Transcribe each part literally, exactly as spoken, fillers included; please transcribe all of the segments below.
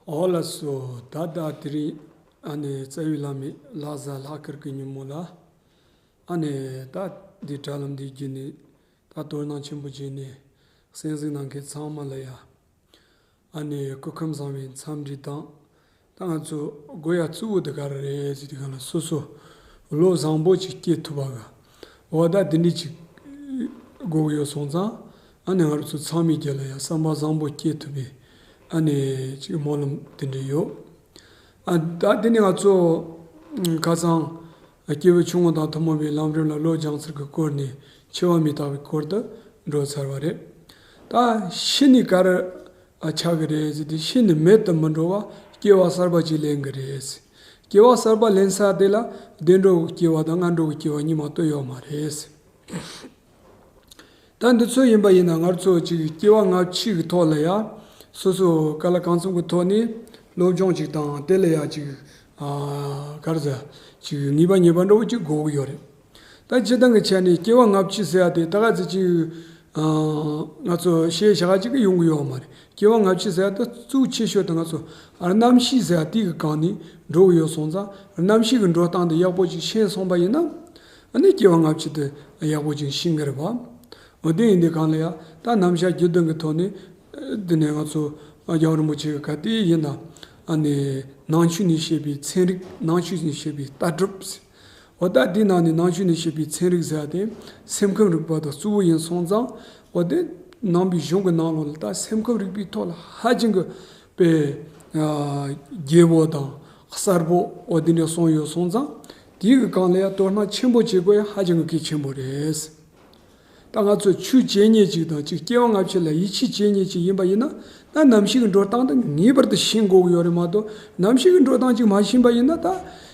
ཨོ་ལགས་སོ། ད་ད་དེ་རིང་ཨ་ནི་རྩ་བའི་བླ་མའི་ལྷ་བཟའ་ལྷ་དཀར་གྱི་ཉིན་མོ་ལ། ཨ་ནི་ད་འདི་དྲ་ལམ་འདི་བརྒྱུད་ནས་ད་དོ་སྣང་ཆེན་པོ་བྱས་ནས་གསན་གཟིགས་གནང་མཁན་ཚང་མ་ལ་ཡ། ཨ་ནི་སྐུ་ཁམས་བཟང་བའི་འཚམས་འདྲི་དང་། ད་ང་ཚོ་དགོས་ཡ་གཙོ་བོ་དེ་ག་རེ་རེད་ཟེར་དུས་སྒང་ལ་སོ་སོ་བློ་བཟང་པོ་ཅིག་སྐྱེ་ཐུབ་པ་ག་འོ་ད་དེ་འདྲ་ཅིག་དགོས་ཀྱི་ཡོད་སོང་ཙང་། ཨ་ནི་ང་རང་ཚོ་ཚང་མའི་རྒྱུད་ལ་ཡང་བསམ་པ་བཟང་པོ་སྐྱེ་ཐུབ་པའི་ཨ་ནི་ཅིག་སྨོན་ལམ་དེ་འདྲ་ཡོད། ཨ་ད་དེ་ནི་ང་ཚོ་ཁ་སང་སྐྱེས་བུ་ཆུང་ངུ་དང་ཐུན་མོང་བའི་ལམ་རིམ་ལ་བློ་སྦྱང་ཚུལ་གྱི་སྐོར་ནས་འཆི་བ་མི་རྟག་པའི་སྐོར་དུ་འགྲོ་ཚར་བ་རེད། ད་ཤི་ནི་ག་རེ་ཨ་ཆགས་ཀྱི་རེད་ཟེར་དུས། ཤི་ནི་མེད་དུ་མི་འགྲོ་བ་སྐྱེ་བ་གསར་པ་ཅིག་ལེན་གྱི་རེད། སྐྱེ་བ་གསར་པ་ལེན་ས་དེ་ལ་བདེ་འགྲོ་གི་སྐྱེ་བ་དང་ངན་འགྲོ་གི་སྐྱེ་བ་གཉིས་མ་གཏོགས་ཡོད་མ་རེད། ད་འདི་ཚོ་ཡིན་པ་ཡིན་ན་ང་ཚོ་ཅིག་སྐྱེ་བ་སྔ་ཕྱི་གི་ཐོག་ལ་ཡ་སོ་སོ་ག་ལ་གང་འཚམ་གི་ཐོག་ནས་སློབ་སྦྱོང་ཅིག་དང་། དེ་ལ་ཡ་ཅིག་ཨ་ག་རེ་ཟེར། ཅིག་ངེས་པ་ངེས་པ་འདྲ་བོ་ཅིག་དགོས་ཀྱི་ཡོད་རེད། ད་སྤྱིར་བཏང་གི་ཆ་ནས་སྐྱེ་བ་སྔ་ཕྱི་ཟེར་ཡ་དེ་ད་ག་ཚོད་ཅིག་ཨ་ང་ཚོ་ཤེས་བྱ་ཅིག་གི་ཡོང་གི་ཡོད་མ་རེད། སྐྱེ་བ་སྔ་ཕྱི་ཟེར་ཡ་དེ་གཙོ་ཆེ་ཤོས་དེ་ང་ཚོ་རྣམ་ཤེས་ཟེར་ཡ་དེ་གི་སྒང་ནས་འགྲོ་གི་ཡོད་སོང་ཙང་། རྣམ་ཤེས་ཀྱི་འགྲོ་སྟངས་དེ་ཡག་པོ་ཅིག་ཤེས་སོང་པ་ཡིན་ན། ཨ་ནི་སྐྱེ་བ་སྔ་ཕྱི་དེ་ཡག་པོ་ཅིག་ཤེས་ཀྱི་རེད་པ། འོ་དེ་ཡིན་དུས་སྒང་ལ་ཡ་ད་རྣམ་གཞག་རྒྱུད་དོན་གྱི་ཐོག་ནས་འདི་ནས་ང་ཚོ་རྒྱལ་བ་རིན་པོ་ཆེ་གི་ག་དེ་ཡིན་ན། ཨ་ནི་ནང་ཆོས་ནས་བཤད་པའི་ཚན་རིག་ནང་ཆོས་ནས་བཤད་པའི་ལྟ་གྲུབ། འོ་ད་དེའི་ནང་ནས་ནང་ཆོས་ནས་བཤད་པའི་ཚན་རིག་ཟེར་ཡ་དེ་སེམས་ཁམས་རིག་པ་དང་གཙོ་བོ་ཡིན་སོང་ཙང་། འོ་དེ་ནང་པའི་གཞུང་གི་ནང་ལོགས་ལ་ད་སེམས་ཁམས་རིག་པའི་ཐོག་ལ་ཧ་ཅང་གི་དཔེ་ཨ་རྒྱས་པོ་དང་གསལ་པོ་འོ་དེ་འདྲ་གསུངས་ཡོད་སོང་ཙང་། དེའི་གི་སྒང་ལ་ཡ་དོ་སྣང་ཆེན་པོ་བྱེད་དགོས་ཡ་ཧ་ཅང་གི་གལ་ཆེན་པོ་རེད། ད་ང་ཚོ་ཆོས་བྱེད་མཁན་ཅིག་དང་ཅིག་སྐྱེ་བ་སྔ་ཕྱི་ལ་ཡིད་ཆེས་བྱེད་མཁན་ཅིག་ཡིན་པ་ཡིན་ན། ད་རྣམ་ཤེས་ཀྱི་འགྲོ་སྟངས་དེ་ངེས་པར་དུ་ཤེས་དགོས་ཀྱི་ཡོད་རེད་མ་གཏོགས། རྣམ་ཤེས་ཀྱི་འགྲོ་སྟངས་ཅིག་མ་ཤེས་པ་ཡིན་ན། ད་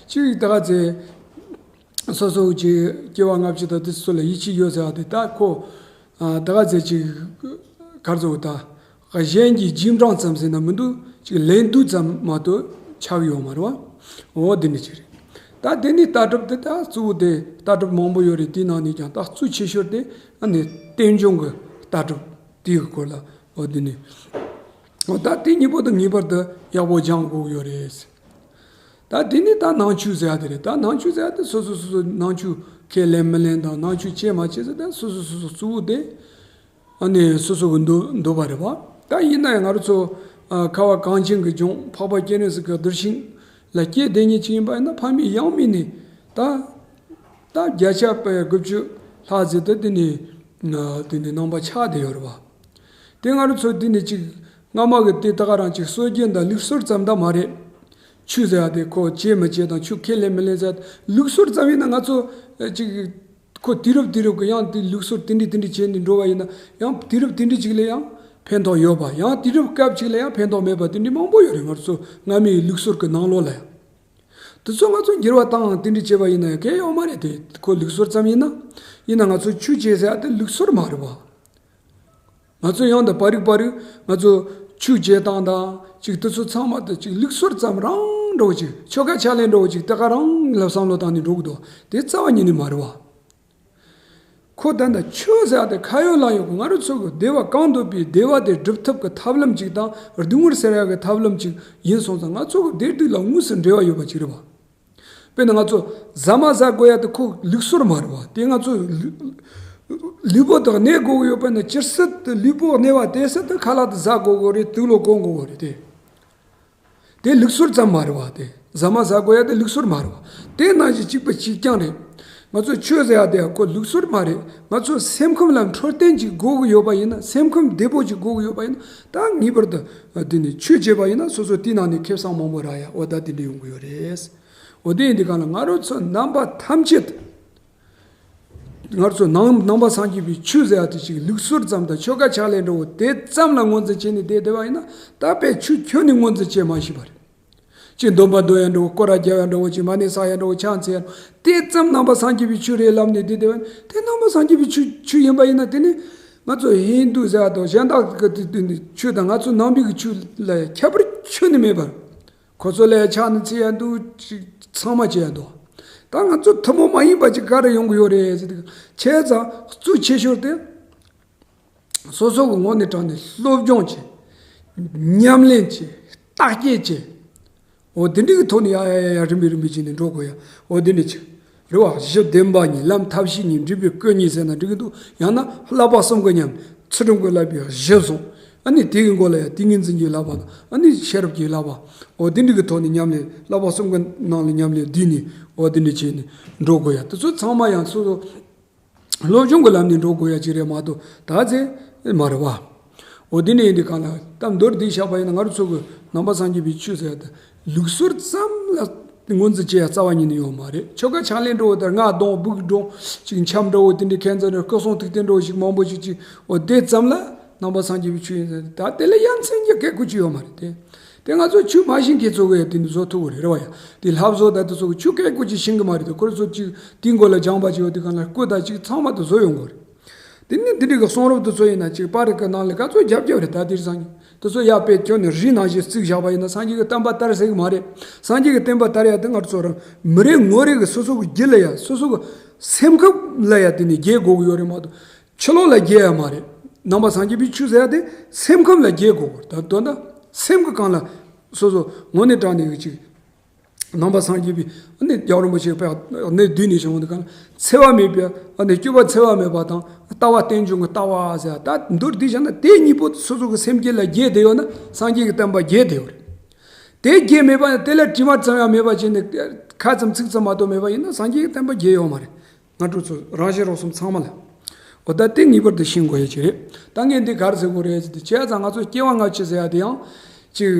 ཅིག་ད་ག་ཚོད་སོ་སོ་ཅིག་སྐྱེ་བ་སྔ་ཕྱི་དང་དེ་ཚོ་ལ་ཡིད་ཆེས་ཡོད་ཟེར་བ་དེ། ད་ཁོ་ཨ་ད་ག་ཚོད་ཅིག་ག་རེ་ཟེར་དགོས། ད་གཞན་གྱི་རྗེས་འབྲང་ཙམ་ཟེར་ན་མི་འདུག་ཅིག་ལན་ལྡུག་ཙམ་མ་གཏོགས་ཆགས་ཡོད་མ་རེད་བ། འོ་དེ་འདྲ་ཅིག་རེད། ད་དེ་ནི་ལྟ་གྲུབ་དེ་ད་གཙོ་བོ་དེ་ལྟ་གྲུབ་མང་པོ་ཡོད་རེད། དེའི་ནང་ནས་ཀྱང་ད་གཙོ་ཆེ་ཤོས་དེ་ཨ་ནི་རྟེན་འབྱུང་གི་ལྟ་གྲུབ་དེའི་སྐོར་ལ། འོ་དེ་ནི་འོ་ད་དེ་གཉིས་པོ་དེ་ངེས་པར་དུ་ཡག་པོ་སྦྱང་དགོས་ཡོད་རེད། ད་དེ་ནི་ད་ནང་ཆོས་ཟེར་ཡ་དེ་རེད། ད་ནང་ཆོས་ཟེར་ཡ་དེ་སོ་སོ་སོ་སོ་ནང་ཆོས་ཁས་ལེན་མི་ལེན་དང་ནང་ཆོས་བྱེད་མ་བྱེད་ཟེར། ད་སོ་སོ་སོ་སོ་གཙོ་བོ་དེ་ཨ་ནི་སོ་སོ་གི་འདོད་འདོད་པ་རེད་བ། ད་ཡིན་ན་ཡང་ང་རང་ཚོ་ཨ་ཁ་བ་གངས་ཅན་གྱི་ལྗོངས་འཕགས་པ་སྤྱན་རས་གཟིགས་ཀྱི་གདུལ་ཞིང་ལ་སྐྱེས་བསྡད་མཁན་ཅིག་ཡིན་པ་ཡིན་ན། ཕ་མེས་ཡང་མེས་ནས་ད་ད་བརྒྱ་ཆ་དགུ་བཅུ་ལྷག་ཙམ་དེ་དེ་ནས་ཨ་དེ་ནས་ནང་པ་ཆགས་བསྡད་ཡོད་རེད་བ། དེ་ང་རང་ཚོ་དེ་ནས་ཅིག་སྔ་མ་གི་དེ་ད་ག་རང་ཅིག་སྲོལ་རྒྱུན་དང་ལུགས་སྲོལ་ཙམ་ད་མ་རེད། ཆོས་ཟེར་ཡ་དེ་ཁོ་བྱེད་མི་བྱེད་དང་ཆོས་ཁས་ལེན་མི་ལེན་ཟེར་ཡ་ལུགས་སྲོལ་ཙམ་ཡིན་ན། ང་ཚོ་ཨ་ཅིག་ཁོ་དུས་རབས་དུས་རབས་ཀྱི་ཡང་དེ་ལུགས་སྲོལ་དེ་འདྲ་དེ་འདྲ་བྱས་ནས་འགྲོ་བ་ཡིན་ན། ཡང་དུས་རབས་དེ་འདྲ་ཅིག་ལ་ཡང་ཕན་ཐོགས་ཡོད་པ། ཡང་དུས་རབས་སྐབས་ཅིག་ལ་ཡང་ཕན་ཐོགས་མེད་པ་དེ་འདྲ་མང་པོ་ཡོད་རེད། ང་ཚོ་སྔ་མའི་ལུགས་སྲོལ་གྱི་ནང་ལོགས་ལ་ཡང་། དེ་ཚོ་ང་ཚོ་འགྱུར་བ་བཏང་དེ་འདྲ་བྱས་པ་ཡིན་ན་ཡང་གལ་ཡོད་མ་རེད་དེ། ཁོ་ལུགས་སྲོལ་ཙམ་ཡིན་ན། ཡིན་ན་ང་ཚོ་ཆོས་བྱེད་ཟེར་ཡ་དེ་ལུགས་སྲོལ་མ་རེད་བ། ང་ཚོ་ཡང་དང་པ་རིག་པ་རིག་ང་ཚོ་ཆོས་བྱེད་སྟངས་དང་ཅིག་དེ་ཚོ་ཚང་མ་དེ་ཅིག་ལུགས་སྲོལ་ཙམ་རང་འདྲ་བོ་ཅིག་ཆོ་ག་ཕྱག་ལེན་འདྲ་བོ་ཅིག་དེ་ག་རང་ལ་བསམ་བློ་བཏང་ནས་འགྲོ་གི་འདུག་དེ་རྩ་བ་ཉིད་ནས་མ་རེད་བ། ཁོ་ད་ལྟ་ཆོས་ཟེར་ཡ་དེ་ཁ་ཡོད་ལག་ཡོད་ཀྱི་ང་རང་ཚོ་གི་བདེ་བ་གང་འདོད་པའི་བདེ་བ་དེ་སྒྲུབ་ཐབས་ཀྱི་ཐབས་ལམ་ཅིག་དང་སྡུག་བསྔལ་སེལ་ཡ་གི་ཐབས་ལམ་ཅིག་ཡིན་སོང་ཙང་། ང་ཚོ་གི་བདེ་སྡུག་ལ་དངོས་སུ་འབྲེལ་བ་ཡོད་པ་ཅིག་རེད་བ། དཔེར་ན་ང་ཚོ་ཟ་མ་ཟ་དགོས་ཡ་དེ་ཁོ་ལུགས་སྲོལ་མ་རེད་བ། དེ་ང་ཚོ་ལུས་ལུས་པོ་དང་གནས་དགོས་ཀྱི་ཡོད་པ་ན་ཇི་སྲིད་དུ་ལུས་པོ་གནས་པ་དེ་སྲིད་དུ་ཁ་ལག་དེ་ཟ་དགོས་ཀྱི་རེད། དུག་ལོག་གོན་དགོས་ཀྱི་རེད་དེ། དེ་ལུགས་སྲོལ་ཙམ་མ་རེད་བ། དེ་ཟ་མ་ཟ་དགོས་ཡ་དེ་ལུགས་སྲོལ་མ་རེད་བ། དེ་ནང་བཞིན་གཅིག་པ་གཅིག་རྐྱང་རེད། ང་ཚོ་ཆོས་ཟེར་ཡ་དེ་ཁོ་ལུགས་སྲོལ་མ་རེད། ང་ཚོ་སེམས་ཁམས་ལ་འཕྲོད་བསྟེན་ཅིག་དགོས་ཀྱི་ཡོད་པ་ཡིན་ན། སེམས་ཁམས་བདེ་པོ་ཅིག་དགོས་ཀྱི་ཡོད་པ་ཡིན་ན། ད་ངེས་པར་དུ་དེ་ནི་ཆོས་བྱས་པ་ཡིན་ན་སོ་སོ་དེའི་ནང་ནས་ཁེ་བཟང་མང་པོ་རག་ཡ། འོ་ད་དེ་འདྲ་ཡོང་གི་ཡོད་རེད། འོ་དེ་ཡིན་དུས་སྒང་ལ་ང་རང་ཚོ་རྣམ་པ་ཐམས་ཅད། ང་ཚོ་ནང་ནང་པ་སངས་རྒྱས་པའི་ཆོས་ཟེར་ཡ་དེ་ཅིག་ལུགས་སྲོལ་ཙམ་དང་ཆོ་ག་ཕྱག་ལེན་འདྲ་བོ་དེ་ཙམ་ལ་ངོས་འཛིན་བྱས་ནས་བསྡད་བསྡད་པ་ཡིན་ན། ད་དཔེ་ཆོས་ཁྱོན་ནས་ངོས་འཛིན་བྱས་མ་ཤེས་པ་རེད། ཅིག་འདོན་པ་འདོན་ཡ་འདྲ་བོ། སྐོར་ར་རྒྱག་ཡ་འདྲ་བོ། ཅིག་མ་ཎི་བསགས་ཡ་འདྲ་བོ། ཕྱག་འཚལ་ཡ་འདྲ་བོ། དེ་ཙམ་ནང་པ་སངས་རྒྱས་པའི་ཆོས་རེད་ལབ་ནས་བསྡད་བསྡད་པ་ཡིན་ན། དེ་ནང་པ་སངས་རྒྱས་པའི་ཆོས་ཆོས་ཡིན་པ་ཡིན་ན། དེ་ནི་ང་ཚོ་ཧིན་དུ་ཟེར་བ་དང་གཞན་དག་གི་དེ་དེ་ནི་ཆོས་དང་ང་ཚོ་ནང་པའི་གི་ཆོས་ལ་ཁྱད་པར་ཁྱོན་ནས་མེད་པར། ཁོ་ཚོ་ལ་ཕྱག་ནི་འཚལ་ཡ་འདུག་ཅིག་ཚང་མ་བྱེད་ཡ་འདུག་ད་ང་ཚོ་ཐུན་མོང་མ་ཡིན་པ་ཅིག་ག་རེ་ཡོང་གི་ཡོད་རེད་ཟེར་དུས། བྱས་ཙང་གཙོ་ཆེ་ཤོས་དེ་སོ་སོ་གི་ངོས་ནས་དྲངས་ནས་སློབ་སྦྱོང་བྱེད། ཉམས་ལེན་བྱེད། ལྟ་ ཨག་སྐད་བྱས། འོ་དེ་འདྲ་གི་ཐོག་ནས་ཡ་ཡ་ཡ་ཡ་རིམ་པས་རིམ་པས་བྱས་ནས་འགྲོ་དགོས་ཡ། འོ་དེ་འདྲ་བྱས། རེད་བ། གཞི་བདེན་པ་ཉིད་ལམ་ཐབས་ཤེས་ཉིད་འབྲས་བུའི་སྐུ་ཉིད་ཟེར་ན་འགྲིག་གི་འདུག་ཡང་ན་བསླབ་པ་གསུམ་གྱི་ཉམས་ཚུལ་ཁྲིམས་ཀྱི་བསླབ་པའི་གཞི་བཟུང་། ཨ་ནི་དེ་གི་མགོ་ལ་ཡ་ཏིང་ངེ་འཛིན་གྱི་བསླབ་པ་དང་། ཨ་ནི་ཤེས་རབ་ཀྱི་བསླབ་པ། འོ་དེ་འདྲ་གི་ཐོག་ནས་ཉམས་ལེན། བསླབ་པ་གསུམ་གྱི་ནང་ལ་ཉམས་ལེན་བསྡུས་ནས། འོ་དེ་འདྲ་བྱས་ནས་འགྲོ་དགོས་ཡ། དེ་ཚོ་ཚང་མ་ཡང་སོ་སོ་སློབ་སྦྱོང་གི་ལམ་ནས་འགྲོ་དགོས་ཡ་ཅིག་རེད་མ་གཏོགས་ད་ཚེ་མ་རེད་བ། འོ་དེ་ནས་ཡིན་དུས་གང་ལ་ད་མདོར་བསྡུས་བཞག་པ་ཡིན་ན། ང་རང་ཚོ་གི་ནང་པ་སངས་རྒྱས་པའི་ཆོས་ཟེར་ཡ་དེ་ལུགས་སྲོལ་ཙམ་ལ་ངོས་འཛིན་བྱེད་ཡ་རྩ་བ་ཉིད་ནས་ཡོད་མ་རེད། ཆོ་ག་ཕྱག་ལེན་འདྲ་བོ་དང་། རྔ་བརྡུང་། སྦུག་བརྡུང་། ཅིག་འཆམ་འདྲ་བོ། དེ་འདྲའི་ཁྱད་མཚར་ནས་སྐུ་གསུང་ཐུགས་རྟེན་འདྲ་བོ་ཞིག་མང་པོ་ཞིག་ཅིག་འོ་དེ་ཙམ་ལ་ནང་པ་སངས་རྒྱས་པའི་ཆོས་ཡིན་ཟེར། ད་དེ་ལ་ཡ་མཚན་གྱི་སྐད་ཀོ་ཅིག་ཡོད་མ་རེད་དེ། དེ་ང་ཚོ་ཆོས་མ་ཤེས་མཁན་ཚོ་གིས་དེ་འདྲ་བཟོ་ཐུབ་ཀྱི་རེད། རེད་བ་ཡ། དེ་ལྷ་བཟོ་དང་དེ་ཚོ་གིས་ཆོས་སྐད་ཀོ་ཅིག་ཤེས་ཀྱི་མ་རེད་དེ། ཁོ་ཚོ་ཅིག་དེའི་མགོ་ལ་སྦྱངས་པ་ཅིག་ཡོད་དུས་གང་ལ་སྐུ་དང་ཅིག་ཚང་མ་དེ་བཟོ་ཡོང་གི་རེད། དེ་ནས་དེ་འདྲའི་གི་གསུང་རབ་དེ་ཚོ་ཡིན་ན་ཅིག་པར་རིས་གི་ནང་ལ་ག་ཚོད་རྒྱབ་རྒྱབ་རེད། ད་དེང་སང་དེ་ཚོ་ཡར་དཔེ་ཁྱོན་ནས་རིས་ནང་བཞིན་བརྩིགས་བཞག་པ་ཡིན་ན་སངས་རྒྱས་ཀྱི་བསྟན་པ་དར་ཟེར་གི་མ་རེད། སངས་རྒྱས་ཀྱི་བསྟན་པ་དར་ཡ་དེ་ང་ཚོ་རང་མི་རེ་ངོ་རེ་གི་སོ་སོ་གི་རྒྱུད་ལ་ཡ། སོ་སོ་གི་སེམས་ཁམས་ལ་ཡ་དེ་ནས་རྒྱས་དགོས་གི་ཡོད་རེད་མ་གཏོགས། ཕྱི་ལོགས་ལ་རྒྱས་ཡ་མ་རེད། ནང་པ་སངས་རྒྱས་པའི་ཆོས་ཟེར་ཡ་དེ་སེམས་ཁམས་ལ་རྒྱས་དགོས་གི། ད་དོན་དག་སེམས་ཀྱི་སྒང་ལ་སོ་སོ་དངོས་གནས་དྲང་གནས་ཀྱི་ཅིག་ནང་པ་སངས་རྒྱས་པའི་ཨ་ནི་རྒྱལ་བ་རིན་པོ་ཆེ་དཔེ་གནད་བསྡུས་ནས་བྱུང་བ་འདི་གང་། འཚེ་བ་མེད་པའི་ཨ་ནི་སྤྱོད་པ་འཚེ་བ་མེད་པ་དང་། ལྟ་བ་རྟེན་འབྱུང་གི་ལྟ་བ་ཟེར། ད་མདོར་བསྡུས་བྱས་ན་དེ་གཉིས་པོ་སོ་སོ་གི་སེམས་རྒྱུད་ལ་རྒྱས་བསྡད་ཡོད་ན་སངས་རྒྱས་ཀྱི་བསྟན་པ་རྒྱས་བསྡད་ཡོད་རེད། དེ་རྒྱས་མེད་པ་ཡང་དེ་ལ་དྲི་མ་ཙམ་ཡང་མེད་པ་བྱས་ནས་ཁ་ཙམ་ཚིག་ཙམ་མ་གཏོགས་མེད་པ་ཡིན་ན་སངས་རྒྱས་ཀྱི་བསྟན་པ་རྒྱས་ཡོད་མ་རེད། ང་ཚོ་ཚོ་རང་གཞན་རོགས་གསུམ་ཚང་མ་ལ། འོ་ད་དེ་ངེས་པར་དུ་ཤེས་དགོས་ཡ་ཅིག་རེད། ད་ངས་འདི་ག་རེ་ཟེར་དགོས་རེད་ཟེར་དུས། བྱས་ཙང་ང་ཚོ་སྐྱེ་བ་སྔ་ཕྱི་ཟེར་ཡ་དེ་ཡང་ཅིག་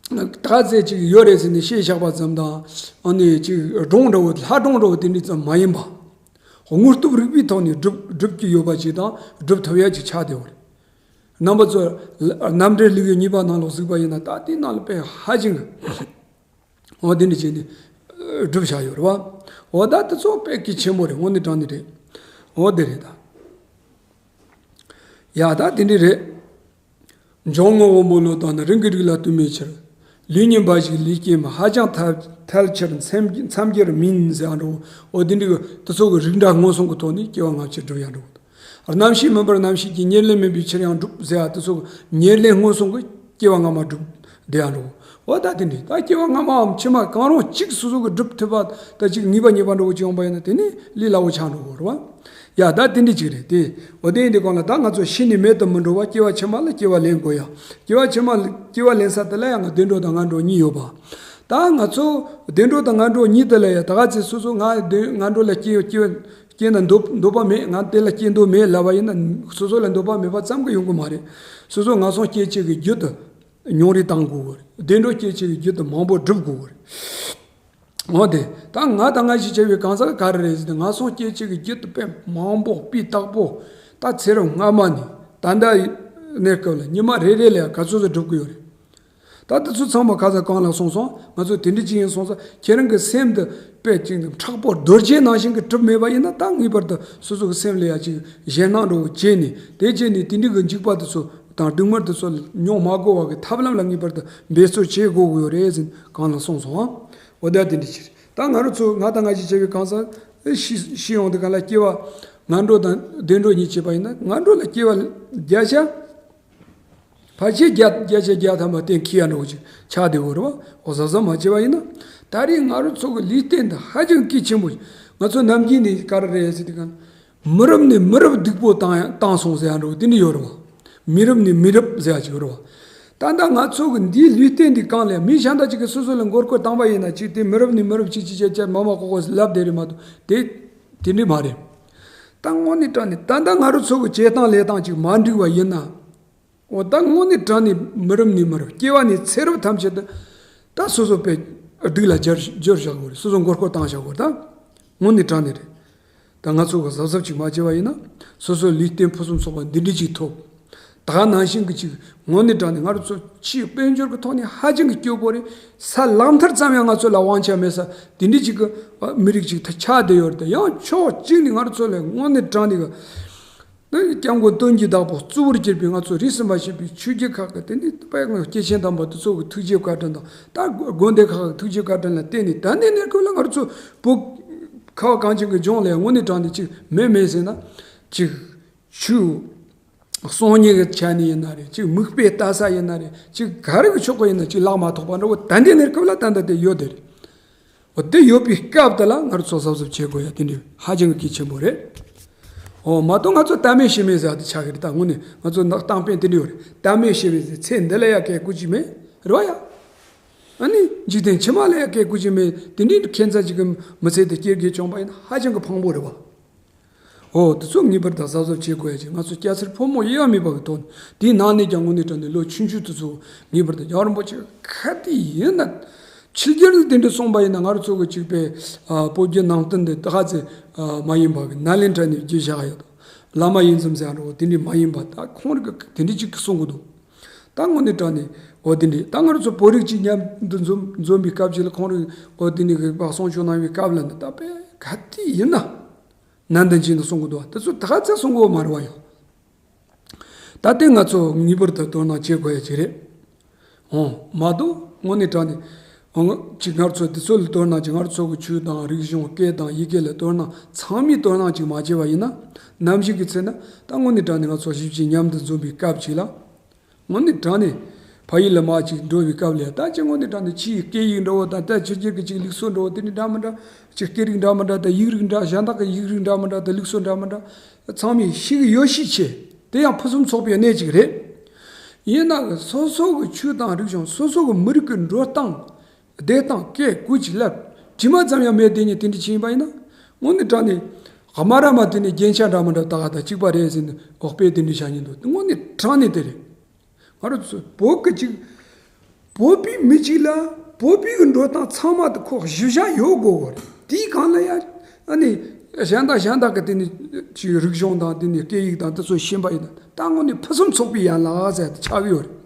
ད་ཚེ་ཅིག་ཡོད་རེད་ཟེར་ནས་བཤད་བཞག་པ་ཙམ་དང་། ཨ་ནི་ཅིག་སྒྲུང་འདྲ་བོ། ལྷ་སྒྲུང་འདྲ་བོ་དེ་འདྲ་ཙམ་མ་ཡིན་པ། དངོས་སྟོབས་རིག་པའི་ཐོག་ནས་སྒྲུབ་སྒྲུབ་ཀྱི་ཡོད་པ་ཅིག་དང་སྒྲུབ་ཐུབ་ཡ་ཅིག་ཆགས་བསྡད་ཡོད་རེད། རྣམ་པ་ཚོ་རྣམ་འགྲེལ་ལེའུ་གཉིས་པ་ནང་ལོགས་གཟིགས་པ་ཡིན་ན་ད་དེའི་ནང་ལ་དཔེ་ཧ་ཅང་གི་འོ་དེ་འདྲ་བྱས་ནས་སྒྲུབ་བྱ་ཡོད་རེད་བ། འོ་ད་དེ་ཚོ་དཔེ་གལ་ཆེན་པོ་རེད། དངོས་གནས་དྲང་གནས་རེད། འོ་དེ་རེད་ད། ཡ་ད་དེ་འདྲ་རེད། འཇོག་ངོ་བོ་མོ་ལོ་དང་ནི་རང་གི་རིགས་ལ་ལྟོས་མེད་ཕྱིར། ལུས་ཉམས་པ་ཞིག་ལུས་སྐྱེས་མིན། ཧ་ཅང་ཐལ་ཐལ་ཕྱིར་མཚམས་མཚམས་སྦྱར་མིན་ཟེར་ཡ་འགྲོ། འོ་དེ་འདྲ་གི་དེ་ཚོ་གི་རིགས་འདྲ་སྔོན་སོང་གི་ཐོག་ནས་སྐྱེ་བ་སྔ་ཕྱིར་སྒྲུབ་ཡ་འགྲོ། རྣམ་ཤེས་མིན་པར་རྣམ་ཤེས་ཀྱི། ཉེར་ལེན་མིན་པའི་ཕྱིར་ཡང་སྒྲུབ་ཟེར་ཡ་དེ་ཚོ་ཉེར་ལེན་སྔོན་སོང་གི་སྐྱེ་བ་སྔ་མ་སྒྲུབ་བསྡད་ཡ་འགྲོ། འོ་ད་དེ་འདྲ་ད་སྐྱེ་བ་སྔ་མའམ་ཕྱི་མ་གང་རུང་གཅིག་སོ་སོ་གི་སྒྲུབ་ཐུབ་པ། ད་གཅིག་ངེས་པ་ངེས་པ་འདྲ་བོ་ཅིག་ཡོང་པ་ཡིན་ན་དེ་ནི་ལས་སླ་བོ་ཆགས་འགྲོ་གི་རེད་བ། ཡ་ད་དེ་འདྲ་ཅིག་རེད་དེ། འོ་དེ་ཡིན་དུས་གང་ལ་ད་ང་ཚོ་ཤི་ནས་མེད་དུ་མི་འགྲོ་བ། སྐྱེ་བ་ཕྱི་མ་ལ་སྐྱེ་བ་ལེན་དགོས་ཡ། སྐྱེ་བ་ཕྱི་མ་ལ་སྐྱེ་བ་ལེན་ས་དེ་ལ་ཡང་བདེ་འགྲོ་དང་ངན་འགྲོ་གཉིས་ཡོད་པ། ད་ང་ཚོ་བདེ་འགྲོ་དང་ངན་འགྲོ་གཉིས་དེ་ལ་ཡ་ད་ག་ཚོད་སོ་སོ་ང་བདེ་ངན་འགྲོ་ལ་སྐྱེ་སྐྱེ་སྐྱེ་ན་འདོད་འདོད་པ་མེད། ང་དེ་ལ་སྐྱེ་འདོད་མེད་ལབ་པ་ཡིན་ན་སོ་སོ་ལ་འདོད་པ་མེད་པ་ཙམ་གྱིས་ཡོང་གི་མ་རེད། སོ་སོ་ངན་སོང་སྐྱེ་བྱེད་ཀྱི་རྒྱུ་དེ་ཉུང་རུ་བཏང་དགོས་གི་རེད། བདེ་འགྲོ་སྐྱེ་བྱེད་ཀྱི་རྒྱུ་དེ་མང་པོ་སྒྲུབ་དགོས་གི་རེད། འོ་དེ་ད་ང་དང་ང་ཞིག་བྱ་བའི་གང་ཟག་ག་རེ་རེད་ཟེར་ན། ངན་སོང་སྐྱེ་བྱེད་ཀྱི་རྒྱུ་དེ་དཔེ་མང་པོ་སྤུས་དག་པོ་ད་ཚེ་རབས་སྔ་མ་ནས་ད་ལྟ་གནས་སྐབས་ལ་ཉི་མ་རེ་རེ་ལ་ཡང་ག་ཚོད་ཚོད་སྒྲུབ་ཀྱི་ཡོད་རེད། ད་དེ་ཚོ་ཚང་མ་ཁ་སང་གང་ལ་གསུངས་སོང་། ང་ཚོ་དེ་འདྲ་ཅིག་ཡིན་སོང་ཙང་ཁྱེད་རང་གི་སེམས་འདི་དཔེ་ཅིག་མཁྲེགས་པོ་རྡོ་རྗེ་ནང་བཞིན་གྱི་གྲུབ་མེད་པ་ཡིན་ན། ད་ངེས་པར་དུ་སོ་སོ་གི་སེམས་ལ་ཡ་ཅིག་ཞེད་སྣང་འདྲ་བོ་བྱས་ནས། དེ་བྱས་ནས་དེ་འདྲ་གི་འཇིགས་པ་དེ་ཚོ་དང་སྡུག་བསྔལ་དེ་ཚོ་མྱོང་མ་དགོས་པ་གི་ཐབས་ལམ་ལ་ངེས་པར་དུ་འབད་རྩོལ་བྱེད་དགོས་ཀྱི་ཡོད་རེད་ཟེར་གང་ལ་གསུངས་སོང་ཨ། འོ་ད་དེ་འདྲ་ཅིག་རེད། ད་ང་རང་ཚོ་ང་དང་ང་ཞིག་བྱ་བའི་གང་ཟག་ཤི་ཤི་ཡོང་དུས་གང་ལ་སྐྱེ་བ་ངན་འགྲོ་དང་བདེ་འགྲོ་གཉིས་བྱེད་པ་ཡིན་ན། ངན་འགྲོ་ལ་སྐྱེ་བ་བརྒྱ་ཆ་ཕལ་ཆེར་བརྒྱ་བརྒྱ་ཆ་བརྒྱ་ཐམ་པ་གཏན་འཁེལ་ཡ་འདྲ་བོ་ཅིག་ཆགས་བསྡད་ཡོད་རེད་བ། འོ་གཟབ་གཟབ་མ་བྱས་པ་ཡིན་ན། ད་རེས་ང་རང་ཚོ་གི་ལུས་རྟེན་འདི་ཧ་ཅང་གལ་ཆེན་པོ་ཞིག་ང་ཚོ་ནམ་རྒྱུན་ནས་ག་རེ་རེད་ཟེར་དུས་གང་། མི་རབས་ནས་མི་རབས་སྡུག་པོ་བཏང་ཡ་བཏང་སོང་ཟེར་ཡ་འདྲ་བོ་དེ་འདྲ་ཡོད་རེད་བ། མི་རབས་ནས་མི་རབས་ཟེར་ཡ་ཅིག་ཡོད་རེད་བ། ད་ལྟ་ང་ཚོ་གི་འདིའི་ལུས་རྟེན་འདི་གང་ལས་མི་གཞན་དག་ཅིག་གིས་སོ་སོ་ལ་མགོ་སྐོར་བཏང་པ་ཡིན་ན། ཅིག་དེ་མི་རབས་ནས་མི་རབས་ཅིག་ཅིག་ཅིག་ཅིག་མ་མ་ཀོ་ཀོ་ལབ་བསྡད་རེད་མ་གཏོགས། དེ་དེ་འདྲ་མ་རེད། ད་དངོས་གནས་དྲང་གནས་ད་ལྟ་ང་རང་ཚོ་གི་བྱེད་སྟངས་ལས་སྟངས་ཅིག་མ་འགྲིག་པ་ཡིན་ན། འོ་ད་དངོས་གནས་དྲང་གནས་མི་རབས་ནས་མི་རབས། སྐྱེ་བ་ནས་ཚེ་རབས་ཐམས་ཅད་དུ་ད་སོ་སོ་དཔེ་སྡུག་ལ་སྦྱོར་སྦྱོར་བཞག་དགོས་རེད། སོ་སོ་མགོ་སྐོར་བཏང་བཞག་དགོས་རེད། ད་དངོས་གནས་དྲང་གནས་རེད། ད་ང་ཚོ་གི་གཟབ་གཟབ་ཅིག་མ་བྱས་པ་ཡིན་ན། སོ་སོའི་ལུས་རྟེན་ཕུན་སུམ་ཚོགས་པ་འདི་འདྲ་ཅིག་ཐོབ། ད་ནང་བཞིན་གྱི་ཅིག་དངོས་གནས་དྲང་གནས་ང་རང་ཚོ་ཕྱིའི་དཔལ་འབྱོར་གྱི་ཐོག་ནས་ཧ་ཅང་གི་སྐྱོ་པོ་རེད། ས་ལམ་ཐར་ཙམ་ཡང་ང་ཚོ་ལ་དབང་ཆ་མེད་ས་དེ་འདྲ་ཅིག་གི་མི་རིགས་ཅིག་ད་ཆགས་བསྡད་ཡོད་རེད། ད་ཡང་ཕྱོགས་གཅིག་ནས་ང་རང་ཚོ་ལ་དངོས་གནས་དྲང་གནས་གི་ནི་སྐྱབས་མགོན་སྟོན་གྱི་བདག་པོ་གཙོ་བོར་གྱུར་པའི་ང་ཚོ་རིས་སུ་མ་ཆད་པའི་ཆོས་བརྒྱུད་ཁག་གི། དེ་ནི་དཔལ་ངག་སྐྱེས་ཆེན་དམ་པ་དེ་ཚོ་གི་ཐུགས་རྗེ་བཀའ་དྲིན་དང་། ད་དགོན་སྡེ་ཁག་གི་ཐུགས་རྗེ་བཀའ་དྲིན་ལ་བརྟེན་ནས་ད་ནས་གནས་སྐབས་ལ་ང་ཚོ་བོད་ཁ་བ་གངས་ཅན་གྱི་ལྗོངས་ལ་དངོས་གནས་དྲང་གནས་ཅིག་མེད་མེད་ཟེར་ན། ཅིག་ཆོས་ གསང་ཉུལ་གྱི་ཆ་ནས་ཡིན་ན་རེད། ཅིག་མིག་དཔེ་ལྟ་ས་ཡིན་ན་རེད། ཅིག་ག་རེ་གི་ཕྱོགས་གི་ཡིན་ན་ཅིག་ལག་མ་ཐོགས་པ་འདྲ་བོ་ད་འདི་ནས་སྐབས་ལ་ད་ལྟ་དེ་ཡོད་དེ་རེད། འོ་དེ་ཡོད་པའི་སྐབས་དེ་ལ་ང་རང་ཚོ་གཟབ་གཟབ་བྱེད་དགོས་ཡ་དེ་འདྲ་ཧ་ཅང་གི་གལ་ཆེན་པོ་རེད། འོ་མ་གཏོགས་ང་ཚོ་ལྟ་མེད་ཤེས་མེད་ཟེར་བ་དེ་ཆགས་ཀྱི་རེད། ད་དངོས་གནས་ང་ཚོ་ནག་གཏམ་དཔེ་དེ་འདྲ་ཡོད་རེད། ལྟ་མེད་ཤེས་མེད་ཟེར། ཚེ་འདི་ལ་ཡ་སྐད་དགོས་ཀྱི་མེད་རེད་བ་ཡ། ཨ་ནི་འཇིག་རྟེན་ཕྱི་མ་ལ་ཡ་སྐད་དགོས་ཀྱི་མེད། དེ་འདྲའི་ཁྱད་མཚར་ཅིག་གི་མི་ཚེ་དེ་སྐྱེལ་དགོས་བྱུང་པ་ཡིན་ན་ཧ་ཅང་གི་ཕངས་པོ་རེད་བ། འོ་དེ་ཚོ་ངེས་པར་དུ་གཟབ་གཟབ་བྱེད་དགོས་ཡ་ཅིག་ང་ཚོ་སྐྱ་སེར་ཕོ་མོ་དབྱེ་བ་མེད་པ་གི་ཐོག་ནས། དེའི་ནང་ནས་ཀྱང་དངོས་གནས་དྲང་གནས་ལོ་ཆུང་ཆུང་དེ་ཚོ་ངེས་པར་དུ་རྒྱལ་བ་རིན་པོ་ཆེ་ག་དུས་ཡིན་ན། ཕྱི་རྒྱལ་ལ་དེ་འདྲ་གསུངས་པ་ཡིན་ན་ང་རང་ཚོ་གི་ཅིག་པའི་ཨ་བོད་བརྒྱུད་ནང་བསྟན་དེ་ད་ག་ཚོད་ཨ་མ་ཡིན་པ་གི་ནཱ་ལེནྡྲ་ནས་བརྒྱུད་བཞག་ཡོད་དོ། བླ་མ་དབྱེ་འཛིན་ཟེར་ཡ་འདྲ་བོ་དེ་འདྲ་མ་ཡིན་པ། ད་ཁོང་རང་གི་དེ་འདྲ་ཅིག་གསུང་གི་འདུག་ད་དངོས་གནས་དྲང་གནས་འོ་དེ་འདྲ། ད་ང་རང་ཚོ་བོད་རིགས་ཅིག་མཉམ་དུ་འཛོམས་འཛོམས་པའི་སྐབས་ཅིག་ལ་ཁོང་རང་འོ་དེ་འདྲ་གི་བག་གསུང་ཆོས་གནང་བའི་སྐབས་ལ་ནི་ད་པས་ག་དུས་ཡིན་ན་ནན་ཏན་བྱས་ནས་གསུང་གི་འདུག་ད་ཚོ་ད་ག་ཚོད་གསུང་གི་ཡོད་མ་རེད་བ་ཡང་། ད་ལྟའི་ང་ཚོ་ངེས་པར་དུ་དོ་སྣང་བྱེད་དགོས་ཡ་ཅིག་རེད། འོང་མ་གཏོགས་དངོས་གནས་དྲང་གནས་འོང་ཅིག་ང་ཚོ་དེ་ཚོ་ལ་དོ་སྣང་ཅིག་ང་ཚོ་གི་ཆོས་དང་རིག་གཞུང་སྐད་དང་ཡི་གེ་ལ་དོ་སྣང་ཚང་མས་དོ་སྣང་ཅིག་མ་བྱས་པ་ཡིན་ན། ནམ་ཞིག་གི་ཚེ་ན་ད་དངོས་གནས་དྲང་གནས་ང་ཚོ་གཞིས་བྱེས་མཉམ་དུ་འཛོམས་པའི་སྐབས་ཅིག་ལ། དངོས་གནས་དྲང་གནས་ཕ་ཡུལ་ལ་མར་ཅིག་འགྲོ་བའི་སྐབས་ལ་ད་ཅིག་དངོས་གནས་དྲང་གནས་ཕྱིའི་སྐད་ཡིག་འདྲ་བོ་དང་ད་ཕྱི་རྒྱལ་གྱི་ཅིག་ལུགས་སྲོལ་འདྲ་བོ་དེ་འདྲ་འདྲ་མི་འདྲ། ཅིག་སྐད་རིགས་འདྲ་མི་འདྲ་དང་ཡིག་རིགས་འདྲ། གཞན་དག་གི་ཡིག་རིགས་འདྲ་མི་འདྲ་དང་ལུགས་སྲོལ་འདྲ་མི་འདྲ་ཚང་མས་ཤེས་ཀྱི་ཡོད་ཤས་ཆེ། དེ་ཡང་ཕུན་སུམ་ཚོགས་པའི་གནས་ཅིག་རེད། ཡིན་ནའང་སོ་སོ་གི་ཆོས་དང་རིག་གཞུང་སོ་སོ་གི་མི་རིགས་ཀྱི་འགྲོ་སྟངས་བདེ་སྟངས་སྐད་གུ་ཅིག་ལབ་དྲི་མ་ཙམ་ཡང་མེད་དེ་ཉིད་དེ་འདྲ་ཅིག་ཡིན་པ་ཡིན་ན། དངོས་གནས་དྲང་གནས་དམའ་ར་མ་དེ་ནས་རྒྱན་ཆ་འདྲ་མི་འདྲ་བཏགས་དང་གཅིག་པ་རེད་ཟེར་ནས་འོག་དཔེ་དེ་འདྲ་བཞག་མཁན་འདུག་དངོས་གནས་དྲང་གནས་དེ་རེད། ང་རང་ཚོ་བོད་ཀྱི་ཅིག་བོད་པའི་མི་གཅིག་ལ་བོད་པའི་གི་འགྲོ་སྟངས་ཚང་མ་དེ་ཁོ་གཞི་བཞག་ཡོད་དགོས་གོ་རེད། དེའི་སྒང་ལ་ཡ་ཨ་ནི་གཞན་དག་གཞན་དག་གི་དེ་ནི་ཅིག་རིག་གཞུང་དང་དེ་ནི་སྐད་ཡིག་དང་དེ་ཚོ་ཤེས་པ་ཡིན་ན་ད་དངོས་གནས་ཕུན་སུམ་ཚོགས་པའི་ཡན་ལག་ཟེར་དེ་ཆགས་ཀྱི་ཡོད་རེད།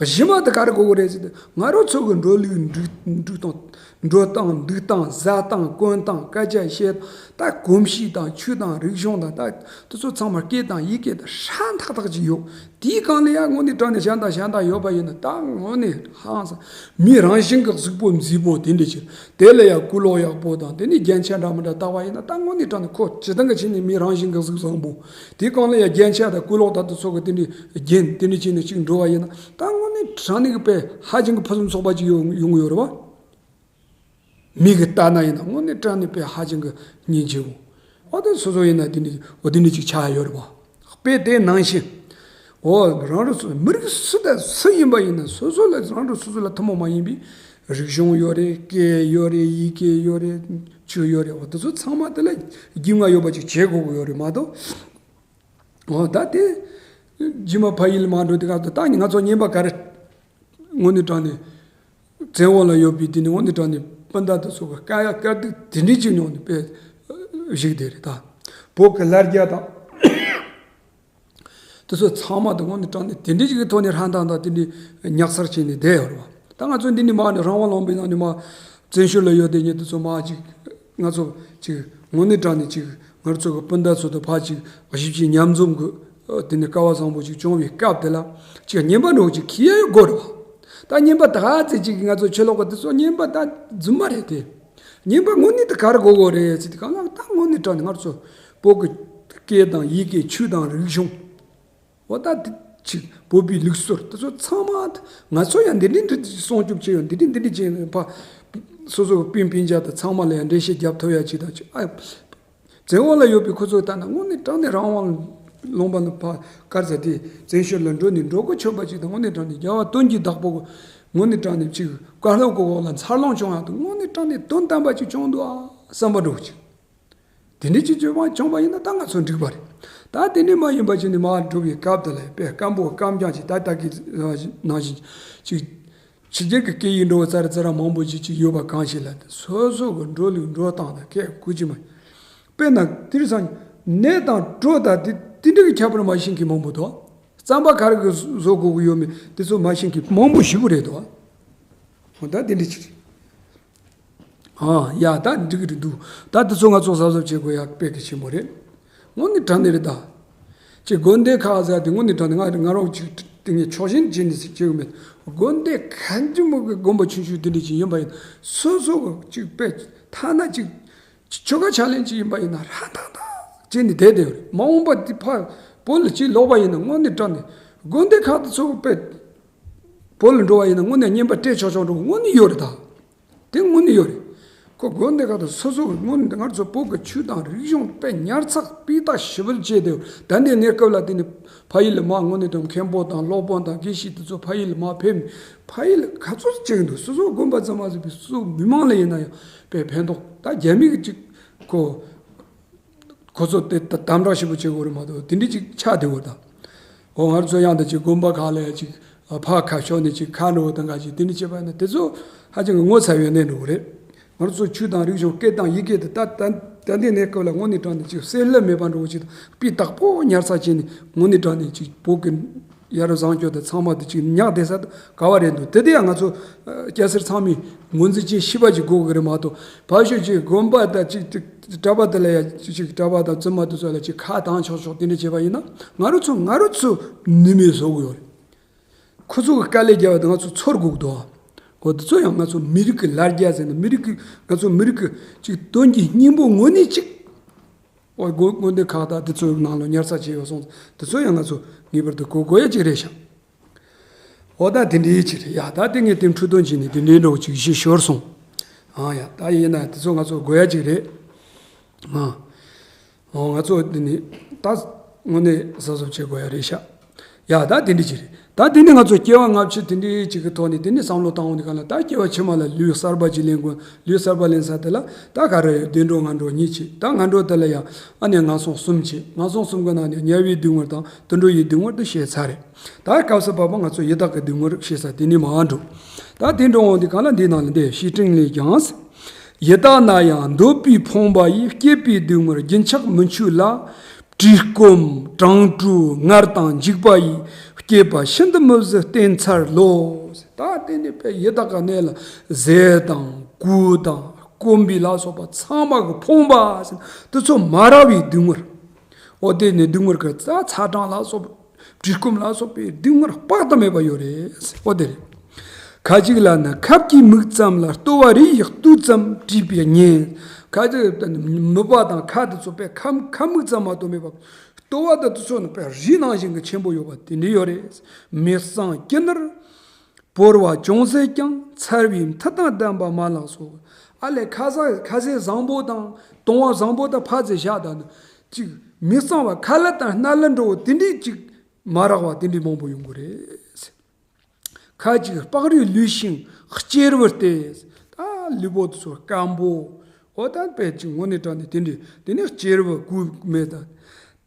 གཞི་མ་དེ་ག་རེ་དགོས་གོ་རེད་ཟེར་ཏེ་ང་རང་ཚོ་གི་འགྲོ་ལུགས་འགྲིག་འགྲིག་སྟངས། འགྲོ་སྟངས་འདུག་སྟངས་ཟ་སྟངས་གོན་སྟངས་སྐད་ཆ་བཤད་ད་གོམས་གཤིས་དང་ཆོས་དང་རིག་གཞུང་དང་ད་དེ་ཚོ་ཚང་མ་སྐད་དང་ཡི་གེ་དང་ཧྲ་ཐག་ཐག་ཅིག་ཡོད། དེའི་སྒང་ལ་ཡང་དངོས་གནས་དྲང་གནས་གཞན་དང་གཞན་དང་ཡོད་པ་ཡིན་ན་ད་དངོས་གནས་ཧང་སང་མི་རང་བཞིན་གྱི་གཟུགས་པོ་མཛེས་པོ་དེ་འདྲ་ཅིག་དེ་ལ་ཡང་སྐུ་ལོག་ཡག་པོ་དང་དེ་ནས་རྒྱན་ཆ་འདྲ་མི་འདྲ་བཏགས་པ་ཡིན་ན་ད་དངོས་གནས་དྲང་གནས་ཁོ་སྤྱིར་བཏང་གི་ཆ་ནས་མི་རང་བཞིན་གྱི་གཟུགས་བཟང་པོ། དེའི་སྒང་ལ་ཡང་རྒྱན་ཆ་དང་སྐུ་ལོག་དང་དེ་ཚོ་གི་དེ་འདྲའི་རྒྱན་དེ་འདྲ་བྱས་ནས་ཅིག་འགྲོ་བ་ཡིན་ན་ད་དངོས་གནས་དྲང་གནས་ཀྱི་དཔེ་ཧ་ཅང་གི་ཕུན་སུམ་ཚོགས་པ་ཅིག་ཡོང་ཡོང་གི་ཡོད་རེད་བ། མི་གི་ལྟ་ན་ཡིན་ན་དངོས་གནས་དྲང་གནས་དཔེ་ཧ་ཅང་གི་སྙིང་རྗེ་བོ། འོ་ད་སོ་སོ་ཡིན་ན་དེ་འདྲ་འོ་དེ་འདྲ་ཅིག་ཆགས་ཡོད་རེད་བ། དཔེ་དེ་ནང་བཞིན། འོ་རང་རང་སོ་མི་རིགས་སུ་དང་སུ་ཡིན་པ་ཡིན་ན་སོ་སོ་ལ་རང་རང་སོ་སོ་ལ་ཐུན་མོང་མ་ཡིན་པའི་རིག་གཞུང་ཡོད་རེད། སྐད་ཡོད་རེད། ཡི་གེ་ཡོད་རེད། ཆོས་ཡོད་རེད། འོ་དེ་ཚོ་ཚང་མ་དེ་ལ་རྒྱུས་མངའ་ཡོད་པ་ཅིག་བྱེད་དགོས་ཀྱི་ཡོད་རེད་མ་གཏོགས། འོ་ད་དེ་རྗེས་མ་ཕ་ཡུལ་མར་འགྲོ་དུས་སྐབས་དུ་ད་ནི་ང་ཚོ་རྔན་པ་ག་རེ་དངོས་གནས་དྲང་གནས་བཙན་འོག་ལ་ཡོད་པའི་དེ་ནི་དངོས་གནས་དྲང་གནས་སྤུན་ཟླ་དེ་ཚོ་གི་དཀའ་ཡ་དཀའ་སྡུག་དེ་འདྲའི་ཅིག་མྱོང་ནས་དཔེ་བཞུགས་བསྡད་རེད་ད། བོད་ཀྱི་ལ་རྒྱ་དང་། དེ་ཚོ་ཚང་མ་དེ་དངོས་གནས་དྲང་གནས་དེ་འདྲའི་ཅིག་གི་ཐོག་ནས་ཧྲན་ཏང་དང་དེ་འདྲའི་ཉག་ཚར་བྱས་ནས་བསྡད་ཡོད་རེད་བ། ད་ང་ཚོ་འདི་ནས་མར་ནས་རང་དབང་ལུང་པའི་ནང་ནས་མར་བཙན་བྱོལ་ལ་ཡོད་དེ་ཉིད་དེ་ཚོ་མར་ཅིག་ང་ཚོ་ཅིག་དངོས་གནས་དྲང་གནས་ཅིག་ང་ཚོ་གི་སྤུན་ཟླ་ཚོ་དང་ཕར་ཅིག་གཞིས་བྱེས་མཉམ་འཛོམས་ཀྱི་དེ་ནས་སྐལ་བ་བཟང་པོ་ཅིག་བྱུང་བའི་སྐབས་དེ་ལ་ཅིག་རྔན་པ་འདྲ་བོ་ཅིག་འཁྱེར་ཡ་ཡོད་དགོས་རེད་བ། ད་རྔན་པ་ད་ག་ཚད་ཅིག་ང་ཚོ་ཕྱི་ལོགས་གི་དེ་ཚོ་རྔན་པ་ད་རྫུན་མ་རེད་དེ། རྔན་པ་དངོས་གནས་དེ་ག་རེ་དགོས་དགོས་རེད་ཟེར་དུས་སྒང་ལ་ད་དངོས་གནས་དྲང་གནས་ང་ཚོ་བོད་ཀྱི་སྐད་དང་ཡི་གེ་ཆོས་དང་རིག་གཞུང་། འོ་ད་དེ་ཅིག་བོད་པའི་ལུགས་སྲོལ་དེ་ཚོ་ཚང་མ་ང་ཚོ་ཡང་འདི་འདྲ་འདི་འདྲ་སྲུང་སྐྱོབ་བྱེད་ཡོང་འདི་འདྲ་འདི་འདྲ་བྱེད་ཡོང་ཕ་སོ་སོ་གི་སྤུན་སྤུན་ཀྱག་དང་ཚང་མ་ལ་ཡང་འགྲེལ་བཤད་རྒྱབ་ཐུབ་ཡ་ཅིག་དང་ཅིག་ཨ། བཙན་འོག་ལ་ཡོད་པའི་ཁོ་ཚོ་ལྟར་ན་དངོས་གནས་དྲང་གནས་རང་དབང་ལུང་པ་ལ་ཕ་གར་ཟ་དེ་བཙན་བྱོལ་ལ་འགྲོ་ནས་འགྲོ་གི་ཆོག་པ་ཅིག་དང་དངོས་གནས་དྲང་གནས་རྒྱལ་བ་དོན་གྱི་བདག་པོ་གི་དངོས་གནས་དྲང་གནས་ཅིག་བཀའ་སློབ་གི་འོག་ལ་འཚར་ལོངས་བྱུང་ཡ་དང་དངོས་གནས་དྲང་གནས་དོན་དམ་པ་ཅིག་བྱུང་འདུག་ཨ་བསམ་པ་འདྲ་བོ་ཅིག་དེ་འདྲའི་ཅིག་བྱུང་བ་བྱུང་བ་ཡིན་ན་ད་ང་ཚོ་འགྲིག་པ་རེད། ད་དེ་འདྲའི་མ་ཡིན་པ་ཅིག་ནི་མར་འགྲོ་བའི་སྐབས་དེ་ལ་དཔེ་སྐམ་པོ་སྐམ་རྐྱང་ཅིག་ད་ལྟ་གི་ནང་བཞིན་ཅིག་ཕྱི་རྒྱལ་གྱི་སྐད་ཡིག་འདྲ་བོ་ཙ་ར་ཙ་ར་མང་པོ་ཅིག་ཅིག་ཡོད་པ་གང་ཞིག་ལ་དེ་སོ་སོ་གི་འགྲོ་ལུགས་འགྲོ་སྟངས་དང་སྐད་གོ་ཅི་མ་དཔེར་ན་དེང་སང་ནས་དང་གྲོ་དང་དེ་དེ་འདྲ་གི་ཁྱད་པར་མ་ཤེས་མཁན་མང་པོ་འདུག་རྩམ་པ་ག་རེ་གི་བཟོ་དགོས་ཀྱི་ཡོད་མེད་དེ་ཚོ་མ་ཤེས་མཁན་མང་པོ་ཞེ་པོ་རེད་འདུག་འོ་ད་དེ་འདྲ་ཅིག་རེད། ཨ་ཡ་ད་འགྲིག་གི་རེད་འདུག་ད་དེ་ཚོ་ང་ཚོ་གཟབ་གཟབ་བྱེད་དགོས་ཡག་དཔེ་གལ་ཆེན་པོ་རེད། དངོས་གནས་དྲང་གནས་རེད་ད། ཅིག་དགོན་སྡེ་ཁག་ཟེར་དེ་དངོས་གནས་དྲང་གནས་ང་ང་རང་ཅིག་དེ་ངས་ཕྱོགས་ཞེན་བྱས་ནས་ཟེར་གྱི་ཡོད་མེད། དགོན་སྡེ་གང་ཅི་མོ་གི་དགོན་པ་ཆུང་ཆུང་དེ་འདྲ་ཅིག་ཡིན་པ་ཡིན་ན་སོ་སོ་གི་ཅིག་དཔེ་ཐ་ན་ཅིག་ཆོལ་ཁ་ཕྱག་ལེན་ཅིག་ཡིན་པ་ཡིན་ན་ཧྲ་ཐག་ཐག་བྱས་ནས་བསྡད་བསྡད་ཡོད་རེད། མ་འོངས་པ་དེ་ཕར་ བོད་ལ་ཅིག་ལོག་པ་ཡིན་ན་དངོས་གནས་དྲང་གནས་དགོན་སྡེ་ཁག་ཏུ་ཚུགས་པའི་བོད་ལ་འགྲོ་བ་ཡིན་ན་དངོས་གནས་བསྙེན་པ་སྤྲད་ཆོག་ཆོག་འགྲོ་དངོས་གནས་ཡོད་རེད་ད། དེ་དངོས་གནས་ཡོད་རེད། ཁོ་དགོན་སྡེ་ཁག་ཏུ་སོ་སོ་དངོས་གནས་ང་ཚོ་བོད་ཀྱི་ཆོས་དང་རིག་གཞུང་དཔེ་ཉར་ཚགས་སྤུས་དག་ཞེ་པོ་བྱས་ཏེ་ད་ལྟའི་གནས་སྐབས་ལ་དེ་ནི་ཕ་ཡུལ་ལ་མ་དངོས་གནས་དང་མཁན་པོ་དང་སློབ་དཔོན་དང་དགེ་བཤེས་དེ་ཚོ་ཕ་ཡུལ་ལ་མ་ཕེབས་ཕ་ཡུལ་ལ་ག་ཚོད་ཅིག་འདུག་སོ་སོ་དགོན་པ་ཙམ་མ་ཟད་པའི་སོ་སོ་མི་མང་ལ་ཡིན་ན་ཡང་དཔེ་ཕན་ཐོགས་ད་རྒྱ་མི་གི་ཅིག་ཁོ། ཁོ་ཚོ་དེ་ད་དམ་དྲག་ཞེ་པོ་བྱེད་དགོས་རེད་མ་གཏོགས་དེ་འདྲ་ཅིག་ཆགས་བསྡད་ཡོད་ད། འོ་ང་ཚོ་ཡང་ད་ཅིག་དགོན་པ་ཁག་ལ་ཡང་ཅིག་ཕར་ཁ་ཕྱོགས་ནས་ཅིག་ཁ་འགྲོ་དང་ག་ཅིག་དེ་འདྲ་བྱས་པ་ཡིན་ན་དེ་ཚོ་ཧ་ཅང་གི་ངོ་ཚ་བའི་གནས་འགྲོ་གི་རེད། ང་ཚོ་ཆོས་དང་རིག་གཞུང་སྐད་དང་ཡི་གེ་དེ་ད་ད་ད་ལྟའི་གནས་སྐབས་ལ་དངོས་གནས་དྲང་གནས་ཅིག་གསལ་ལེ་མེད་པ་འགྲོ་ཅིག་སྤུས་དག་པོ་ཉར་ཚགས་བྱས་ནས་དངོས་གནས་དྲང་གནས་ཅིག་བོད་ཀྱི་ཡ་རབས་བཟང་སྤྱོད་དང་ཚང་མ་དེ་ཅིག་ཉག་བསྡད་ས་དང་ག་བ་རེད་འདུག་དེ་དེ་ཡང་ང་ཚོ་སྐྱ་སེར་ཚང་མས་ངོས་འཛིན་བྱེད་ཤེས་པ་ཅིག་དགོས་ཀྱི་རེད་མ་གཏོགས་ཕར་ཕྱོགས་ཅིག་དགོན་པ་དང་ཅིག་ཅིག་གྲྭ་པ་དེ་ལ་ཡ་ཅིག་ཅིག་གྲྭ་པ་དང་བཙུན་མ་དེ་ཚོ་ལ་ཅིག་ཁ་བཏང་ཆོག་ཆོག་དེ་འདྲ་བྱས་པ་ཡིན་ན་ང་རང་ཚོ་ང་རང་ཚོ་ནུས་མེད་བཟོ་གི་ཡོད་རེད། ཁོ་ཚོ་གི་དཀའ་ལས་རྒྱབ་པ་དེ་ང་ཚོ་ཚོར་དགོས་ཀྱི་འདུག་འོ་དེ་ཚོ་ཡང་ང་ཚོ་མི་རིགས་ཀྱི་ལར་རྒྱ་ཟེར་ན་མི་རིགས་ཀྱི་ང་ཚོ་མི་རིགས་ཀྱི་ཅིག་དོན་གྱི་སྙིང་པོ་དངོས་གནས་ཅིག་འོ་དགོན་དགོན་སྡེ་ཁག་དང་དེ་ཚོའི་ནང་ལ་ཉར་ཚགས་བྱས་ཡོད་སོང་དེ་ཚོ་ཡང་ང་ཚོ་ངེས་པར་དུ་གོ་དགོས་ཡ་ཅིག་རེད་ཤག་འོ་ད་དེ་འདྲའི་ཅིག་རེད་ཡ། ད་དེ་ངས་དེ་འཁྲུལ་དོན་བྱས་ནས་དེ་འདྲའི་འདྲ་བོ་ཅིག་གཞི་ཤོར་སོང་། ཨང་ཡ་ད་ཡིན་ན་དེ་ཚོ་ང་ཚོ་དགོས་ཡ་ཅིག་རེད། ཨང་། འོ་ང་ཚོ་འདི་ནི་ད་དངོས་གནས་གཟབ་གཟབ་བྱེད་དགོས་ཡ་རེད་ཤག་ཡ་ད་དེ་འདྲ་ཅིག་རེད། ད་དེ་ནི་ང་ཚོ་སྐྱེ་བ་སྔ་ཕྱི་དེ་འདྲའི་ཅིག་གི་ཐོག་ནས་དེ་ནི་བསམ་བློ་བཏང་འོང་དུས་ག་ལ་ད་སྐྱེ་བ་ཕྱི་མ་ལ་ལུས་གསར་པ་ཅིག་ལེན་དགོས། ལུས་གསར་པ་ལེན་ས་དེ་ལ་ད་ག་རེ་ཡོད། བདེ་འགྲོ་ངན་འགྲོ་གཉིས་བྱས། ད་ངན་འགྲོ་དེ་ལ་ཡང་ཨ་ནི་ངན་སོང་གསུམ་བྱས། ངན་སོང་གསུམ་གི་ནང་ནས་དམྱལ་བའི་སྡུག་བསྔལ་དང་དུད་འགྲོ་ཡི་སྡུག་བསྔལ་དུ་བཤད་ཚར་རེད། ད་སྐབས་སུ་བབ་པ་ང་ཚོ་ཡི་དྭགས་ཀྱི་སྡུག་བསྔལ་བཤད་ས་དེ་ནི་མ་འགྲོ། ད་དེ་འགྲོ་འོང་དུས་ག་ལ་འདིའི་ནང་ལ་འདི་བཤེས་སྤྲིང་ལས་ཀྱང་། ཡི་དྭགས་ན་ཡང་འདོད་པའི་ཕོངས་པ་ཡིས། སྐྱེས་པའི་སྡུག་བསྔལ་རྒྱུན་ཆགས་མི་འཆོས་ལ། བཀྲེས་སྐོམ་གྲང་དྲོ་ངལ་དང་འཇིགས་པ་ཡིས། སྐྱེས་པ་ཤིན་ཏུ་མི་བཟོད་བསྟེན་ཚར་ལོ། ད་དེ་ནི་དཔེ་ཡི་དྭགས་ཀྱི་གནས་ལ་ཟས་དང་གོས་དང་སྐོམ་པའི་ལ་སོགས་པ་ཚང་མ་གི་ཕོངས་པ་ཟེར་དེ་ཚོ་མ་རག་པའི་སྡུག་བསྔལ། འོ་དེ་ནི་སྡུག་བསྔལ་གྱི་རྩ་ཚ་གྲང་ལ་སོགས་པ། བཀྲེས་སྐོམ་ལ་སོགས་པའི་སྡུག་བསྔལ་དཔག་ཏུ་མེད་པ་ཡོད་རེད། འོ་དེ་རེད། ཁ་ཅིག་ལ་ནི་ཁབ་ཀྱི་མིག་ཙམ་ལ། ལྟོ་བ་རེ་ཡི་སྟོད་ཙམ་བཀྲུས་པས་ཉེན། ཁ་ཅིག་མིད་པ་དང་ཁ་དེ་ཚོ་དཔེ་ཁ་ཁ་མིག་ཙམ་མ་གཏོགས་མེད་པ། ལྟོ་བ་དང་དེ་ཚོ་ནི་དཔེ་རི་ནང་བཞིན་གྱི་ཆེན་པོ་ཡོད་པ་དེ་འདྲ་ཡོད་རེད། མི་གཙང་སྐྱི་ནར་བོར་བ་ཅུང་ཟད་ཀྱང་། འཚར་བའི་མཐུ་དང་ལྡན་པ་མ་ལགས་སོ། ཨ་ལས་ཁ་ཟས་ཁ་ཟས་བཟང་པོ་དང་བཏུང་བ་བཟང་པོ་དང་ཕར་ཚུར་བཞག་དང་ནི་ཅིག་མི་གཙང་བ་ཁ་ལག་དང་སྣ་ལུད་འདྲ་བོ་དེ་འདྲས་ཅིག་མ་རག་པ་དེ་འདྲས་མང་པོ་ཡོང་གི་རེད། ཁ་ཅིག་ལྤགས་རིས་ལུས་ཤིང་གཅེར་བུར་ལྟོས། ད་ལུས་པོ་དེ་ཚོ་སྐམ་པོ། འོ་ད་དཔེ་ཅིག་དངོས་གནས་དྲང་གནས་དེ་འདྲས་དེ་ནས་གཅེར་བུ་གོས་མེད་ད།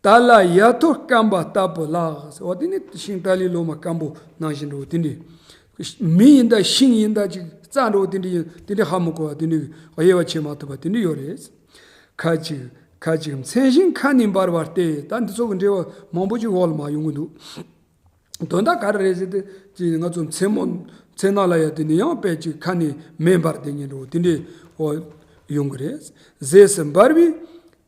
ད་ལ་ཡ་ཐོ་སྐམ་པ་ལྟ་བུ་ལགས། འོ་དེ་ནི་ཤིང་ཏཱ་ལའི་ལོ་མ་སྐམ་པོ་ནང་བཞིན་འདྲ་བོ་དེ་འདྲས། མི་ཡིན་ད་ཤིང་ཡིན་ད་ཅིག་རྩྭ་འདྲ་བོ་དེ་འདྲས་ཡིན་དེ་འདྲས་ཧ་མི་གོ་བ་དེ་འདྲས་དབྱེ་བ་ཕྱེ་མ་ཐུབ་པ་དེ་འདྲས་ཡོད་རེད། ཁ་ཅིག་ཁ་ཅིག་མཚན་ཞེན་ཁ་ནས་འབར་བ་སྟེ། ད་འདི་ཚོ་གི་འགྲེལ་བ་མང་པོ་ཅིག་འོག་ལ་མ་ཡོང་གི་འདུག་དོན་དག་ག་རེ་རེད་ཟེར་ཏེ་ཅིག་ང་ཚོ་མཚན་མོ་མཚན་ནག་ལ་ཡ་དེ་ནི་ཡང་དཔེ་ཅིག་ཁ་ནས་མེ་འབར་དེ་ཉིན་འགྲོ་དེ་འདྲས་འོ་ཡོང་གི་རེད། ཟས་སུ་འབར་བའི་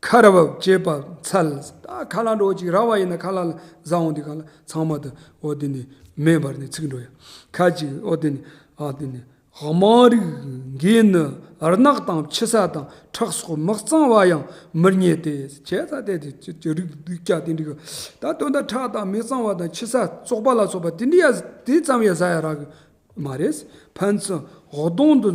ཁ་རབ་བཅད་པ་འཚལ། ད་ཁ་ལག་འགྲོ་ཅིག་རག་པ་ཡིན་ན་ཁ་ལག་ལ་ཟ་འོང་དུས་གང་ལ་ཚང་མ་དུ་འོ་དེ་ནི་མེ་འབར་ནས་ཚིག་འགྲོ་ཡ། ཁ་ཅིག་འོ་དེ་ནི་ཨ་དེ་ནི། དམངས་རིགས་འགས་ནི་རྣག་དང་ཕྱི་ས་དང་། ཁྲག་སོགས་མི་གཙང་བ་ཡང་མི་རྙེད་དེ། བྱས་ཙང་དེ་དེ་ཅི་ཅི་རིགས་སྡུག་ཅག་དེ་འདྲ་གི་ད་དོན་དག་ཁྲག་དང་མི་གཙང་བ་དང་ཕྱི་ས་བཙོག་པ་ལ་སོགས་པ་དེ་འདྲ་ཡ་དེ་ཙམ་ཡ་ཟ་ཡ་རག་གི་མ་རེད། ཕན་ཚུན་གདོང་དུ་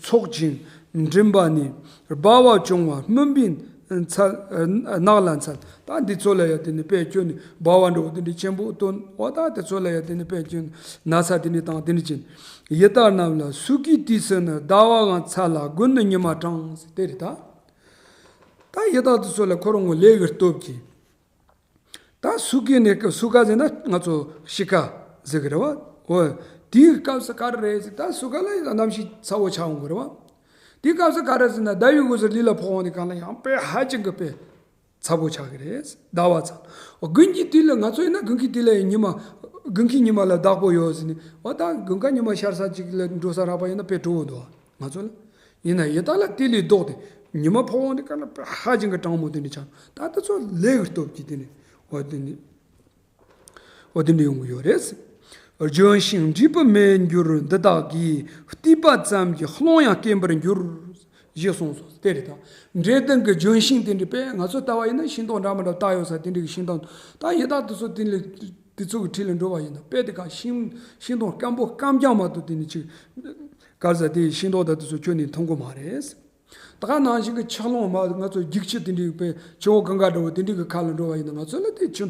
འཚོགས་ཅིང་མགྲིན་པ་ནས། སྦ་བ་བྱུང་བ་སྨིན་པའི་འཚལ། ནགས་ལ་འཚལ། ད་འདི་ཚོ་ལ་ཡ་དེ་ནི་དཔེ་ཁྱོད་ནི་སྦ་བ་འགྲོ་དེ་འདྲ་ཆེན་པོ་སྟོན། འོ་ད་དེ་ཚོ་ལ་ཡ་དེ་ནི་དཔེ་ཁྱོད་ན་ཚ་དེ་འདྲ་དང་དེ་འདྲ་ཅན། ཡི་དྭགས་རྣམས་ལ་སོས་ཀའི་དུས་སུ་ནི། ཟླ་བའང་འཚལ་ལ་དགུན་ནི་ཉི་མ་གྲང་། དེ་རེད་ད། ད་ཡི་དྭགས་དེ་ཚོ་ལ་ཁོ་རང་ངོ་ལས་ཀྱི་སྟོབས་ཀྱིས། ད་སོས་ཀའི་གནས་སྐབས་སོས་ཀ་ཟེར་ན་ང་ཚོ་དཔྱིད་ཀ་ཟེར་གི་རེད་བ། འོ། དེའི་སྐབས་སུ་ག་རེ་རེད་ཟེར་ད་སོས་ཀ་ལ་ཡང་གནམ་གཤིས་ཚ་བོ་ཆགས་འོང་གི་རེད་བ། དེའི་སྐབས་སུ་ག་རེ་ཟེར་ན་ཟླ་བའི་འོད་ཟེར་ལུས་ལ་ཕོག་འོང་དུས་གང་ལ་ཡང་དཔེ་ཧ་ཅང་གི་དཔེ་ཚ་བོ་ཆགས་ཀྱི་རེད། ཟླ་བ་ཚ། དགུན་གྱི་དུས་ལ་ང་ཚོ་ཡིན་ན་དགུན་གྱི་དུས་ལ་ཡང་ཉི་མ། དགུན་གྱི་ཉི་མ་ལ་བདག་པོ་ཡོད་ཟེར་ནས་འོ་ད་དགུན་ཁ་ཉི་མ་ཤར་ས་ཅིག་ལ་འགྲོ་ས་རག་པ་ཡིན་ན་དཔེ་སྤྲོ་བོ་འདུག་ང་ཚོ་ལ། ཡིན་ན་ཡི་དྭགས་ལ་དེ་ལས་ལྡོག་སྟེ་ཉི་མ་ཕོག་འོང་དུས་གང་ལ་དཔེ་ཧ་ཅང་གི་གྲང་མོ་དེ་འདྲ་ཆགས། ད་ལྟ་ཚོ་ལས་ཀྱི་སྟོབས་ཀྱིས་དེ་ནས་འོ་དེ་ནས། འོ་དེ་འདྲ་ཡོང་གི་ཡོད་རེད། ལྗོན་ཤིང་འབྲས་བུ་མེད་འགྱུར་འདི་དག་གིས། བལྟས་པ་ཙམ་གྱིས་རླུང་ཡང་སྐེམ་པར་འགྱུར། ཞེས་གསུངས་སོ། དེ་རེད་ད། འབྲས་ལྡན་གྱི་ལྗོན་ཤིང་དེ་འདྲའི་དཔེ་ང་ཚོ་ལྟ་བ་ཡིན་ན་ཤིང་སྡོང་འདྲ་མི་འདྲ་བཏགས་ཡོད་ས་དེ་འདྲའི་གི་ཤིང་སྡོང་ད་ཡི་དྭགས་དེ་ཚོ་དེ་ལས་དེ་ཚོ་གི་འཁྲིས་ལ་འགྲོ་བ་ཡིན་ན་དཔེ་དེ་ག་ཤིང་ཤིང་སྡོང་སྐམ་པོ་སྐམ་རྐྱང་མ་གཏོགས་དེ་ནི་ཅིག་ག་རེ་ཟེར་དེ་ཤིང་སྡོང་ད་དེ་ཚོ་ཁྱོན་ནས་མཐོང་གི་མ་རེད། ད་ག་ནང་བཞིན་གྱི་ཆུ་ཀླུང་མ་ང་ཚོ་རྒྱུག་ཆུ་དེ་འདྲའི་དཔེ་ཆུ་བོ་གངྒཱ་འདྲ་བོ་དེ་འདྲའི་གི་ཁ་ལ་འགྲོ་བ་ཡིན་ན་ང་ཚོ་ལ་དེ་ཆུ་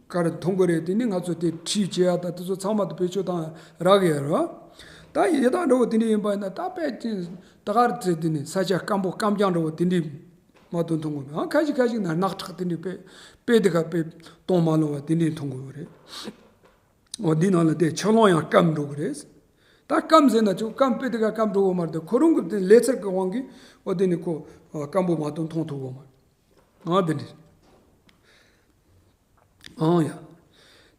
ག་རེ་མཐོང་གི་རེད། དེ་ནི་ང་ཚོ་དེ་ཁྲིད་བྱེད་ཡ་ད་དེ་ཚོ་ཚང་མ་དེ་བེད་སྤྱོད་བཏང་རག་གི་ཡོད་རེད་བ། ད་ཡི་དྭགས་འདྲ་བོ་དེ་འདྲ་ཡིན་པ་ཡིན་ན་ད་དཔེ་ཅིག་ད་ག་རེ་ཚེ་དེ་ནི་ས་ཆ་སྐམ་པོ་སྐམ་རྐྱང་འདྲ་བོ་དེ་འདྲའི་མ་གཏོགས་མཐོང་གི་མེད། ཨང་ཁ་ཤས་ཁ་ཤས་ན་རྣག་ཁྲག་དེ་འདྲའི་དཔེ་དཔེ་དེ་ག་དཔེ་གཏོང་མ་ལོང་བ་དེ་འདྲའི་མཐོང་གི་ཡོད་རེད། འོ་འདི་ནང་ལ་དེ་ཆུ་ཀླུང་ཡང་སྐམ་འགྲོ་གི་རེད། ད་སྐམ་ཟེར་ན་ཅུང་སྐམ་དཔེ་དེ་ག་སྐམ་འགྲོ་གི་མ་རེད། ཁོ་རང་གི་དེ་ལས་ཚད་ཀྱི་དབང་གིས་འོ་དེ་ནི་ཁོ་སྐམ་པོ་མ་གཏོགས་མཐོང་ཐུབ་གི་མ་རེད། ཨང་དེ་འདྲ་རེད། ཨང་ཡ།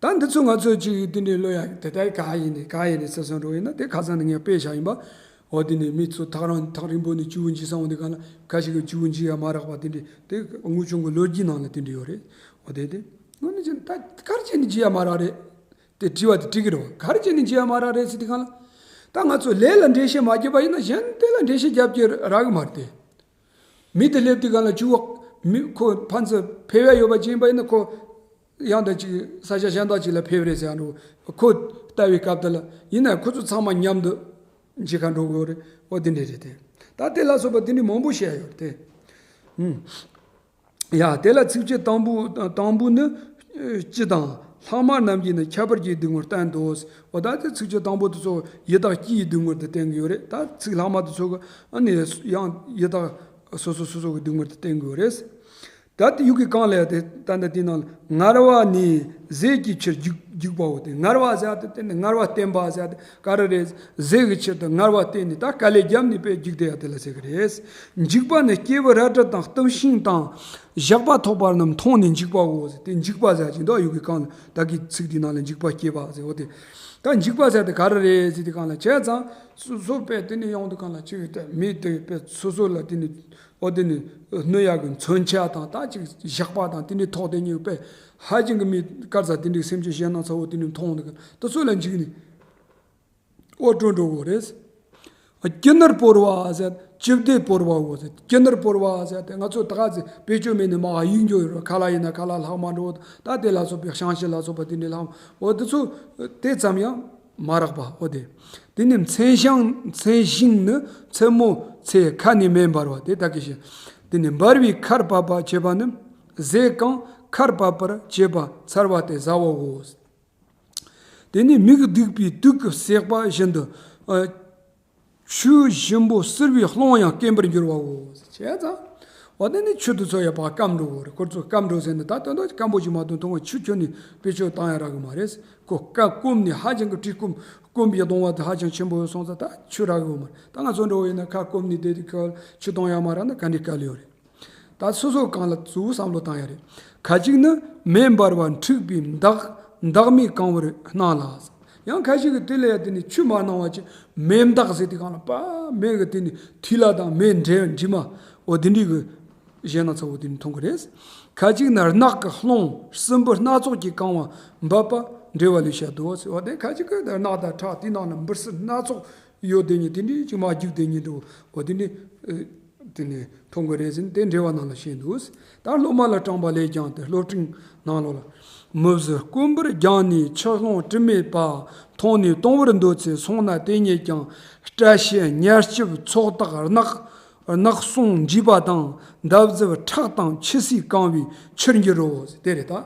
ད་འདི་ཚོ་ང་ཚོས་ཅིག་འདི་འདྲའི་བློ་ཡ་དེ་ལྟར་ག་ཡིན་ནི་ག་ཡིན་ནི་ཟེར་སོང་འགྲོ་ཡིན་ན་དེ་ཁ་སང་ནས་ངས་དཔེ་བཞག་ཡིན་པ། འོ་དེ་ནས་མི་ཚོ་ཐག་རིང་ཐག་རིང་པོ་ནས་རྒྱུ་བོ་འཇིག་སོང་འདི་ག་ན་ཁ་ཞིག་གི་རྒྱུ་བོ་འཇིག་ཡ་མ་རག་པ་དེ་འདྲའི་དེ་དངོས་བྱུང་གི་ལོ་རྒྱུས་ནང་ལ་དེ་འདྲ་ཡོད་རེད། འོ་དེ་དེ་དངོས་གནས་ཅན་ད་ག་རེ་བྱས་ནས་འཇིག་ཡ་མ་རག་རེད། དེ་དྲི་བ་དེ་དྲི་གི་རེད་བ། ག་རེ་བྱས་ནས་འཇིག་ཡ་མ་རག་རེད་ཟེར་དེ་ག་ན། ད་ང་ཚོ་ལས་ལ་འགྲེལ་བཤད་མ་བརྒྱབ་པ་ཡིན་ན་གཞན་དེ་ལ་འགྲེལ་བཤད་རྒྱབ་ཀྱི་རག་གི་མ་རེད་དེ། མི་དེ་སླེབས་དུས་སྒང་ལ་ཅུ་བོ་མི་ཁོ་ཕན་ཚུན་ཕེབས་ཡ་ཡོད་པ་ཅིག་ཡིན་པ་ཡིན་ན་ཁོ་ཡང་ད་ཅིག་ས་ཆ་གཞན་དག་ཅིག་ལ་ཕེབས་རེད་ཟེར་ཡ་འགྲོ། ཁོ་ལྟ་བའི་སྐབས་དེ་ལ་ཡིན་ན་ཁོ་ཚོ་ཚང་མ་མཉམ་དུ་མཇལ་ཁ་འགྲོ་དགོས་རེད། འོ་དེ་འདྲ་རེད་དེ། ད་དེ་ལ་སོགས་པ་དེ་འདྲ་མང་པོ་བཤད་ཡོད་དེ། ཧུམ། ཡ་དེ་ལ་ཚིགས་བཅད་དང་པོ་དང་པོ་ནི་སྤྱི་དང་ལྷག་མ་རྣམས་ཀྱིས་ནི་ཁྱད་པར་གྱི་སྡུག་བསྔལ་བསྟན་ཏོ། འོ་ད་དེ་ཚིགས་བཅད་དང་པོ་དེ་ཚོ་ཡི་དྭགས་སྤྱིའི་སྡུག་བསྔལ་དེ་བསྟན་གྱི་ཡོད་རེད། ད་ཚིག་ལྷག་མ་དེ་ཚོ་གི་ཨ་ནི་ཡང་ཡི་དྭགས་སོ་སོ་སོ་སོ་གི་སྡུག་བསྔལ་དེ་བསྟན་གྱི་ཡོད་རེད། ད་དེ་ཡུག་གི་གང་ལས་དེ་ད་ལྟ་དེ་ནང་ལ་ངལ་བ་ནི་ཟས་ཀྱི་ཕྱིར་རྒྱུག་རྒྱུག་པའོ། དེ་ངལ་བ་ཟེར་དེ་དེ་ནི་ངལ་བ་བསྟེན་པ་ཟེར་དེ་ག་རེ་རེད། ཟས་ཀྱི་ཕྱིར་དུ་ངལ་བ་བསྟེན་ནས་ད་དཀའ་ལས་བརྒྱབ་ནས་དཔེ་རྒྱུག་བསྡད་ཡ་དེ་ལ་ཟེར་གི་རེད། འཇིགས་པ་ནི་སྐྱེས་བུ་རལ་གྲི་དང་གཏུམ་ཤིང་དང་ཞགས་པ་ཐོགས་པ་རྣམས་མཐོང་ནས་འཇིགས་པའོ་ཟེར། དེ་འཇིགས་པ་ཟེར་གྱི་འདུག་ཡུག་གི་གང་ལ་ད་གི་ཚིག་དེ་ནང་ལ་འཇིགས་པ་སྐྱེས་པ་ཟེར་འོ་དེ། ད་འཇིགས་པ་ཟེར་དེ་ག་རེ་རེད་ཟེར་དེ་གང་ལ་བྱས་ཙང་སོ་སོ་དཔེ་དེ་ནས་ཡོང་དུས་གང་ལ་ཅིག་དེ་མི་དེ་དཔེ་སོ་སོ་ལ་དེ་ནས། འོ་དེ་ནི་གནོད་ཡག་གི་མཚོན་ཆ་དང་ད་ཅིག་ཞགས་པ་དང་དེ་འདྲའི་ཐོགས་དེ་ཉིད་དཔེ་ཧ་ཅང་གི་མི་དཀར་ཟ་དེ་འདྲའི་སེམས་ཅན་གཞན་སྣ་ཚ་བོ་དེ་འདྲའི་མཐོང་འདུག་གི་དེ་ཚོ་ལ་འཇིགས་ནས་འོ་སྤྲོ་འགྲོ་གི་རེད། ཀྱི་ནུར་བོར་བ་ཟེར་ཅི་བདེ་བོར་བའོ་ཟེར། ཀྱི་ནུར་བོར་བ་ཟེར་དེ་ང་ཚོ་ད་ག་ཚེ་བེད་སྤྱོད་མེད་ནས་མ་གཡུག་འགྱོ་ཡོད་རེད། ཁ་ལག་ཡིན་ན་ཁ་ལག་ལྷག་མ་འགྲོ་ད་དེ་ལ་སོགས་པའི་བཤང་གཅི་ལ་སོགས་པ་དེ་འདྲའི་ལྷག་མ་འོ་དེ་ཚོ་དེ་ཙམ་ཡང་། མ་རག་པ་འོ་དེ། དེ་ནི་མཚན་ཤིང་མཚན་ཤིང་ནི་མཚན་མོ་ཚེ་ཁ་ནས་མེ་འབར་བ་དེ་ད་གི་ཞེས། དེ་ནི་འབར་བའི་ཁར་བབས་པ་བྱས་པ་ནི་ཟས་གང་ཁར་བབས་པར་བྱས་པ་ཚར་བ་དེ་ཟ་བའོ། དེ་ནི་མིག་གདུག་པའི་དུག་གིས་བསྲེགས་པ་བཞིན་དུ། ཨ། ཆུ་ཞིམ་པོ་བསིལ་བའི་རླུང་ཡང་སྐེམ་པར་འགྱུར་བའོ། བྱས་ཙང་། འོ་དེ་ནི་ཆུ་དེ་ཚོ་ཡང་ཕར་སྐམ་འགྲོ་གི་རེད། ཁོ་ཚོ་སྐམ་འགྲོ་ཟེར་ནས་ད་དོན་དག་སྐམ་པོ་ཞིག་མ་གཏོགས་མཐོང་བ་ཆུ་ཁྱོན་ནས་བེད་སྤྱོད་བཏང་ཡ་རག་གི་མ་རེད། ཁོ་སྐམ་སྐོམ་ནས་ཧ་ཅང་གི་དྲི་སྐོམ་སྐོམ་པའི་གདུང་བ་དེ་ཧ་ཅང་ཆེན་པོ་ཡོད་སོང་ཙང་ད་ཆུ་རག་གི་ཡོད་མ་རེད། ད་ང་ཚོ་འདྲ་བོ་ཡིན་ན་ཁ་སྐོམ་ནས་བསྡད་དུས་ཁ་ཆུ་འཐུང་ཡ་མ་རག་ན་ག་འདྲའི་དཀའ་ལས་ཡོད་རེད། ད་སོ་སོ་གང་ལ་གཙོ་བོ་བསམ་བློ་བཏང་ཡ་རེད། ཁ་ཅིག་ནི་མེ་འབར་བ་འཁྲིགས་པའི་མདག་མདག་མེ་གང་བར་སྣང་ལ། ཡང་ཁ་ཅིག་གིས་དེ་ལ་ཡ་དེ་ནི་ཆུ་མ་སྣང་བ་ཅིག་མེ་མདག་ཟེར་དེ་གང་ལ་པ་མེ་གི་དེ་ནི་ཐིག་ལ་དང་མེ་འདྲེས་འདྲིས་མ་འོ་དེ་འདྲའི་གི་གཞན་སྣ་ཚ་བོ་དེ་ནི་མཐོང་གི་རེད། ཁ་ཅིག་ནི་རྣག་གི་རླུང་སྲིན་བུ་སྣ་ཚོགས་ཀྱིས་གང་བ་འབབ་པ་འདྲེས་པ་ལས་བཤད་དོ་ཟེར་བ་དེ་ཁ་ཅིག་གིས་རྣག་དང་ཁྲག་དེ་ནང་ན་འབུ་སྲིན་སྣ་ཚོགས་ཡོད་དེ་ཉིད་དེ་འདྲའི་ཅིག་མ་རྒྱུག་དེ་ཉིད་འགྲོ་འོ་དེ་འདྲའི་དེ་ནི་མཐོང་གི་རེད་ཟེར་ནས་དེ་འགྲེལ་བ་ནང་ལ་བཤད་འདུག་ད་སློབ་མ་ལ་དྲངས་པ་ལས་ཀྱང་སྟེ་སློབ་སྤྲིངས་ནང་ལོགས་ལ། མི་བཟོད་སྐོམ་པར་སྦྱངས་ནས་ཆུ་ཀླུང་དྲི་མེད་པ། འཐུང་ནས་དུང་བར་འདོད་ཚེ་སོང་ན་དེ་ཉིད་ཀྱང་། སྐྲ་ཤད་ཉ་སྐྱིབས་ཚོགས་དག་རྣག་རྣག་ཟུང་འཇིབ་པ་དང་འདབ་རྫབ་ཁྲག་དང་ཆུ་སེར་གང་བའི་ཆུར་འགྱུར་རོ། དེ་རེད་ད།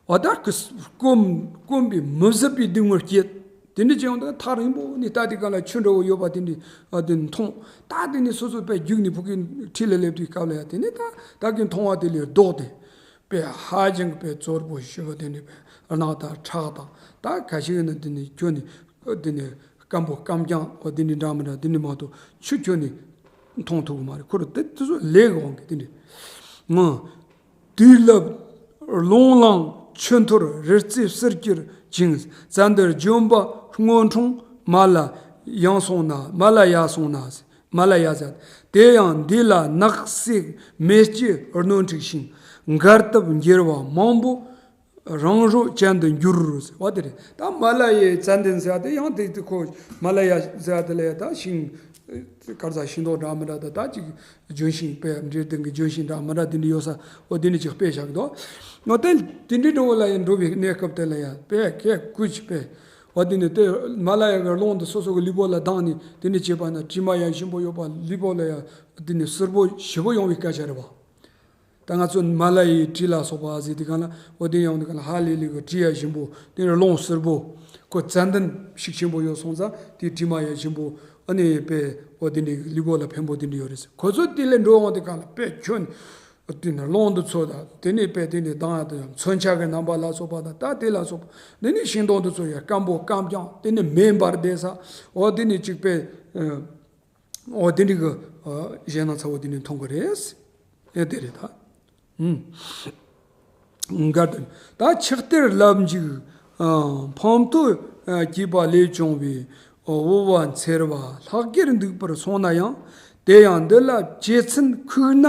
འོ་ད་སྐོམ་སྐོམ་པའི་མི་བཟོད་པའི་སྡུག་བསྔལ་སྐྱེད། དེ་འདྲ་བྱས་ཡོང་དུས་ཐག་རིང་པོ་ནས་ལྟ་དུས་སྒང་ལ་ཆུ་འདྲ་བོ་ཡོད་པ་དེ་འདྲ་དེ་མཐོང་། ད་དེ་ནས་སོ་སོ་དཔེ་རྒྱུག་ནས་ཕ་གིའི་འཁྲིས་ལ་སླེབས་དུས་སྐབས་ལ་ཡ་དེ་ནས་ད་ད་གིན་མཐོང་བ་དེ་ལས་ལྡོག་སྟེ། དཔེ་ཧ་ཅང་གི་དཔེ་རྩུབ་པོ་ཞེ་པོ་དེ་འདྲ་དཔེ་རྣག་དང་ཁྲག་དང་ད་ཁ་ཤས་ཡིན་ན་དེ་ནས་ཁྱོན་ནས་དེ་ནས་སྐམ་པོ་སྐམ་རྐྱང་འོ་དེ་འདྲ་འདྲ་མི་འདྲ་དེ་འདྲ་མ་གཏོགས་ཆུ་ཁྱོན་ནས་མཐོང་ཐུབ་ཀྱི་མ་རེད། ཁོ་རང་དེ་དེ་ཚོ་ལས་ཀྱི་དབང་གིས་དེ་འདྲ་ངང་། དུས་རླབས་རླུང་ལངས་ཆུ་འཐོར་རི་རྩེ་བསིལ་གྱུར་ཅིང་། ཙན་དན་ལྗོན་པ་སྔོ་འཁྲུངས་མ་ལ་ཡང་སོང་ན། མ་ལ་ཡ་སོང་ན། མ་ལ་ཡ་ཟེར། དེ་ཡང་འདི་ལ་ནགས་གསེག་མེ་ལྕེ་རྣོ་འཁྲིགས་ཤིང་། འགར་སྟབས་འགྱེལ་བ་མང་པོ་རང་རོ་ཅན་དུ་འགྱུར་ཟེར་བ་དེ་རེད། ད་མ་ལ་ཡའི་ཙན་དན་ཟེར་བ་དེ་ཡང་དེ་དེ་ཁོ་མ་ལ་ཡ་ཟེར་བ་དེ་ལ་ཡ་ད་ཤིང་། གར་ས་ཤིང་ཏོག་འདྲ་མི་འདྲ་དང་ད་ཅིག་ལྗོན་ཤིང་དཔེ་འབྲས་ལྡན་གྱི་ལྗོན་ཤིང་འདྲ་མི་འདྲ་དེ་འདྲ་ཡོད་ས་འོ་དེ་འདྲ་ཅིག་དཔེ་བཞག་འདུག་འོ་དེ་དེ་འདྲའི་འགྲོ་བ་ལ་ཡང་འགྲོ་བའི་གནས་སྐབས་དེ་ལ་ཡང་དཔེ་ཁས་ཁུར་ཅིག་དཔེ་འོ་དེ་ནས་དེ་མ་ལ་ཡ་གི་རླུང་དེ་སོ་སོ་གི་ལུས་པོ་ལ་ལྡང་ནས་དེ་འདྲ་བྱས་པ་ན་དྲི་མ་ཡང་ཞིམ་པོ་ཡོད་པ་ལུས་པོ་ལ་ཡང་དེ་ནས་བསིལ་པོ་ཞེ་པོ་ཡོང་བའི་སྐད་ཆ་རེད་བ། ད་ང་ཚོ་མ་ལ་ཡའི་དྲི་ལ་སོགས་པ་ཟེར་དུས་གང་ལ་འོ་དེ་ཡང་དེ་གང་ལ་ཧ་ལས་ལས་གི་དྲི་ཡ་ཞིམ་པོ་དེ་རླུང་བསིལ་པོ་ཁོ་ཙན་དན་ཤུགས་ཆེན་པོ་ཡོད་སོང་ཙང་དེའི་དྲི་མ་ཡ་ཞིམ་པོ་ཨ་ནི་དཔེ་འོ་དེ་འདྲའི་ལུས་པོ་ལ་ཕན་པོ་དེ་འདྲ་ཡོད་རེད་ཟེར། ཁོ་ཚོ་དེ་ལས་འགྲོ་འོང་དུས་གང་ལ་དཔེ་ཁྱོད་དེ་ནས་རླུང་དུ་ཚོ་དང་དེ་ནས་དཔེ་དེ་ནས་ལྡང་ཡ་དང་ཡང་མཚོན་ཆ་གི་རྣམ་པ་ལ་སོགས་པ་དང་ད་དེ་ལ་སོགས་པ་དེ་ནས་ཤིང་སྡོང་དུ་ཚོ་ཡ་སྐམ་པོ་སྐམ་རྐྱང་དེ་ནས་མེ་འབར་བསྡད་ས་འོ་དེ་ནས་ཅིག་དཔེ། འོ་དེ་འདྲའི་གི་གཞས་སྣ་ཚ་བོ་དེ་འདྲའི་མཐོང་གི་རེད། ཨེ་དེ་རེད་ད། ཨུམ། འགར་དུ་ད་ཆགས་གཏེར་ལབ་འཇིག་ཕམ་ཐོ་སྐྱེས་པ་ལས་བྱུང་བའི་དབུ་བ་འཚེར་བ་ལྷག་གེར་འདུག་པར་སོང་ན་ཡང་དེ་ཡང་འདི་ལ་བཅད་ཚུན་ཁུག་ན།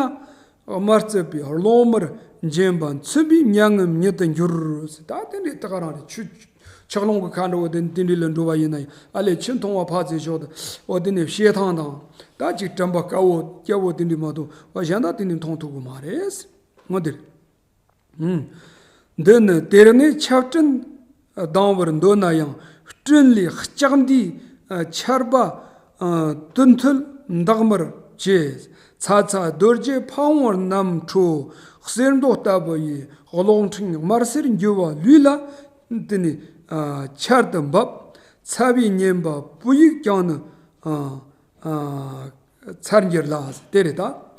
དམར་རྩི་པའི་རླུང་མར་འབྱིན་པ་མཚུད་པའི་མྱ་ངམ་ཉིད་དུ་འགྱུར། ད་དེ་འདྲའི་ད་ག་རང་རེད། ཆུ་ཆག་རླུང་གི་ཁ་འགྲོ་བ་དེ་དེ་འདྲའི་ལ་འགྲོ་བ་ཡིན་ན་ཡང་ཨ་ལས་ཆུ་འཐུང་བ་ཕར་ཚེ་ཞོག་ཏུ་འོ་དེ་ནས་བཤད་ཐང་དང་ད་ཅིག་དྲན་པ་དཀར་བོ་སྐྱ་བོ་དེ་འདྲའི་མ་གཏོགས་འོ་གཞན་དག་དེ་ནས་མཐོང་ཐུབ་གི་མ་རེད། ངོ་དེ་རེད། འདི་ནི་དེར་ནས་ཆར་སྤྲིན་ལྡང་བར་འདོད་ན་ཡང་སྤྲིན་ལས་ལྕགས་འདིའི་ཆར་པ་དུ་འཐུལ་འདག་མར་བྱེད། ཚ་ཚ་རྡོ་རྗེ་ཕ་བོང་རྣམ་འཕྲོ་གསེར་མདོག་ལྟ་བུ་ཡི་གློག་ཕྲེང་དམར་སེར་འགྱུ་བ་ལུས་ལ་དེ་ནི་ཆར་དུ་འབབ། ཚ་བའི་ཉེན་པ་བུ་ཡུག་ཀྱང་ནི། ཚར་འགྱུར་ལ་དེ་རེད་ད།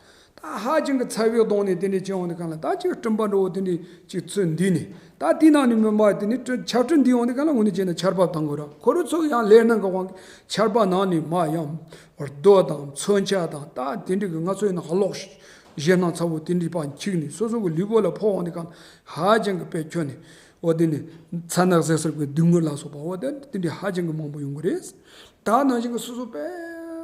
ད་ཧ་ཅང་གི་ཚ་བའི་གདོང་ནས་དེ་འདྲས་བྱས་འོང་དུས་གང་ལ་ད་ཅིག་སྤྲིན་པ་འདྲ་བོ་དེ་འདྲས་ཅིག་ཚོས་འདུས་ནས་ད་དེའི་ནང་ནས་མི་མ་དེ་ནས་སྤྲིན་ཆར་སྤྲིན་འདུས་འོང་དུས་གང་ལ་དངོས་གནས་བྱས་ན་ཆར་པ་བཏང་དགོས་ར། ཁོ་རང་ཚོ་ཡང་ལས་སྣང་གི་དབང་གིས་ཆར་པ་ནང་ནས་མ་ཡང་རྡོ་དང་མཚོན་ཆ་དང་ད་དེ་འདྲས་གི་ང་ཚོ་ཡིན་ན་གློག་གཞས་སྣ་ཚ་བོ་དེ་འདྲས་པ་འཁྱུག་ནས་སོ་སོ་གི་ལུས་པོ་ལ་ཕོག་འོང་དུས་གང་ཧ་ཅང་གི་དཔེ་ཁྱོན་ནས་འོ་དེ་ནས་ཚ་ནག་ཟེར་ཟེར་གི་སྡུག་བསྔལ་ལ་སོགས་པ་འོ་དེ་དེ་འདྲས་ཧ་ཅང་གི་མང་པོ་ཡོང་གི་རེད། ད་ནང་བཞིན་གྱི་སོ་སོ་དཔེ་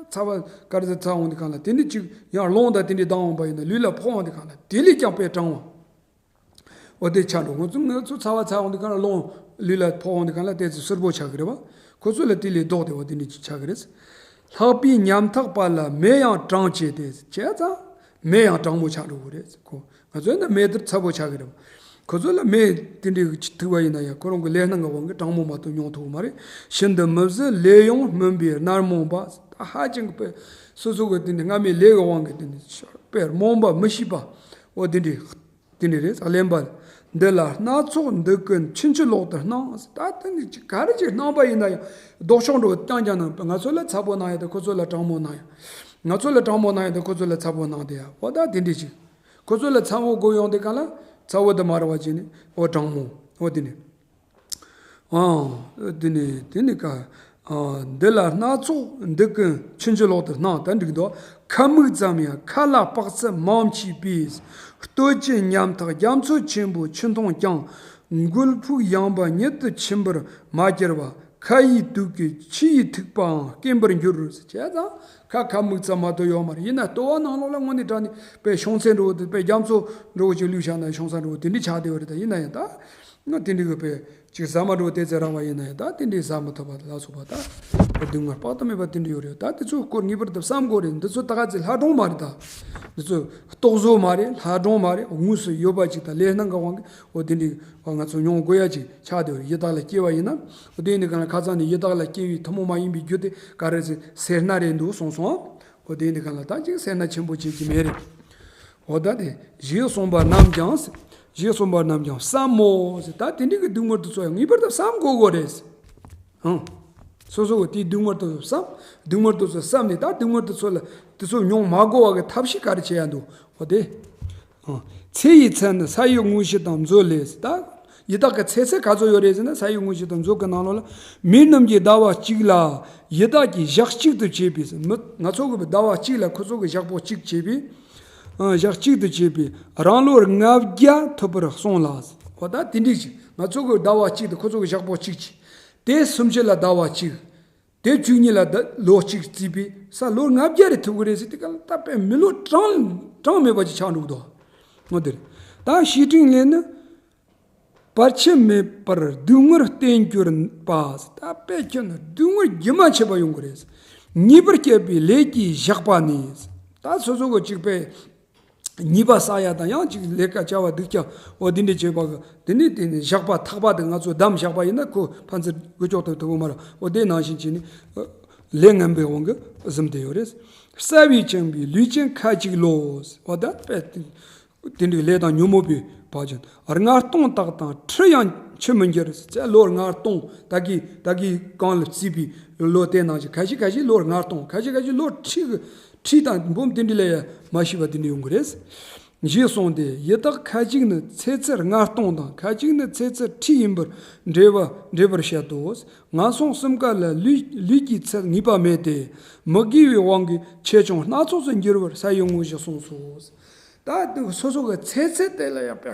ཚ་བ་ག་རེ་ཟེར་ཚ་འོང་དུས་གང་ལ་དེ་འདྲ་ཅིག་ཡང་རླུང་དང་དེ་འདྲ་ལྡང་འོང་པ་ཡིན་ན་ལུས་ལ་ཕོག་འོང་དུས་གང་ལ་དེ་ལས་ཀྱང་དཔེ་གྲང་བ། འོ་དེ་ཆགས་འགྲོ། ང་ཚོ་ང་ཚོ་ཚ་བ་ཚ་འོང་དུས་གང་ལ་རླུང་ལུས་ལ་ཕོག་འོང་དུས་གང་ལ་དེ་ཚོ་བསིལ་པོ་ཆགས་ཀྱི་རེད་བ། ཁོ་ཚོ་ལ་དེ་ལས་ལྡོག་སྟེ་འོ་དེ་འདྲ་ཅིག་ཆགས་ཀྱི་རེད། ལྷག་པའི་ཉམ་ཐག་པ་ལ་མེ་ཡང་གྲང་བྱེད་དེ་བྱས་ཙང་མེ་ཡང་གྲང་མོ་ཆགས་འགྲོ་གི་རེད་ཁོ། ང་ཚོའི་ནང་མེ་དེར་ཚ་པོ་ཆགས་ཀྱི་རེད། ཁོ་ཚོ་ལ་མེ་དེ་འདྲའི་ཐུག་པ་ཡིན་ན་ཡང་ཁོ་རང་གི་ལས་སྣང་གི་དབང་གིས་གྲང་མོ་མ་གཏོགས་མྱོང་ཐུབ་ཀྱི་མ་རེད། ཤིན་ཏུ་མི་བཟོད་ལས་ཡང་སྨིན་པའི་རྣར་མ་འབབ། ད་ཧ་ཅང་གི་དཔེ་སོ་སོ་གི་དེ་འདྲའི་སྔ་མའི་ལས་ཀྱི་དབང་གིས་དེ་འདྲའི་དཔེ་རྨོངས་པ་མི་ཤེས་པ་འོ་དེ་འདྲའི་དེ་འདྲའི་རེད། གླེན་པ་འདི་ལ་སྣ་ཚོགས་འདི་ཀུན་ཕྱིན་ཅི་ལོག་ཏུ་སྣང་། ད་དེ་འདྲའི་ཅིག་ག་རེ་ཅིག་སྣང་པ་ཡིན་ན་ཡང་ལྡོག་ཕྱོགས་འགྲོ་རྐྱང་རྐྱང་སྣང་། ང་ཚོ་ལ་ཚ་པོ་སྣང་ཡ་དང་ཁོ་ཚོ་ལ་གྲང་མོ་སྣང་ཡ། ང་ཚོ་ལ་གྲང་མོ་སྣང་ཡ་དང་ཁོ་ཚོ་ལ་ཚ་པོ་སྣང་དེ་ཡ། འོ་ད་དེ་འདྲའི་ཅིག་ཁོ་ཚོ་ལ་ཚ་བོ་དགོས་ཡོང་དེ་ག་ལ་ཚ་བོ་དེ་མ་རེད་བ་བྱས་ནས་འོ་གྲང་མོ་འོ་དེ་ནས་ཨང་དེ་ནས་དེ་ནས་ཀ་ཨང་འདི་ལ་སྣ་ཚོགས་འདི་ཀུན་ཕྱིན་ཅི་ལོག་ཏུ་སྣང་། ད་འགྲིག་འདུག་ཁ་མིག་ཙམ་ཡང་ཁ་ལ་དཔག་ཚད་མང་མཆིས་པས། སྟོད་ཀྱི་ཉམ་ཐག་རྒྱ་མཚོ་ཆེན་པོ་ཆུ་མཐོང་ཀྱང་། མགོལ་ཕུག་ཡངས་པ་ཉིད་དུ་ཕྱིན་པར་མ་གྱུར་པ། ཁ་ཡི་དུག་གིས་ཆུ་ཡི་ཐིགས་པའང་སྐེམ་པར་འགྱུར། བྱས་ཙང་ཁ་ཁ་མིག་ཙམ་མ་གཏོགས་ཡོད་མ་རེད། ཡིན་ན་ལྟོ་བ་ནང་ལོགས་ལ་དངོས་གནས་དྲང་གནས་དཔེ་ཤོང་ཚད་འགྲོ་བོ་དེ་དཔེ་རྒྱ་མཚོ་འགྲོ་བོ་ཅིག་བླུགས་བཞག་ན་ཤོང་ས་འགྲོ་བོ་དེ་འདྲ་ཆགས་བསྡད་པ་རེད། ད་ཡིན་ན་ཡང་ད་ང་དེ་འདྲ་གི་དཔེ་ཅིག་ཟ་མ་འགྲོ་བོ་དེ་ཚེ་རག་པ་ཡིན་ན་ཡང་ད་དེ་འདྲ་ཟ་མི་ཐུབ་པ་ལ་སོགས་པ་ད་སྡུག་བསྔལ་དཔག་ཏུ་མེད་པ་དེ་འདྲ་ཡོད་རེད། ད་དེ་ཚོའི་སྐོར་ངེས་པར་དུ་བསམ་དགོས་རེད། འདི་ཚོ་ད་ག་ཚོད་ལྷ་སྒྲུང་མ་རེད། ད་འདི་ཚོ་རྟོག་བཟོ་མ་རེད། ལྷ་སྒྲུང་མ་རེད། དངོས་སུ་ཡོད་པ་ཅིག་དང་ལས་སྣང་གི་དབང་གིས་འོ་དེ་འདྲའི་ང་ཚོ་མྱོང་དགོས་ཡ་ཅིག་ཆགས་བསྡད་པ་རེད། ཡི་དྭགས་ལ་སྐྱེ་བ་ཡིན་ན། འོ་དེ་ཡིན་དུས་གང་ལ་ཁ་སང་ནས་ཡི་དྭགས་ལ་སྐྱེ་བའི་ཐུན་མོང་མ་ཡིན་པའི་རྒྱུ་དེ་ག་རེ་ཟེར་སེར་སྣ་རེད་འདུག་གསུངས་སོང་། འོ་དེ་ཡིན་དུས་གང་ལ་ད་ཅིག་སེར་སྣ་ཆེན་པོ་བྱེད་ཀྱི་མེད་རེད། འོ་ད་དེ་ཞེས་གསུངས་པ་རྣམས་ཀྱང་། ཞེས་གསུངས་པ་རྣམས་ཀྱང་བསམ་མོ་ཟེར། ད་དེ་འདྲའི་གི་སྡུག་བསྔལ་དེ་ཚོ་ཡང་ངེས་པར་དུ་བསམ་དགོས་དགོས་རེད། ཧང་། སོ་སོ་གི་དེའི་སྡུག་བསྔལ་དེ་ཚོ་བསམ། སྡུག་བསྔལ་དེ་ཚོ་བསམ་ནས་ད་སྡུག་བསྔལ་དེ་ཚོ་ལ་དེ་ཚོ་མྱོང་མ་དགོས་པ་གི་ཐབས་ཤེས་ག་རེ་བྱེད་ཡ་འདུག་འོ་དེ། ཨང་། ཚེ་ཡི་ཚད་ནི་ས་ཡི་དངོས་གཞི་དང་མཛོད་ལས། ད་ཡི་དྭགས་ཀྱི་ཚེ་ཚད་ག་ཚོད་ཡོད་རེད་ཟེར་ན། ས་ཡི་དངོས་གཞི་དང་མཛོད་ཀྱི་ནང་ལོགས་ལ་མི་རྣམས་ཀྱི་ཟླ་བ་གཅིག་ལ་ཡི་དྭགས་ཀྱི་ཞག་གཅིག་ཏུ་བྱས་པའི་མི་ང་ཚོ་གི་ཟླ་བ་གཅིག་ལ་ཁོ་ཚོ་གི་ཞག་པོ་གཅིག་བྱས་པའི་ཨ་ཞག་གཅིག་ཏུ་བྱས་པའི་རང་ལོར་ལྔ་བརྒྱ་ཐུབ་པར་གསུངས་ལ། འོ་ད་དེ་འདྲ་ཞིག་ང་ཚོ་གི་ཟླ་བ་གཅིག་ཏུ་ཁོ་ཚོ་གི་ཞག་པོ་གཅིག་བྱས། དེ་སུམ་ཅུ་ལ་ཟླ་བ་གཅིག་དེ་བཅུ་གཉིས་ལ་ད་ལོ་གཅིག་བརྩིས་པས་ས་ལོ་ལྔ་བརྒྱ་རེ་ཐུབ་ཀྱི་རེད་ཟེར་དུས་ག་ལ་ད་དཔེ་མི་ལོ་གྲངས་གྲངས་མེད་པ་ཅིག་ཆགས་འགྲོ་གི་འདུག་འོ་དེ་རེད། ད་བཤེས་སྤྲིང་ལས་ནི་བར་ཆད་མེད་པར་སྡུག་བསྔལ་བརྟེན་གྱུར་པ། ད་དཔེ་ཁྱོད་ནི་སྡུག་བསྔལ་རྒྱུན་མ་ཆད་པ་ཡོང་གི་རེད། ཉེས་པར་སྤྱད་པའི་ལས་ཀྱི་ཞགས་པ་ནི། ད་སོ་སོ་གི་གཅིག་པའི་ཉེས་པ་བསགས་ཡ་དང་ཡང་གཅིག་ལས་ཀ་བྱ་བ་སྡུག་ཅག་འོ་འདི་འདྲ་བྱེད་པ་གི་དེ་ནི་དེ་ནི་ཞགས་པ་ཐག་པ་དེ་ང་ཚོ་འདམ་བཞག་པ་ཡིན་ན་ཁོ་ཕན་ཚུན་འགུལ་སྐྱོད་ཐུབ་ཐུབ་གི་མ་རེད། འོ་དེ་ནང་བཞིན་བྱས་ནས་ལས་ངན་པའི་དབང་གིས་ཟིན་བསྡད་ཡོད་རེད། བསགས་པས་བཅིངས་པའི་ལུས་ཅན་ཁ་ཅིག་ལོ། འོ་ད་དཔེ་དེ། དེ་འདྲའི་ལས་དང་ཉོན་མོངས་པའི་བག་ཅན། ལྔ་སྟོང་དག་དང་ཁྲི་ཡང་ཆུད་མི་འགྱུར། ལོ་ལྔ་སྟོང་ད་གི་ད་གི་གོང་ལ་བརྩིས་པའི་ལོ་དེ་ནང་བཞིན་ཁ་ཤས་ཁ་ཤས་ལོ་ལྔ་སྟོང་ཁ་ཤས་ཁ་ཤས་ལོ་ཁྲི་ཁྲི་དང་འབུམ་དེ་འདྲ་ལས་ཡང་མ་ཤེས་པ་དེ་འདྲ་ཡོང་གི་རེད། ཞེས་གསུངས་ཏེ་ཡི་དྭགས་ཁ་ཅིག་ནི་ཚེ་ཚད་ལྔ་སྟོང་དང་ཁ་ཅིག་ནི་ཚེ་ཚད་ཁྲི་ཡིན་པར་འགྲེལ་བ་འགྲེལ་པར་བཤད་དོ། ངན་སོང་གསུམ་ཀ་ལ་ལུས་ལུས་ཀྱི་ཚད་ངེས་པ་མེད་དེ། མི་དགེ་བའི་དབང་གིས་ཆེ་ཆུང་སྣ་ཚོགས་སུ་འགྱུར་བར་ས་ཡི་ངོ་ཞེས་གསུངས་སོ། ད་སོ་སོ་གི་ཚེ་ཚད་དེ་ལ་ཡང་དཔེ་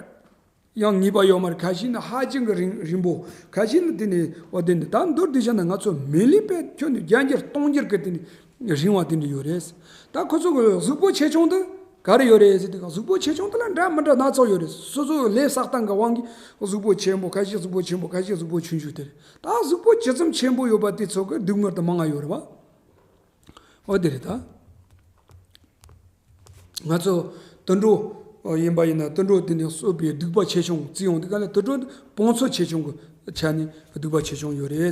ཡང་ངེས་པ་ཡོད་མ་རེད། ཁ་ཤས་ནི་ཧ་ཅང་གི་རིང་རིང་པོ། ཁ་ཤས་ནི་དེ་ནི་འོ་དེ་ནི་ད་མདོར་བསྡུས་བྱས་ན་ང་ཚོ་མི་ལུས་པའི་ཁྱོན་ནས་བརྒྱ་འགྱུར་སྟོང་འགྱུར་གི་དེ་ནི་རིང་བ་དེ་འདྲ་ཡོད་རེད། ད་ཁོ་ཚོ་གི་གཟུགས་པོ་ཆེ་ཆུང་དུ་ག་རེ་ཡོད་རེད་ཟེར་དུས་གཟུགས་པོ་ཆེ་ཆུང་དེ་ལ་འདྲ་མི་འདྲ་སྣ་ཚོགས་ཡོད་རེད། སོ་སོ་ལས་བསགས་སྟངས་ཀྱི་དབང་གིས་གཟུགས་པོ་ཆེན་པོ་ཁ་ཤས་གཟུགས་པོ་ཆེན་པོ་ཁ་ཤས་གཟུགས་པོ་ཆུང་ཆུང་དེ་རེད། ད་གཟུགས་པོ་ཇི་ཙམ་ཆེན་པོ་ཡོད་པ་དེ་ཚོ་གི་སྡུག་བསྔལ་དུ་མང་ང་ཡོད་རེད་བ། འོ་དེ་རེད་ད། ང་ཚོ་དུད་འགྲོ་ཡིན་པ་ཡིན་ན་དུད་འགྲོ་དེ་ནས་གསོད་པའི་སྡིག་པ་ཆེ་ཆུང་བརྩི་ཡོང་དུས་ག་ལ་དུད་འགྲོ་དེ་བང་མཛོད་ཆེ་ཆུང་གི་ཆ་ནས་སྡིག་པ་ཆེ་ཆུང་ཡོད་རེད།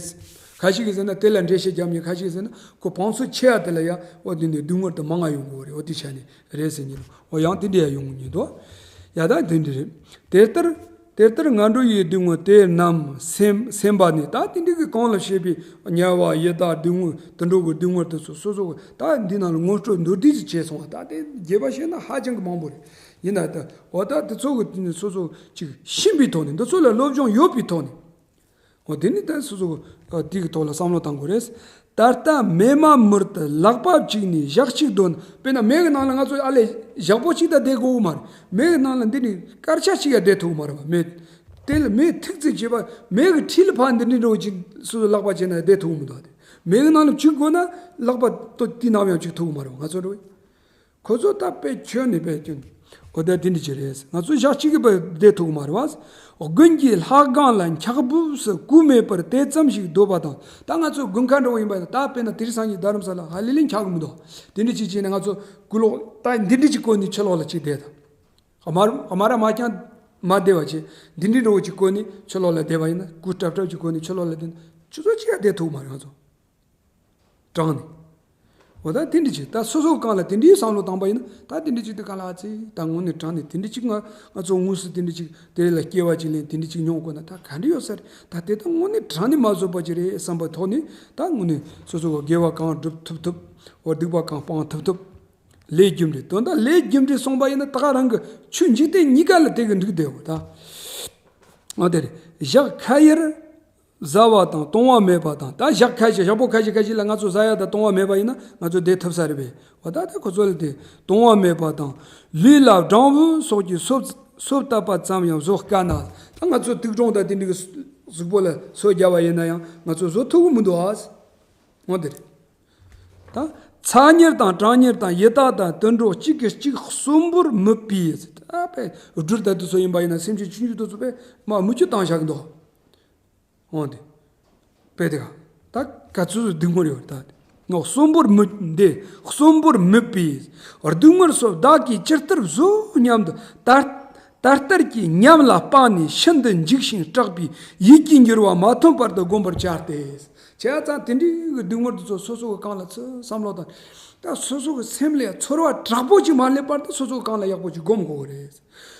ཁ་ཤས་ཀྱིས་ཟེར་ན་དེ་ལ་འགྲེལ་བཤད་རྒྱབ་མཁན་ཁ་ཤས་ཀྱིས་ཟེར་ན་ཁོ་བང་མཛོད་ཆེ་བ་དེ་ལ་ཡང་འོ་དེ་ནས་སྡུག་བསྔལ་དུ་མང་ང་ཡོང་གི་ཡོད་རེད། འོ་དེ་ཆ་ནས་རེད་ཟེར་མཁན་འོ་ཡང་དེ་འདྲ་ཡང་ཡོང་གི་མཁན་འདུག་ཡ་ད་དེ་འདྲ་རེད། དེ་ལྟར་དེ་ལྟར་ངན་འགྲོ་ཡི་སྡུག་བསྔལ་དེ་རྣམས་སེམས་སེམས་པ་ནི། ད་དེ་འདྲ་གི་གོང་ལ་བཤད་པའི་དམྱལ་བ་ཡི་དྭགས་སྡུག་བསྔལ་དུད་འགྲོ་གི་སྡུག་བསྔལ་དེ་ཚོ་སོ་སོ་ད་འདི་ནང་ལ་ངོ་སྤྲོད་མདོར་བསྡུས་ཤིག་བྱས་སོང་བ། ད་དེ་རྒྱས་པ་བཤད་ན་ཧ་ཅང་གི་མང་པོ་རེད། ཡིན་ན་ད་འོ་ད་དེ་ཚོ་གི་སོ་སོ་ཅིག་ཤེས་པའི་ཐོག་ནས་འདི་ཚོ་ལ་སློབ་སྦྱོང་ཡོད་པའི་ཐོག་ནས། འོ་དེ་ནི་ད་སོ་སོ་དེ་གི་ཐོག་ལ་བསམ་བློ་བཏང་དགོས་རེད། ད་ལྟ་མེ་མ་མུར་དུ་ལག་པ་གཅིག་ནས་ཞག་གཅིག་སྡོད་ན། དཔེར་ན་མེ་གི་ནང་ལ་ང་ཚོ་ཨ་ལས་ཞག་པོ་གཅིག་ད་བསྡད་དགོས་མ་རེད། མེ་གི་ནང་ལ་འདི་ནི་སྐར་ཆ་གཅིག་ཡང་བསྡད་ཐུབ་མ་རེད་བ། མེ་དེ་ལ་མེ་ཐིག་ཙེ་བྱས་པ་མེ་གི་འཁྲིས་ལ་ཕར་འདི་འདྲ་འགྲོ་གཅིག་སོ་སོ་ལག་པ་བྱས་ན་བསྡད་ཐུབ་མི་འདུག་དེ་མེ་གི་ནང་ལ་བཅུག་དགོས་ན་ལག་པ་ཏོ་དེ་ནམ་ཡང་བཅུག་ཐུབ་མ་རེད་བ། ང་ཚོ་འགྲོ་ཁོ་ཚོ་ད་དཔེ་ཁྱོན་ནས་དཔེ་ཁྱོན་འོ་ད་དེ་འདྲ་ཅིག་རེད། ང་ཚོ་ཞག་གཅིག་གི་བར་བསྡད་ཐུབ་མ་རེད་བ། དགུན་གྱི་ལྷ་ཁང་ལ་འཁྱག་སྦུབས་སུ་སྐུ་མེད་པར་དེ་ཙམ་ཞིག་སྡོད་པ་དང་། ད་ང་ཚོ་དགུན་ཁ་འདྲ་བོ་ཡིན་པ་ད་དཔེར་ན་དེ་རིང་སང་ཉིན་རྡ་རམ་ས་ལ་ཧ་ལས་ལས་འཁྱག་གི་མི་འདུག་དེ་འདྲ་ཅིག་བྱས་ནས་ང་ཚོ་སྐུ་ལོག་ད་འདི་འདྲ་ཅིག་བསྐོར་ནས་ཕྱི་ལོགས་ལ་ཅིག་བསྡད་དང་། དམར་དམར་ར་མ་རྐྱང་མ་བསྡད་པ་བྱས་འདི་འདྲ་འདྲ་བོ་ཅིག་བསྐོར་ནས་ཕྱི་ལོགས་ལ་བསྡད་པ་ཡིན་ན། སྐུ་ཀྲབ་ཀྲབ་ཅིག་བསྐོར་ནས་ཕྱི་ལོགས་ལ་བསྡད་ན་ཆུ་ཚོད་གཅིག་ཡང་བསྡད་ཐུབ་མ་རེད་ང་ཚོ། དྲང་ནས། འོ་ད་དེ་འདྲ་ཅིག་ད་སོ་སོ་གང་ལ་དེ་འདྲའི་བསམ་བློ་བཏང་པ་ཡིན་ན་ད་དེ་འདྲ་ཅིག་དེ་ག་ལ་ཨ་ཙི་ད་དངོས་གནས་དྲང་ནས་དེ་འདྲ་ཅིག་ང་ང་ཚོ་དངོས་སུ་དེ་འདྲ་ཅིག་དེ་ལ་སྐྱེ་བ་ཅིག་ལེན་དེ་འདྲ་ཅིག་མྱོང་དགོས་ན་ད་ག་འདྲ་ཡོད་ས་རེད། ད་དེ་ད་དངོས་གནས་དྲང་ནས་མ་བཟོད་པ་ཅིག་རེད་བསམ་པའི་ཐོག་ནས་ད་དངོས་གནས་སོ་སོ་གི་དགེ་བ་གང་སྒྲུབ་ཐུབ་ཐུབ། འོ་སྡིག་པ་གང་སྤང་ཐུབ་ཐུབ། ལས་རྒྱུ་འབྲས་དོན་དག་ལས་རྒྱུ་འབྲས་སོང་པ་ཡིན་ན་ད་ག་རང་གི་ཆོས་འཇིག་རྟེན་གཉིས་ཀ་ལ་དེ་གི་འགྲིག་བསྡད་འོ་ད། འོ་དེ་རེད། ཞག་ཁ་ཡར། ཟ་བ་དང་གཏོང་བ་མེད་པ་དང་། ད་ཞག་ཁ་ཤས་ཞག་པོ་ཁ་ཤས་ཁ་ཤས་ལ་ང་ཚོ་ཟ་ཡ་དང་གཏོང་བ་མེད་པ་ཡིན་ན་ང་ཚོ་བསྡད་ཐུབ་ས་རེད་པས། འོ་ད་ད་ཁོ་ཚོ་ལ་དེ་གཏོང་བ་མེད་པ་དང་། ལུས་ལ་སྦྲང་བུ་སོགས་ཀྱིས་སོ་སོ་བཏབ་པ་ཙམ་ཡང་བཟོད་དཀའ་ན། ད་ང་ཚོ་དུག་སྦྲང་དང་དེ་འདྲ་གི་གཟུགས་པོ་ལ་སོ་བརྒྱབ་པ་ཡིན་ན་ཡང་ང་ཚོ་བཟོད་ཐུབ་ཀྱི་མི་འདུག་ཨ། འོ་དེ་རེད། ད་ཚ་གཉེར་དང་གྲང་གཉེར་དང་ཡི་དྭགས་དང་དུད་འགྲོ་གཅིག་གིས་གཅིག་གསོན་པོར་མི་ཕོད། ད་དཔེ་སྦྲུལ་དང་དེ་ཚོ་ཡིན་པ་ཡིན་ན་སེམས་ཅན་ཆུང་ཆུང་དེ་ཚོ་དཔེ་མ་མི་ཆུ་བཏང་བཞག་གི་འདུག་འོང་དེ། དཔེ་དེ་ག་ད་ག་ཚོད་སྡུག་བསྔལ་ཡོད་ད། ངོ་གསོན་པོར་མི་འདི་གསོན་པོར་མི་ཕོད། སྡུག་བསྔལ་སོགས་བདག་གིས་ཇི་ལྟར་བཟོད་སྙམ་དུ་ད་ད་ལྟར་གྱི་ཉམས་ལ་དཔག་ནས་ཤིན་ཏུ་འཇིགས་ཤིང་སྐྲག་པའི་ཡིད་ཀྱིས་འགྱུར་བ་མ་ཐོན་པར་དུ་བསྒོམ་པར་བྱ་སྟེ། བྱས་ཙང་དེ་འདྲའི་གི་སྡུག་བསྔལ་དེ་ཚོ་སོ་སོ་གི་རྐང་ལ་ཚུར་བསམ་བློ་བཏང་། ད་སོ་སོ་གི་སེམས་ལ་ཚོར་བ་དྲག་པོ་ཅིག་མ་སླེབས་བར་དུ་སོ་སོ་གི་རྐང་ལ་ཡག་པོ་ཅིག་སྒོམ་དགོས་གི་རེད།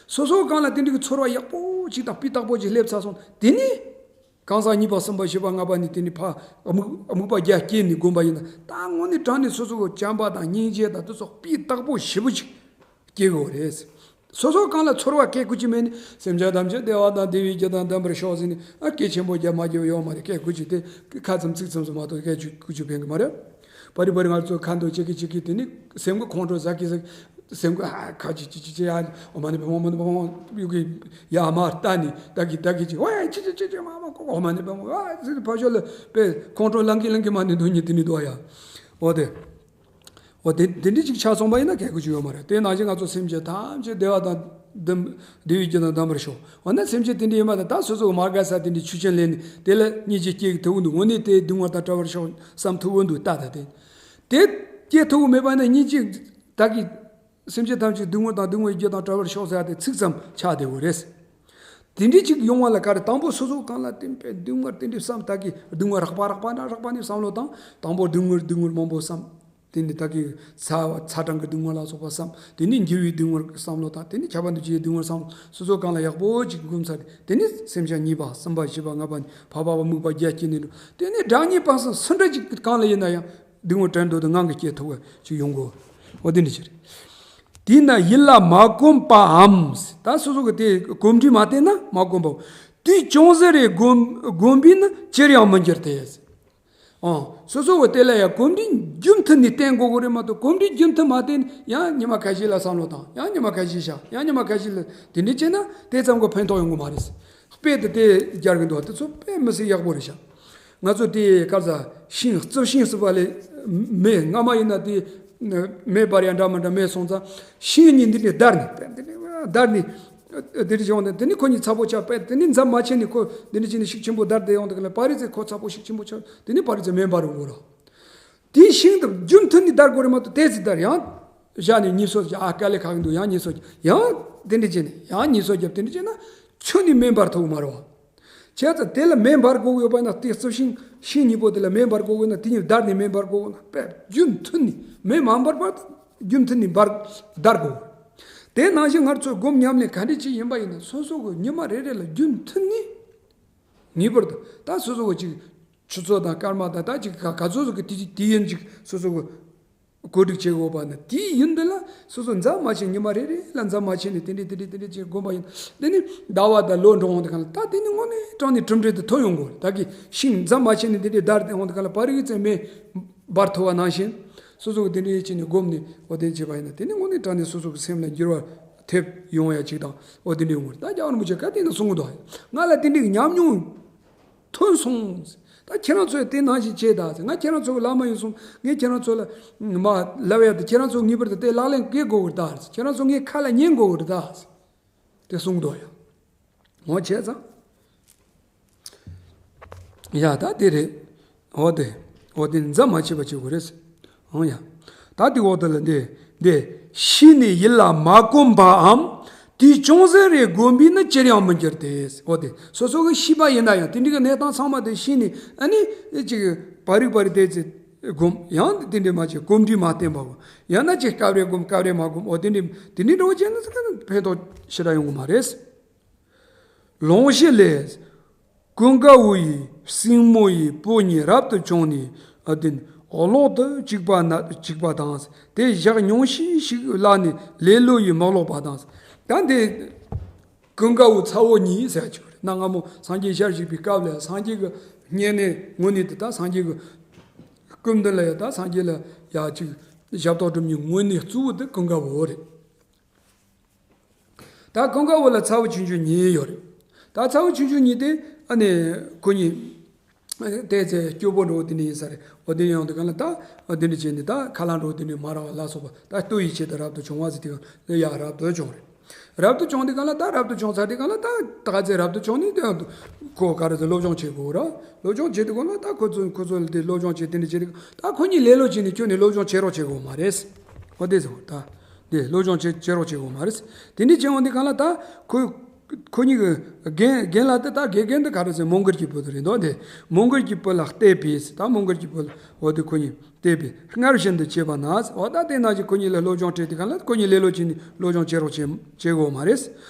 སོ་སོ་གི་རྐང་ལ་དེ་འདྲའི་གི་ཚོར་བ་ཡག་པོ་ཅིག་དང་སྤུས་དག་པོ་ཅིག་སླེབས་ཚར་སོང་དེ་ནས་གང་ཟག་གཉིས་པ་གསུམ་པ་བཞི་པ་ལྔ་པ་ནས་དེ་ནས་ཕར་དམིགས་དམིགས་པ་བརྒྱ་བསྐྱེད་ནས་བསྒོམ་པ་ཡིན་ན་ད་དངོས་གནས་དྲང་ནས་སོ་སོ་གི་བྱམས་པ་དང་སྙིང་རྗེ་དང་དེ་ཚོ་སྤུས་དག་པོ་ཞེ་པོ་ཅིག་སྐྱེ་དགོས་རེད། སོ་སོ་རྐང་ལ་ཚོར་བ་སྐད་ཀུ་ཅི་མེད་ནི་སེམས་ཅན་ཐམས་ཅད་བདེ་བ་དང་བདེ་བའི་རྒྱུ་དང་ལྡན་པར་ཤོག་ཟེར་ནས་ཨ་སྐད་ཆེན་པོ་རྒྱབ་མ་རྒྱབ་ཡོད་མ་རེད། སྐད་ཀུ་ཅི་དེ་ཁ་ཙམ་ཚིག་ཙམ་ཟེར་མ་གཏོགས་སྐད་ཀུ་ཅི་ཕན་གི་མ་རེད། པ་རི་པ་རི་ང་ཚོ་ཁ་འདོན་བྱེད་ཀི་བྱེད་ཀི་དེ་ནི་སེམས་ཀྱི་ཁོང་ཁྲོ་ཟ་ཀི་ཟ་ཀི་སེམས་ཀྱི་ཨ་ཁ་ཅི་ཅི་ཅི་ཅི་ཨ་ཨོ་མ་ནི་པ་མ་མ་ནི་པ་མ་ཡུ་གི་ཡ་མ་ལྟ་ནི་ད་གི་ད་གི་ཅི་ཝེ་ཅི་ཅི་ཅི་ཅི་མ་མ་ཁོ་ཨོ་མ་ནི་པ་མ་ཨ་ཟེར་ཕ་ཤོ་ལ་པའི་ཁོང་ཁྲོ་ལང་གི་ལང་གི་མ་ནི་འདུག་ཉི་དེ་ནི་འདུག་ཡ་ཨོ་དེ། འོ་དེ་དེ་འདྲ་ཅིག་ཆགས་སོང་པ་ཡིན་ན་སྐད་ཀུ་ཅི་ཡོད་མ་རེད། དེ་ནང་བཞིན་ང་ཚོ་སེམས་ཅན་ཐམས་ཅད་བདེ་བ་དང་ལྡན་བདེ་བའི་རྒྱུ་དང་ལྡན་པར་ཤོག་འོ་ན་སེམས་ཅན་དེ་འདྲ་ཡིན་པ་དང་ད་སོ་སོ་གི་མ་དགའ་ས་དེ་འདྲའི་ཆོས་ཅན་ལས་ནི་དེ་ལ་སྙིང་རྗེ་སྐྱེ་གི་ཐུབ་འདུག་དངོས་གནས་དེ་སྡུག་བསྔལ་དང་བྲལ་བར་ཤོག་བསམ་ཐུབ་འདུག་ད་ད་དེ། དེ་སྐྱེ་ཐུབ་མེད་པ་ན་སྙིང་རྗེ་བདག་གིས་སེམས་ཅན་ཐམས་ཅད་སྡུག་བསྔལ་དང་སྡུག་བསྔལ་རྒྱུ་དང་བྲལ་བར་ཤོག་ཟེར་ཏེ་ཚིག་ཙམ་ཆགས་བསྡད་ཡོད་རེད། དེ་འདྲའི་ཅིག་ཡོང་བ་ལ་ག་རེ། དང་པོ་སོ་སོ་གང་ལ་བརྟེན་པའི་སྡུག་བསྔལ་དེ་འདྲའི་བསམ། ད་གི་སྡུག་བསྔལ་རགས་པ་རགས་པ་ན་རགས་པ་ནས་བསམ་བློ་བཏང་། དང་པོ་སྡུག་བསྔལ་སྡུག་བསྔལ་མང་པོ་བསམ། དེ་ནས་ད་གི་ཚ་ཚ་གྲང་གི་སྡུག་བསྔལ་ལ་སོགས་པ་བསམ། དེ་ནས་འགྱུར་བའི་སྡུག་བསྔལ་བསམ་བློ་བཏང་། དེ་ནས་ཁྱབ་པ་འདུ་བྱེད་ཀྱི་སྡུག་བསྔལ་བསམ། སོ་སོ་གང་ལ་ཡག་པོ་ཅིག་བསྒོམ་ཚར་ཏེ། དེ་ནས་སེམས་ཅན་གཉིས་པ་གསུམ་པ་བཞི་པ་ལྔ་པ་ནས་ཕལ་པ་དམིགས་པ་བརྒྱད་སྐྱེས་ནས་འགྲོ། དེ་ནས་བདག་ཉིད་སྤངས་ཟིན་སུ་འདྲ་ཅིག་གང་ལ་ཡིན་ན་ཡང་སྡུག་བསྔལ་བྲལ་འདོད་དེ་ངང་གིས་སྐྱེ་ཐུབ་པ་ཅིག་ཡོང་དགོས། འོ་དེ་འདྲ་ཅིག་རེད། དེས་ན་ཡིད་ལ་མ་གོམས་པའམ། ད་སོ་སོ་གི་དེ་གོམས་འདྲིས་མ་བསྟེན་ན་མ་གོམས་པའམ། དུས་ཅུང་ཟད་རེ་བསྒོམས་བསྒོམས་པས་ན་ཅིར་ཡང་མི་འགྱུར་ཏེ། ཨང་། སོ་སོ་གི་དེ་ལ་ཡང་གོམས་འདྲིས་རྒྱུན་མཐུད་ནས་བསྟེན་དགོས་གི་རེད་མ་གཏོགས། གོམས་འདྲིས་རྒྱུན་མཐུད་མ་བསྟེན་ན་ཡང་ཉི་མ་ཁ་ཤས་ལ་བསམ་བློ་བཏང་། ཡང་ཉི་མ་ཁ་ཤས་བཞག། ཡང་ཉི་མ་ཁ་ཤས་ལ། དེ་འདྲ་བྱས་ན་དེ་ཙམ་གྱིས་ཕན་ཐོགས་ཡོང་གི་མ་རེད། དཔེ་དེ་དེ་རྒྱག་གི་འདུག་དེ་ཚོ་དཔེ་མི་སྲིད་ཡག་པོ་རེད་ཤག་ང་ཚོ་དེ་ག་རེ་ཟ། ཤིང་། རྩི་ཤིང་ཟེར་བ་ལས་མེ། སྔ་མ་ཡིན་ན་དེ་མེ་འབར་ཡ་འདྲ་མི་འདྲ་མེད་སོང་ཙང་། ཤིང་གཉིས་འདི་འདྲ་བརྡར་ནས། བརྡར་ནས་དེ་འདྲ་བྱུང་སྟེ། དེ་ནས་ཁོ་གཉིས་ཚ་པོ་ཆགས་པས། དེ་ནས་འཛམ་མ་ཆད་ནས་ཁོ་འདི་འདྲ་བྱས་ནས་ཤུགས་ཆེན་པོ་བརྡར་ཏེ་ཡོང་དུས་ལ། པ་རི་ཙེ་ཁོ་ཚ་པོ་ཤུགས་ཆེན་པོ་ཆགས། དེ་ནས་པ་རི་ཙེ་མེ་འབར་འོང་གི་རེད། དེའི་ཤིང་དེ་རྒྱུན་མཐུད་ནས་བརྡར་དགོས་རེད་མ་གཏོགས། དེ་ཙམ་བརྡར། ཡང་བཞག་ནས་གཉིད་སད། ཨ། དཀའ་ལས་ཁག་གི་འདུག་ཡང་གཉིད་སད། ཡང་དེ་འདྲ་བྱས་ནས་ཡང་གཉིད་སད་བརྒྱབ། དེ་འདྲ་བྱས་ན་ཁྱོན་ནས་མེ་འབར་ཐུབ་མ་རེད་བ། བྱས་ཙང་དེ་ལ་མེ་འབར་དགོས་ཡོད་པ་ན། དེ་རྩི་ཤིང་། ཤིང་གཉིས་པོ་དེ་ལ་མེ་འབར་དགོས་ཡོད་ན། དེ་གཉིས་བརྡར་ནས་མེ་འབར་དགོས་ཡོད་ན། དཔེ་རྒྱུན་མཐུད་ནས་མེ་མ་འབར་བར་རྒྱུན་མཐུད་ནས་འབར་བརྡར་དགོས། དེ་ནང་བཞིན་ང་ཚོས་སྒོམ་ཉམས་ལེན་ག་འདྲ་ཅིག་ཡིན་པ་ཡིན་ན། སོ་སོ་གི་ཉི་མ་རེ་རེ་ལ་རྒྱུན་མཐུད་ནས་ངེས་པར་དུ། ད་སོ་སོ་གི་ཅིག་ཆུ་ཚོད་དང་སྐར་མ་དང་། ད་ཅིག་ག་ག་ཚོད་ཚོད་ཀྱི་དུས་དུས་ཡུན་ཅིག་སོ་སོ་གི་གོ་སྒྲིག་བྱེད་དགོས་པ་ནི། དེའི་ཡུན་དེ་ལ་སོ་སོ་འཛམ་མ་ཆད། ཉི་མ་རེ་རེ་ལ་འཛམ་མ་ཆད་ནས་དེ་འདྲས་དེ་འདྲས་དེ་འདྲས་ཅིག་སྒོམ་པ་ཡིན། དེ་ནི་ཟླ་བ་དང་ལོ་འགྲོ་འོང་དུས་སྒང་ལ། ད་དེ་ནི་དངོས་གནས་དྲང་ནས་གྲུབ་འབྲས་དེ་ཐོབ་ཡོང་གི་རེད། ད་གི་ཤིང་འཛམ་མ་ཆད་ནས་དེ་འདྲས་བརྡར་ཏེ་འོང་དུས་སྒང་ལ། པ་རི་ཙེ་མེ་འབར་ཐུབ་པ་ནང་བཞིན། སོ་སོ་གི་དེ་འདྲས་བྱས་ནས་སྒོམ་ནས། འོ་དེ་བྱས་པ་ཡིན་ན། དེ་ནི་དངོས་གནས་དྲང་ནས་སོ་སོ་གི་སེམས་ལ་འགྱུར་བ་ཐེབས་ཡོང་ཡ་ཅིག་དང་། འོ་དེ་འདྲས་ཡོང་གི་རེད། ད་རྒྱལ་བ་རིན་པོ་ཆེ་ག་དེ་ནས་གསུང་གི་འདུག་ང་ལ་དེ་འདྲས་ཀྱི་ཉམས་མྱོང་ཐོན་སོང་། ད་ཁྱེད་རང་ཚོས་དེ་ནང་བཞིན་བྱེད་དང་ཟེར། ང་ཁྱེད་རང་ཚོ་གི་བླ་མ་ཡིན་སོང་། ངས་ཁྱེད་རང་ཚོ་ལ་མ་ལབ་ཡ་དེ། ཁྱེད་རང་ཚོ་ངེས་པར་དུ་དེ་ལག་ལེན་འགེལ་དགོས་ཀྱི་རེད་ད་ཟེར། ཁྱེད་རང་ཚོ་ངའི་ཁ་ལ་ཉན་དགོས་ཀྱི་རེད་ད་ཟེར། དེ་གསུངས་འདུག་ཡ། འོ་བྱས་ཙང་། ཡ་ད་དེ་རེད། འོ་དེ། འོ་དེ་འཛམ་མ་ཆད་པ་བྱེད་དགོས་རེད། འོ་ཡ། ད་དེ་འོ་དེ་ལ་འདི་འདི། ཤི་ནས་ཡིད་ལ་མ་གོམས་པའམ། དུས་ཅུང་ཟད་རེ་བསྒོམས་པས་ན་ཅིར་ཡང་མི་འགྱུར་ཏེ། འོ་དེ། སོ་སོ་གི་ཤེས་པ་ཡིན་ན་ཡང་། དེ་འདྲའི་གི་གནས་སྟངས་ཚང་མ་དེ་ཤེས་ནས། ཨ་ནི་ཅིག་པ་རིག་པ་རིག་དེ་ཚེ་སྒོམ། ཡང་དེ་འདྲའི་མ་བྱས་གོམས་འདྲིས་མ་བསྟེན་པ། ཡང་ན་ཅིག་སྐབས་རེ་སྒོམ། སྐབས་རེ་མ་སྒོམ། འོ་དེ་འདྲའི་དེ་འདྲའི་འགྲོ་བྱས་ན་ཕན་ཐོགས་ཞེ་དྲག་ཡོང་གི་མ་རེད། ལུང་གཞི་ལས། ཀུན་དགའ་བོ་ཡི་སྲིང་མོ་ཡི་བུ་གཉིས་རབ་ཏུ་བྱུང་ནས། ཨ་དེ་ནི་གློག་ཏུ་བཅུག་པ་ན་བཅུག་པ་དང་། དེ་ཞག་ཉུང་ཤས་ཤིག་ལ་ནི་ལེ་ལོ་ཡིས་མི་ཀློག་པ་དང་། ད་འདི་ཀུན་དགའ་བོ་ཚ་བོ་གཉིས་ཟེར་ཡ་ཅིག་རེད། གནའ་སྔ་མོ་སངས་རྒྱས་ཞལ་བཞུགས་པའི་སྐབས་ལ། སངས་རྒྱས་ཀྱི་བསྙེན་གནས་དངོས་གནས་དེ། ད་སངས་རྒྱས་ཀྱི་སྐུ་མདུན་ལ་ཡ། ད་སངས་རྒྱས་ལ་ཡ་ཅིག་ཞབས་ཏོག་སྒྲུབ་མཁན་དངོས་གནས་གཙོ་བོ་དེ་ཀུན་དགའ་བོ་རེད། ད་ཀུན་དགའ་བོ་ལ་ཚ་བོ་ཆུང་ཆུང་གཉིས་ཡོད་རེད། ད་ཚ་བོ་ཆུང་ཆུང་གཉིས་དེ་ཨ་ནི་ཁོ་གཉིས་དེ་ཚེ་སྐྱོ་པོ་འདྲ་བོ་དེ་འདྲ་ཡིན་ས་རེད། འོ་དེ་ཡོང་དུས་སྒང་ལ། ད་དེ་འདྲ་བྱས་ནས་ད་ཁ་ལག་འདྲ་བོ་དེ་འདྲ་མ་རག་པ་ལ་སོགས་པ། ད་ལྟོ་ཡི་ཆེད་དུ་རབ་ཏུ་བྱུང་བ་ཟེར་དུས་སྒང་ལ་ཡ་རབ་ཏུ་བྱུང་རེད། རབ་ཏུ་བྱུང་དུས་སྒང་ལ། ད་རབ་ཏུ་བྱུང་ཚར་དུས་སྒང་ལ། ད་ད་ག་ཚད་རབ་ཏུ་བྱུང་ནས་དེ་ཁོ་ག་རེ་ཟེར། སློབ་སྦྱོང་བྱེད་དགོས་ར། སློབ་སྦྱོང་བྱེད་དུས་སྒང་ལ། ད་ཁོ་ཚོ་ཁོ་ཚོ་ལ་དེ་སློབ་སྦྱོང་བྱེད། དེ་འདྲ་བྱེད་དུས་ད་ཁོ་གཉིས་ལེ་ལོ་བྱས་ནས་ཁྱོན་ནས་སློབ་སྦྱོང་བྱེད་རོགས་བྱེད་དགོས་མ་རེད། འོ་དེ་ཚོ་ད་དེ་སློབ་སྦྱོང་བྱེད་བྱེད་རོགས་བྱེད་དགོས་མ་རེད། དེ་འདྲ་བྱས་འོང་དུས་སྒང་ལ། ད་ཁོ་ཁོ་གཉིས་ཀྱི་རྒན་རྒན་ལགས་དེ། ད་དགེ་རྒན་དེ་ག་རེ་ཟེར། མོའུ་འགལ་གྱི་བུ་དེ་རེད་འདུག་དེ་མོའུ་འགལ་གྱི་བུ་ལ་གཏད་པས། ད་མོའུ་འགལ་གྱི་བུ་ལ། འོ་དེ་ཁོ་གཉིས་གཏད་པས། སྔར་བཞིན་དུ་བྱས་པ་ན། འོ་ད་དེ་ནང་བཞིན་ཁོ་གཉིས་ལ་སློབ་སྦྱོང་སྤྲད་དུས་སྒང་ལ། ཁོ་གཉིས་ལེ་ལོ་བྱས་ནས་སློབ་སྦྱོང་བྱེད་རོགས་བྱེད་བྱེད་དགོས་མ་རེད།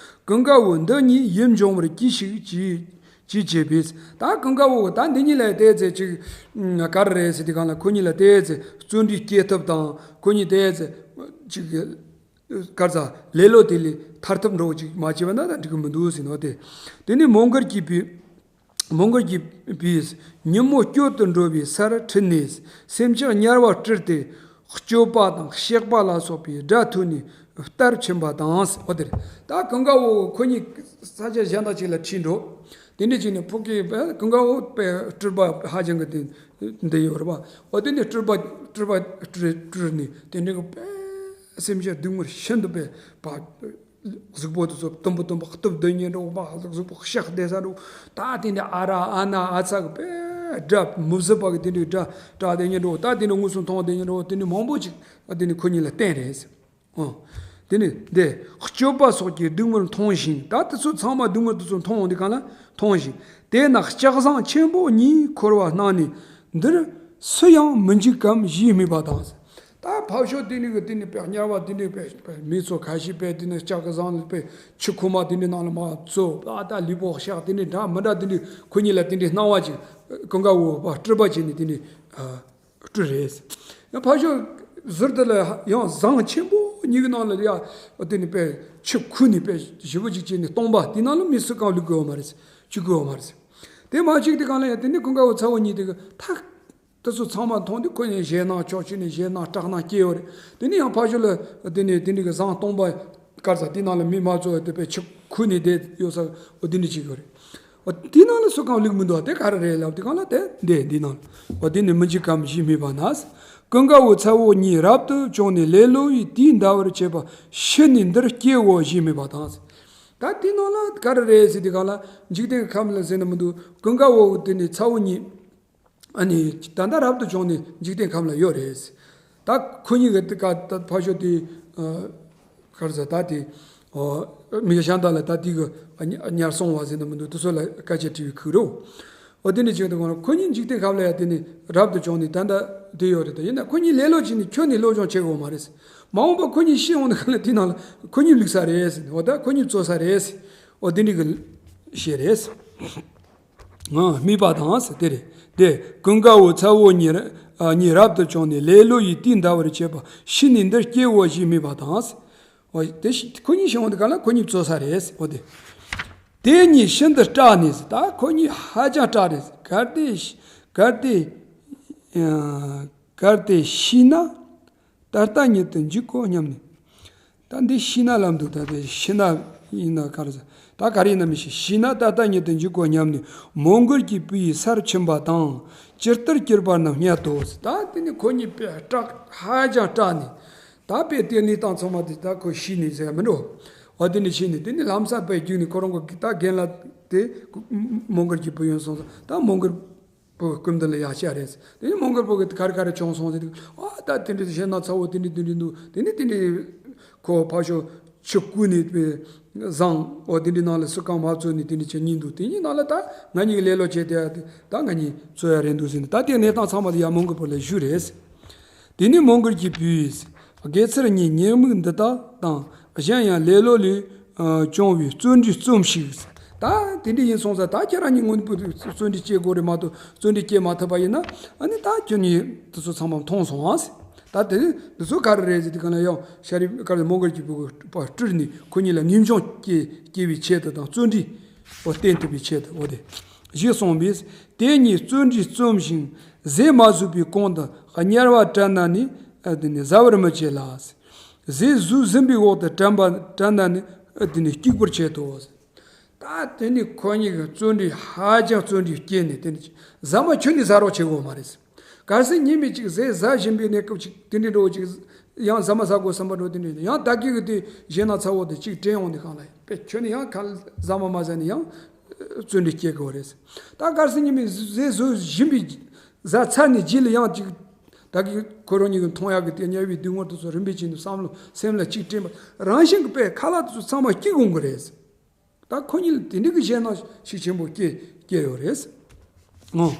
ཀུན་དགའ་བོ་འདི་གཉིས་ཡིད་འབྱུང་བར་གྱིས་ཤིག་ཅེས་ཅེས་བྱས་པས། ད་ཀུན་དགའ་བོ་ད་འདི་གཉིས་ལ་དེ་ཚེ་ཅིག་ག་རེ་རེད་ཟེར་དུས་སྒང་ལ། ཁོ་གཉིས་ལ་དེ་ཚེ་བརྩོན་འགྲུས་སྐྱེད་ཐབས་དང་། ཁོ་གཉིས་དེ་ཚེ་ཅིག་ག་རེ་ཟ། ལེ་ལོ་དེ་ལས་ཐར་ཐབས་འདྲ་བོ་ཅིག་མ་བྱས་པ་ན་ད་འགྲིག་གི་མི་འདུག་ཟེར་ནོ་དེ། དེ་ནས་མོའུ་འགལ་གྱི་བུས། མོའུ་འགལ་གྱི་བུས་ཉིན་མོ་སྐྱོ་དུ་འགྲོ་བའི་སར་ཁྲིད་ནས། སེམས་ཅན་དམྱལ་བར་སྤྲུལ་ཏེ། གཅོད་པ་དང་གཤེགས་པ་ལ་སོགས་པའི་དགྲ་ཐུལ་ནས་བལྟར་ཕྱིན་པ་དང་། འོ་དེ་རེད། ད་ཀུན་དགའ་བོ་ཁོ་གཉིས་ས་ཆ་གཞན་དག་ཅིག་ལ་ཁྲིད་འགྲོ། དེ་འདྲ་བྱས་ནས་ཕ་གི་ཀུན་དགའ་བོ་དཔེ་སྤྲུལ་པ་ཧ་ཅང་གི་དེ་འདི་ཡོད་རེད་པ། འོ་དེ་ནས་སྤྲུལ་པ་སྤྲུལ་པ་སྤྲུལ་སྤྲུལ་ནས་དེ་འདྲ་གི་དཔེ་སེམས་ཅན་སྡུག་བསྔལ་ཤིན་ཏུ་དཔེ་བ། གཟུགས་པོ་དེ་ཚོ་དུམ་བུ་དུམ་བུ་གཏུབ་སྡོད་མཁན་འདྲ་བོ། གཟུགས་པོ་གཤགས་བསྡད་ས་འདྲ་བོ། ད་དེ་འདྲ་ཨ་ར་ཨ་ན་ཨ་ཚ་གི་དཔེ་ དགྲ་མི་བཟོད་པ་གི་དེ་འདྲའི་དགྲ་དགྲ་དེ་ཉིད་འགྲོ། ད་དེ་འདྲ་དངོས་སུ་མཐོང་བ་དེ་ཉིད་འགྲོ། དེ་འདྲའི་མང་པོ་ཅིག་དེ་ནི་ཁོ་གཉིས་ལ་བསྟན་རེད། ཨོ། དེ་ནི་འདི་སྤྱོད་པ་སོགས་ཀྱིས་སྡུག་བསྔལ་མཐོང་ཞིང་། ད་དེ་ཚོ་ཚང་མ་སྡུག་བསྔལ་དེ་ཚོ་མཐོང་འོང་དུས་གང་ལ་མཐོང་ཞིང་། དེས་ན་ལྕགས་ཟངས་ཆེན་པོ་གཉིས་འཁོར་བར་སྣང་ནས། འདིར་སུ་ཡང་མི་འཇིགས་གམ་ཞེས་སྨྲས་པ་དང་། ད་ཕར་ཕྱོགས་དེ་ནི་གི་དེ་ནི་དཔེ་དམྱལ་བ་དེ་ནི་དཔེ་དཔེ་མི་ཚོ་ཁ་ཤས་དཔེ་དེ་ནི་ལྕགས་ཀྱི་ཟངས་ལ་དཔེ་ཆུ་ཁོལ་མ་དེ་ནི་ནང་ལ་མར་བཙོས། ཨ་ད་ལུས་པོ་གཤགས། དེ་ནི་འདྲ་མི་འདྲ་དེ་ནི་ཁོ་གཉིས་ལ་དེ་འདྲའི་སྣང་བ་ཅིག་ཀུན་དགའ་བོ་སྤྲུལ་པ་བྱས་ནས་དེ་ནི་ཨ། སྤྲུལ་རེད། ཡང་ཕར་ཕྱོགས་ཟུར་དེ་ལ་ཡང་ཟངས་ཆེན་པོ་གཉིས་ཀྱི་ནང་ལ་ཡ་དེ་ནི་དཔེ་ཆུ་ཁོལ་ནས་དཔེ་ཞིབ་པོ་ཅིག་བྱས་ནས་སྟོང་པ་དེ་ནང་ལ་མི་སུ་གང་ལུས་དགོས་པ་མ་རེད། བཅུག་དགོས་པ་མ་རེད། དེ་མ་བཅུག་དུས་གང་ལ་ཡ་དེ་ནི་ཀུན་དགའ་བོ་ཚ་བོ་གཉིས་དེ་གི་ཐག་དེ་ཚོ་ཚང་མ་མཐོང་དུས་ཁོ་གཉིས་ཞེད་སྣང་ཕྱོགས་གཅིག་ནས་ཞེད་སྣང་སྐྲག་སྣང་སྐྱེ་ཡོད་རེད། དེ་ནི་ཡང་ཕར་ཕྱོགས་ལ་དེ་ནི་དེ་འདྲའི་གི་ཟངས་སྟོང་པ་ག་རེ་ཟ་དེ་ནང་ལ་མི་མ་བཙོས་དེ་དཔེ་ཆུ་ཁོལ་ནས་བསྡད་ཡོད་ས་འོ་དེ་འདྲ་ཅིག་ཡོད་རེད། འོ་དེ་ནང་ལ་སུ་གང་ལུས་མི་འདུག་དེ་ག་རེ་རེད་ལབ་དུས་གང་ལ་དེ་འདི་འདི་ནང་ལ་འོ་དེ་ནི་མི་འཇིགས་གམ་ཞེས་སྨྲས་པ་ན། ཀུན་དགའ་བོ་ཚ་བོ་གཉིས་རབ་ཏུ་བྱུང་ནས་ལེ་ལོ་ཡིས་དེས་འདའ་བར་བྱེད་པ་ཤི་ནས་འདིར་སྐྱེའོ་ཞེས་སྨྲས་པ་དང་། ད་དེ་ནང་ལ་ག་རེ་རེད་ཟེར་དུས་གང་ལ་འཇིག་རྟེན་ཁམས་ལ་ཟེར་ན་མི་འདུག་ཀུན་དགའ་བོ་དེ་ནི་ཚ་བོ་གཉིས། ཨ་ནི་ད་ལྟ་རབ་ཏུ་བྱུང་ནས་འཇིག་རྟེན་ཁམས་ལ་ཡོད་རེད། ད་ཁོ་གཉིས་ཀྱི་ད་ཕར་ཕྱོགས་དེ་ག་རེ་ཟེར་ད་དེ་མི་གཞན་དག་ལ་ད་དེ་གི་ཉར་སོང་བ་ཟེར་ན་མི་འདུག་དེ་ཚོ་ལ་སྐད་ཆ་དྲི་བའི་ཁུག་རོ། འོ་དེ་ནི་ཅིག་དུ་གང་ལ་ཁོ་གཉིས་འཇིག་རྟེན་ཁམས་ལ་ཡ་དེ་ནི་རབ་ཏུ་བྱུང་ནས་ད་ལྟ་དེ་ཡོད་རེད། ད་ཡིན་ན་ཁོ་གཉིས་ལེ་ལོ་བྱས་ནས་ཁྱོན་ནས་སློབ་སྦྱོང་བྱེད་དགོས་མ་རེད། མ་འོངས་པ་ཁོ་གཉིས་ཤི་འོང་ན་གང་ལ་དེ་ནང་ལ་ཁོ་གཉིས་ལུས་ས་རེད། འོ་ད་ཁོ་གཉིས་བཙོ་ས་རེད། འོ་དེ་འདྲ་གི་ཤེས་རེད། ཨ། སྨྲས་པ་དང་ཟེར་དེ་རེད། དེ་ཀུན་དགའ་བོ་ཚ་བོ་གཉིས་ར་ཨ་གཉིས་རབ་ཏུ་བྱུང་ནས་ལེ་ལོ་ཡིས་དེས་འདའ་བར་བྱེད་པ་ཤི་ནས་འདིར་སྐྱེའོ་ཞེས་སྨྲས་པ་དང་། འོ་དེ་ཤི་ཁོ་གཉིས་ཤི་འོང་དུས་གང་ལ་ཁོ་གཉིས་བཙོ་ས་རེད། འོ་དེ། དེ་གཉིས་ཤིན་ཏུ་སྐྲག་ནས་ཟེར། ད་ཁོ་གཉིས་ཧ་ཅང་སྐྲག་རེད། གལ་ཏེ་གལ་ཏེ་ཨ་གལ་ཏེ་ཤི་ན། ད་ལྟ་ཉིད་དུ་འཇུག་གོ་སྙམ་ནས། ད་འདི་ཤི་ན་ལབ་འདུག་ད་དེ་ཤི་ན་ཡིན་ན་ག་རེ་ཟེར། ད་ག་རེ་ཡིན་ན་མི་ཤེས། ཤི་ན་ད་ལྟ་ཉིད་དུ་འཇུག་གོ་སྙམ་ནས་མོའུ་འགལ་གྱི་བུ་ཡིས་སར་ཕྱིན་པ་དང་། ཇི་ལྟར་གྱུར་པ་རྣམས་བསྙད་དོ་ཟེར། ད་དེ་ནི་ཁོ་གཉིས་དཔེ་སྐྲག་ཧ་ཅང་སྐྲག་ནས། ད་དཔེ་དེ་གནས་སྟངས་ཚང་མ་དེ་ད་ཁོ་ཤི་ནས་ཟེར་མི་འགྲོ། འོ་དེ་ནི་ཤི་ནས་དེ་ནི་ལམ་སང་དཔེ་རྒྱུགས་ནས་ཁོ་རང་གི་ད་རྒན་ལགས་དེ་མོའུ་འགལ་གྱི་བུ་ཡིན་སོང་ཙང་ད་མོའུ་འགལ། བུ་སྐུ་མདུན་ལ་ཡར་བཅར་རེད། དེ་ནས་མོའུ་འགལ་བུ་གི་ག་རེ་ག་རེ་བྱུང་སོང་ཟེར་དུས། ཨ་ད་དེ་འདྲའི་ཞེད་སྣང་ཚ་བོ་དེ་འདྲའི་དེ་འདྲའི་འདུག་དེ་ནས་དེ་འདྲའི་ཁོ་ཕར་ཕྱོགས་ཆུ་བསྐོལ་ནས་པའི་ཟངས་འོ་དེ་འདྲའི་ནང་ལ་སུ་གང་མ་བཙོས་ནས་དེ་འདྲའི་བྱེད་ཉིན་འདུག་དེ་གཉིས་ནང་ལ་ད་ང་གཉིས་ཀྱི་ལེ་ལོ་བྱས་ཏེ་ད་ང་གཉིས་བཙོ་ཡ་རེད་འདུག་ཟེར་ནས། ད་དེ་གནས་སྟངས་ཚང་མ་དེ་ཡར་མོའུ་འགལ་བུ་ལ་ཞུས་རེད། དེ་ནས་མོའུ་འགལ་གྱི་བུས། དགེ་ཚུལ་གཉིས་ཉེས་དམིགས་འདི་དག་དང་གཞན་ཡང་ལེ་ལོ་ལས་ཨ་བྱུང་བའི་བརྩོན་འགྲུས་རྩོམས་ཤིག་ད་དེ་འདྲ་ཡིན་སོང་ཙང་ད་ཁྱེད་རང་གཉིས་སྔོན་དུ་བརྩོན་འགྲུས་སྐྱེ་དགོས་རེད་མ་གཏོགས་བརྩོན་འགྲུས་སྐྱེ་མ་ཐུབ་པ་ཡིན་ན་ཨ་ནི་ད་ཁྱོད་གཉིས་དེ་ཚོ་ཚང་མ་མཐོང་སོང་ཨ། ད་དེ་འདི་ཚོ་ག་རེ་རེད་ཟེར་དུས་གང་ལ་ཡང་ཤཱ་རིའི་ག་རེ་མོའུ་འགལ་གྱི་བུ་གུ་སྤྲུལ་ནས་ཁོ་གཉིས་ལ་ངེས་འབྱུང་སྐྱེ་སྐྱེ་བའི་ཆེད་དུ་དང་བརྩོན་འགྲུས་འོ་བསྟེན་ཐུབ་པའི་ཆེད་དུ་འོ་དེ་ཞེས་གསུངས་པས། དེ་གཉིས་བརྩོན་འགྲུས་རྩོམ་ཞིང་ཟས་མ་ཟོས་པའི་གོང་དུ་དམྱལ་བ་བྲལ་ན་ནི་ཨ་དེ་ནི་ཟ་བར་མི་བྱེད་ལ། ཟས་ཟོས་ཟིན་པའི་འོག་ཏུ་བྲན་པ་བྲན་ན་ནི་ཨ་དེ་ནི་སྐྱུག་པར་བྱེད་དོ། ད་དེ་ནི་ཁོ་གཉིས་ཀྱི་བརྩོན་འགྲུས་ཧ་ཅང་བརྩོན་འགྲུས་སྐྱེས་ནས་དེ་ནི་ཟ་མ་ཁྱོན་ནས་ཟ་རོགས་བྱེད་དགོས་མ་རེད། གལ་སྲིད་ཉིན་མི་གཅིག་ཟས་ཟ་བཞིན་པའི་གནས་སྐབས་ཅིག་དེ་འདྲའི་འགྲོ་ཅིག་ཡང་ཟ་མ་ཟ་དགོས་བསམ་པ་འགྲོ་དེ་འདྲའི་ཡང་ད་གི་གི་དེ་ཞེད་སྣང་ཚ་བོ་དེ་གཅིག་དྲན་ཡོང་དུས་གང་ལ་དཔེ་ཁྱོན་ནས་ཡང་ག་ཟ་མ་མ་ཟ་ནས་ཡང་བརྩོན་འགྲུས་སྐྱེ་དགོས་རེད། ད་གལ་སྲིད་ཉིན་མི་ཟས་ཟོས་བཞིན་པའི་ཟ་ཚར་ནས་རྗེས་ལ་ཡང་ཅིག་ད་གི་ཁོ་རང་གཉིས་ཀྱི་མཐོང་ཡག་གི་དེ་དམྱལ་བའི་སྡུག་བསྔལ་དེ་ཚོ་རིམ་པས་བྱས་ནས་བསམ་བློ་སེམས་ལ་གཅིག་དྲན་པ་རང་བཞིན་གྱི་དཔེ་ཁ་ལག་དེ་ཚོ་ཚང་མ་སྐྱིད་འོང་གི་རེད། ད་ཁོ་གཉིས་ལ་དེ་འདྲ་གི་ཞེད་སྣང་ཤུགས་ཆེན་པོ་སྐྱེ་སྐྱེ་ཡོད་རེད། ཨོ།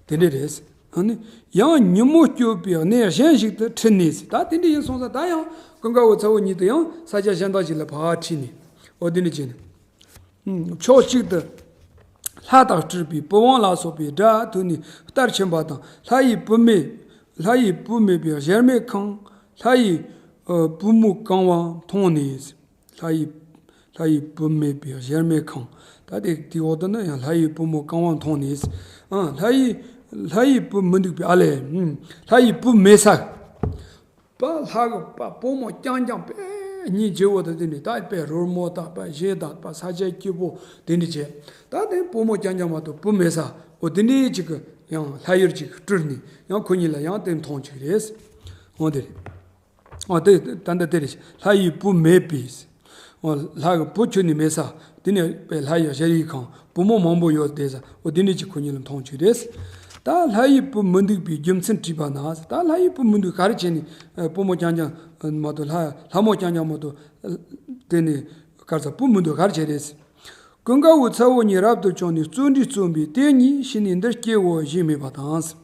དེ་འདྲ་རེད། ཨ་ནི་ཡང་ཉིན་མོ་སྐྱོད་པའི་གནས་གཞན་ཞིག་ཏུ་ཁྲིད་ནས་ཟེར། ད་དེ་འདྲ་ཡིན་སོང་ཙང་ད་ཡང་ཀུན་དགའ་བོ་ཚ་བོ་གཉིས་དེ་ཡང་ས་ཆ་གཞན་དག་ཞིག་ལ་ཕར་ཁྲིད་ནས་ཨོ་དེ་འདྲ་བྱས་ནས། ཕྱོགས་གཅིག་ཏུ་ལྷ་དང་སྤྲུལ་པའི་པི་ཝང་ལ་སོགས་པའི་སྒྲ་ཐོས་ནས་ལྟར་ཕྱིན་པ་དང་། ལྷ་ཡི་བུ་མེད། ལྷ་ཡི་བུ་མེད་པའི་གཞལ་མེད་ཁང་། ལྷ་ཡི་ཨ་བུ་མོ་གང་བ་མཐོང་ནས། ལྷ་ཡི་ལྷ་ཡི་བུ་མེད་པའི་གཞལ་མེད་ཁང་། ད་དེ་དེའི་འོག་ཏུ་ནི་ཡང་ལྷ་ཡི་བུ་མོ་གང་བ་མཐོང་ནས། ཨ་ལྷ་ཡི་ལྷ་ཡི་བུ་མི་འདུག་པའི་ཨ་ལས། ལྷ་ཡི་བུ་མེད་ས། པ་ལྷ་གི་པ་བུ་མོ་རྐྱང་རྐྱང་པས་སྙིང་རྗེ་བོ་དང་དེ་ནས་ད་པའི་རོལ་མོ་དང་པ་གཞས་དང་པ་ས་ཆ་སྐྱིད་པོ་དེ་འདྲ་བྱས། ད་དེ་བུ་མོ་རྐྱང་རྐྱང་མ་གཏོགས་བུ་མེད་ས་འོ་དེ་འདྲའི་ཅིག་གི་ཡང་ལྷ་ཡུལ་ཅིག་སྤྲུལ་ནས་ཡང་ཁོ་གཉིས་ལ་ཡང་དེ་མཐོང་ཅིག་རེད། འོ་དེ་རེད། འོ་དེ་ད་ལྟ་དེ་རེད། ལྷ་ཡི་བུ་མེད་པས། ལྷ་གི་བུ་ཁྱོན་ནས་མེད་ས། དེ་ནས་པའི་ལྷ་ཡི་ཞལ་ཡི་ཁང་བུ་མོ་མང་པོ་ཡོད་དེ་ས། འོ་དེ་འདྲ་ཅིག་ཁོ་གཉིས་ལ་མཐོང་བྱུང་རེད། ད་ལྷ་ཡི་བུ་མི་འདུག་པའི་རྒྱུ་མཚན་དྲིས་པ་ན། ད་ལྷ་ཡི་བུ་མི་འདུག་ག་རེ་བྱས་ནས་བུ་མོ་རྐྱང་རྐྱང་མ་གཏོགས་ལྷ་ལྷ་མོ་རྐྱང་རྐྱང་མ་གཏོགས། དེ་ནས་ག་རེ་ཟ་བུ་མི་འདུག་ག་རེ་བྱས་རེད། ཀུན་དགའ་བོ་ཚ་བོ་གཉིས་རབ་ཏུ་བྱུང་ནས་བརྩོན་འགྲུས་རྩོམ་པས་དེ་གཉིས་ཤི་ནས་འདིར་སྐྱེ་བོ་གཞན་མེད་པ་དང་།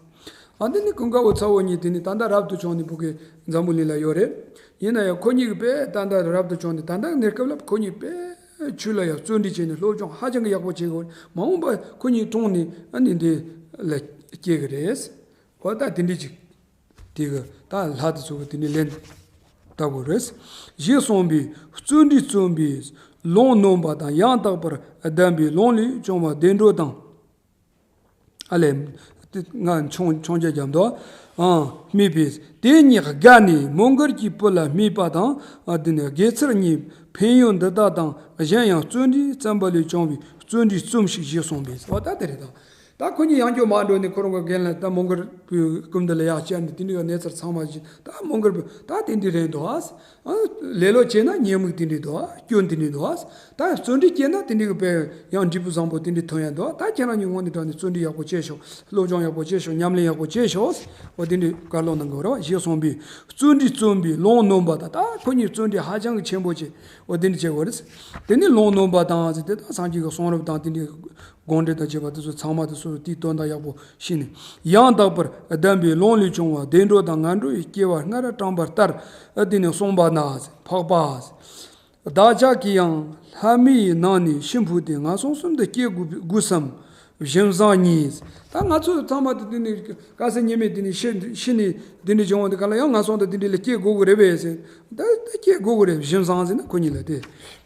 ཨ་འདི་ནི་ཀུན་དགའ་བོ་ཚ་བོ་གཉིས་དེ་ནི་ད་ལྟ་རབ་ཏུ་བྱུང་ནས་བུ་གའི་འཛམ་བུ་གླིང་ལ་ཡོད་རེད། ཡིན་ན་ཡང་ཁོ་གཉིས་ཀྱི་དཔེ་ད་ལྟ་རབ་ཏུ་བྱུང་ནས་ད་ལྟ་གནས་སྐབས་ལ་ཁོ་གཉིས་དཔེ་ཆོས་ལ་ཡང་བརྩོན་འགྲུས་བྱས་ནས་སློབ་སྦྱོང་ཧ་ཅང་གི་ཡག་པོ་བྱེད་དགོས། མ་འོངས་པ་ཁོ་གཉིས་གྲོངས་ནས་ཨ་ནི་འདི་ལ་སྐྱེ་གི་རེད། འོ་ད་དེ་འདྲ་ཅིག་དེ་གི་ད་ལྷ་དེ་ཚོ་གི་དེ་ནི་ལན་བཏབ་དགོས་རེད། ཞེས་གསུངས་པས་བརྩོན་འགྲུས་རྩོམ་པས་ལུང་ནོན་པ་དང་ཡང་དག་པར་གདམས་པས་ལུང་ལས་བྱུང་བ་བདེ་འགྲོ་དང་། ཨ་ལས། དེ་ང་མཆོང་མཆོང་རྒྱ་རྒྱབ་འདུག་ཨང་། སྨྲས་པས། དེ་གཉིས་དགའ་ནས་མོའུ་འགལ་གྱི་བུ་ལ་སྨྲས་པ་དང་། ཨ་དེ་ནས་དགེ་ཚུལ་གཉིས་ཕན་ཡོན་འདི་དག་དང་གཞན་ཡང་བརྩོན་འགྲུས་བརྩམ་པ་ལས་བྱུང་བའི་བརྩོན་འགྲུས་རྩོམས་ཤིག་ཞེས་གསུངས་པས། འོ་ད་དེ་རེད་དང་། ད་ཁོ་གཉིས་ཡང་བསྐྱར་མར་འགྲོ་ནས་ཁོ་རང་གི་རྒན་ལ་ད་མོའུ་འགལ་བུའི་སྐུ་མདུན་ལ་ཡར་བཅར་ནས་དེ་འདྲའི་གནས་ཚུལ་ཚང་མ་ཞིག་ད་མོའུ་འགལ་བུ་ད་དེ་འདྲ་རེད་འདུག་ཨ། ཨ། ལེ་ལོ་བྱས་ན་ཉེས་དམིགས་དེ་འདྲ་འདུག་ཨ། སྐྱོན་དེ་འདྲ་འདུག་ཨ། ད་བརྩོན་འགྲུས་བསྐྱེད་ན་དེ་འདྲ་གི་དཔེ་ཡང་འབྲས་བུ་བཟང་པོ་དེ་འདྲ་ཐོན་ཡ་འདུག་ཨ། ད་ཁྱེད་རང་གཉིས་ངོ་ནས་དྲང་ནས་བརྩོན་འགྲུས་ཡག་པོ་བྱས་ཤོག་སློབ་སྦྱོང་ཡག་པོ་བྱས་ཤོག་ཉམས་ལེན་ཡག་པོ་བྱས་ཤོག་འོ་དེ་འདྲ་བཀའ་སློབ་གནང་དགོས་རེད་བ། ཞེས་གསུངས་པས་བརྩོན་འགྲུས་རྩོམ་པས་ལུང་ནོན་པ་དང་། ད་ཁོ་གཉིས་བརྩོན་འགྲུས་ཧ་ཅང་གི་ཆེན་པོ་བྱས། འོ་དེ་འདྲ་བྱས་དགོས་རེད། དེ་ནས་ལུང་ནོན་པ་དང་ཟེར་དེ་ད་སངས་རྒྱས་ཀྱི་གསུང་རབ་དང་དེ་འདྲའི་དགོངས་འགྲེལ་དང་བཅས་པ་དེ་ཚོ་ཚང་མ་དེ་ཚོ་དེའི་དོན་དག་ཡག་པོ་ཤེས་ནས། ཡང་དག་པར་གདམས་པས་ལུང་ལས་བྱུང་བ་བདེ་འགྲོ་དང་ངན་འགྲོ་ཡི་སྐྱེ་བ་སྔར་དྲངས་པ་ལྟར་དེ་ནས་གསུངས་པ་ན། འཕགས་པ། བདག་ཅག་གིས་ཡང་ལྷ་མི་ཡི་ནང་ནས་ཤི་འཕོས་ཏེ་ངན་སོང་གསུམ་དུ་སྐྱེ་དགོས་དགོས་སམ། བཞིན་བཟང་གཉིས། ད་ང་ཚོ་ཚང་མ་དེ་དེ་ནས་དཀའ་སེམས་ཉེས་མེད་དེ་ནས་ཤི་ཤི་ནས་དེ་འདྲ་བྱུང་བ་དེ་ག་ལ་ཡང་ངན་སོང་དུ་དེ་འདྲ་ལ་སྐྱེ་དགོས་ཀྱི་རེད་པས་ཟེར། ད་ད་སྐྱེ་དགོས་ཀྱི་རེད། བཞིན་བཟང་ཟེར་ན་ཁོ་གཉིས་ལ་དེ།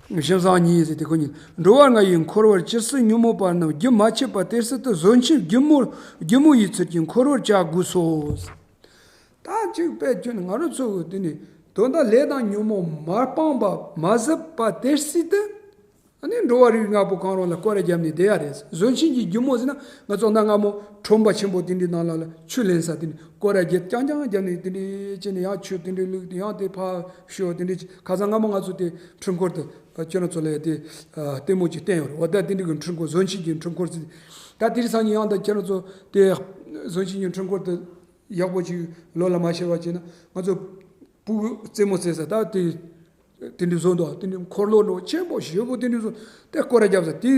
བཞིན་བཟང་གཉིས་ཟེར་དེ་ཁོ་གཉིས་ལ། འགྲོ་བ་ལྔ་ཡི་འཁོར་བར་ཇི་སྲིད་ཉོན་མོངས་པ་རྣམས་རྒྱུན་མ་ཆད་པ་དེ་སྲིད་དུ་གཟོད་ཕྱིན་སྒྱུ་མོ་སྒྱུ་མོ་ཡི་ཚུལ་གྱིས་འཁོར་བར་བྱ་དགོས་སོ། ད་ཅིག་དཔེ་ཁྱོད་ང་རང་ཚོ་གི་དེ་ནི་དོན་དག་ལས་དང་ཉོན་མོངས་མ་སྤངས་པ་མ་ཟད་པ་དེ་སྲིད་དུ། ཨ་ནི་འགྲོ་བ་རིགས་ལྔ་པོ་གང་རུང་ལ་སྐོར་ར་བརྒྱབ་ནས་བསྡད་ཡ་རེད། གཟོད་ཕྱིན་གྱི་སྒྱུ་མོ་ཟེར་ན་ང་ཚོ་གནའ་སྔ་མོ་ཁྲོམ་པ་ཆེན་པོ་དེ་འདྲའི་ནང་ལ་ལ་ཆུ་ལེན་ས་དེ་འདྲ་སྐོར་ར་བརྒྱབ་རྐྱང་རྐྱང་བརྒྱབ་ནས་དེ་འདྲའི་བྱས་ནས་ཡང་ཆུ་དེ་འདྲའི་བླུགས་ཏེ་ཡང་དེ་ཕར་ཤོག་དེ་འདྲའི་བྱས། ཁ་སང་སྔ་མོ་ང་ཚོ་དེ་འཕྲུལ་འཁོར་དུ་ཁྱོད་རང་ཚོ་ལ་དེ་ལྟད་མོ་ཅིག་བསྟན་ཡོད་རེད། འོ་ད་དེ་འདྲའི་གི་འཕྲུལ་འཁོར་གཟོད་ཕྱིན་གྱི་འཕྲུལ་འཁོར་ཟེར། ད་དེ་རིང་སང་ཉིན་ཡང་ད་ཁྱོད་རང་ཚོ་དེ་གཟོད་ཕྱིན་གྱི་འཕྲུལ་འཁོར་དེ་ཡག་པོ་ཅིག་ལོ་ལ་མ་ཤེས་པ་བྱས་ན་ང་ཚོ་ཕྲུ་གུ་རྩེད་མོ་རྩེ་ས་ད་དེ། དེ་འདྲའི་བཟོ་འདུག་དེ་འདྲའི་འཁོར་ལོ་འདྲ་བོ་ཆེན་པོ་ཞེ་པོ་དེ་འདྲའི་བཟོ། དེ་སྐོར་ར་བརྒྱབ་ས་དེ་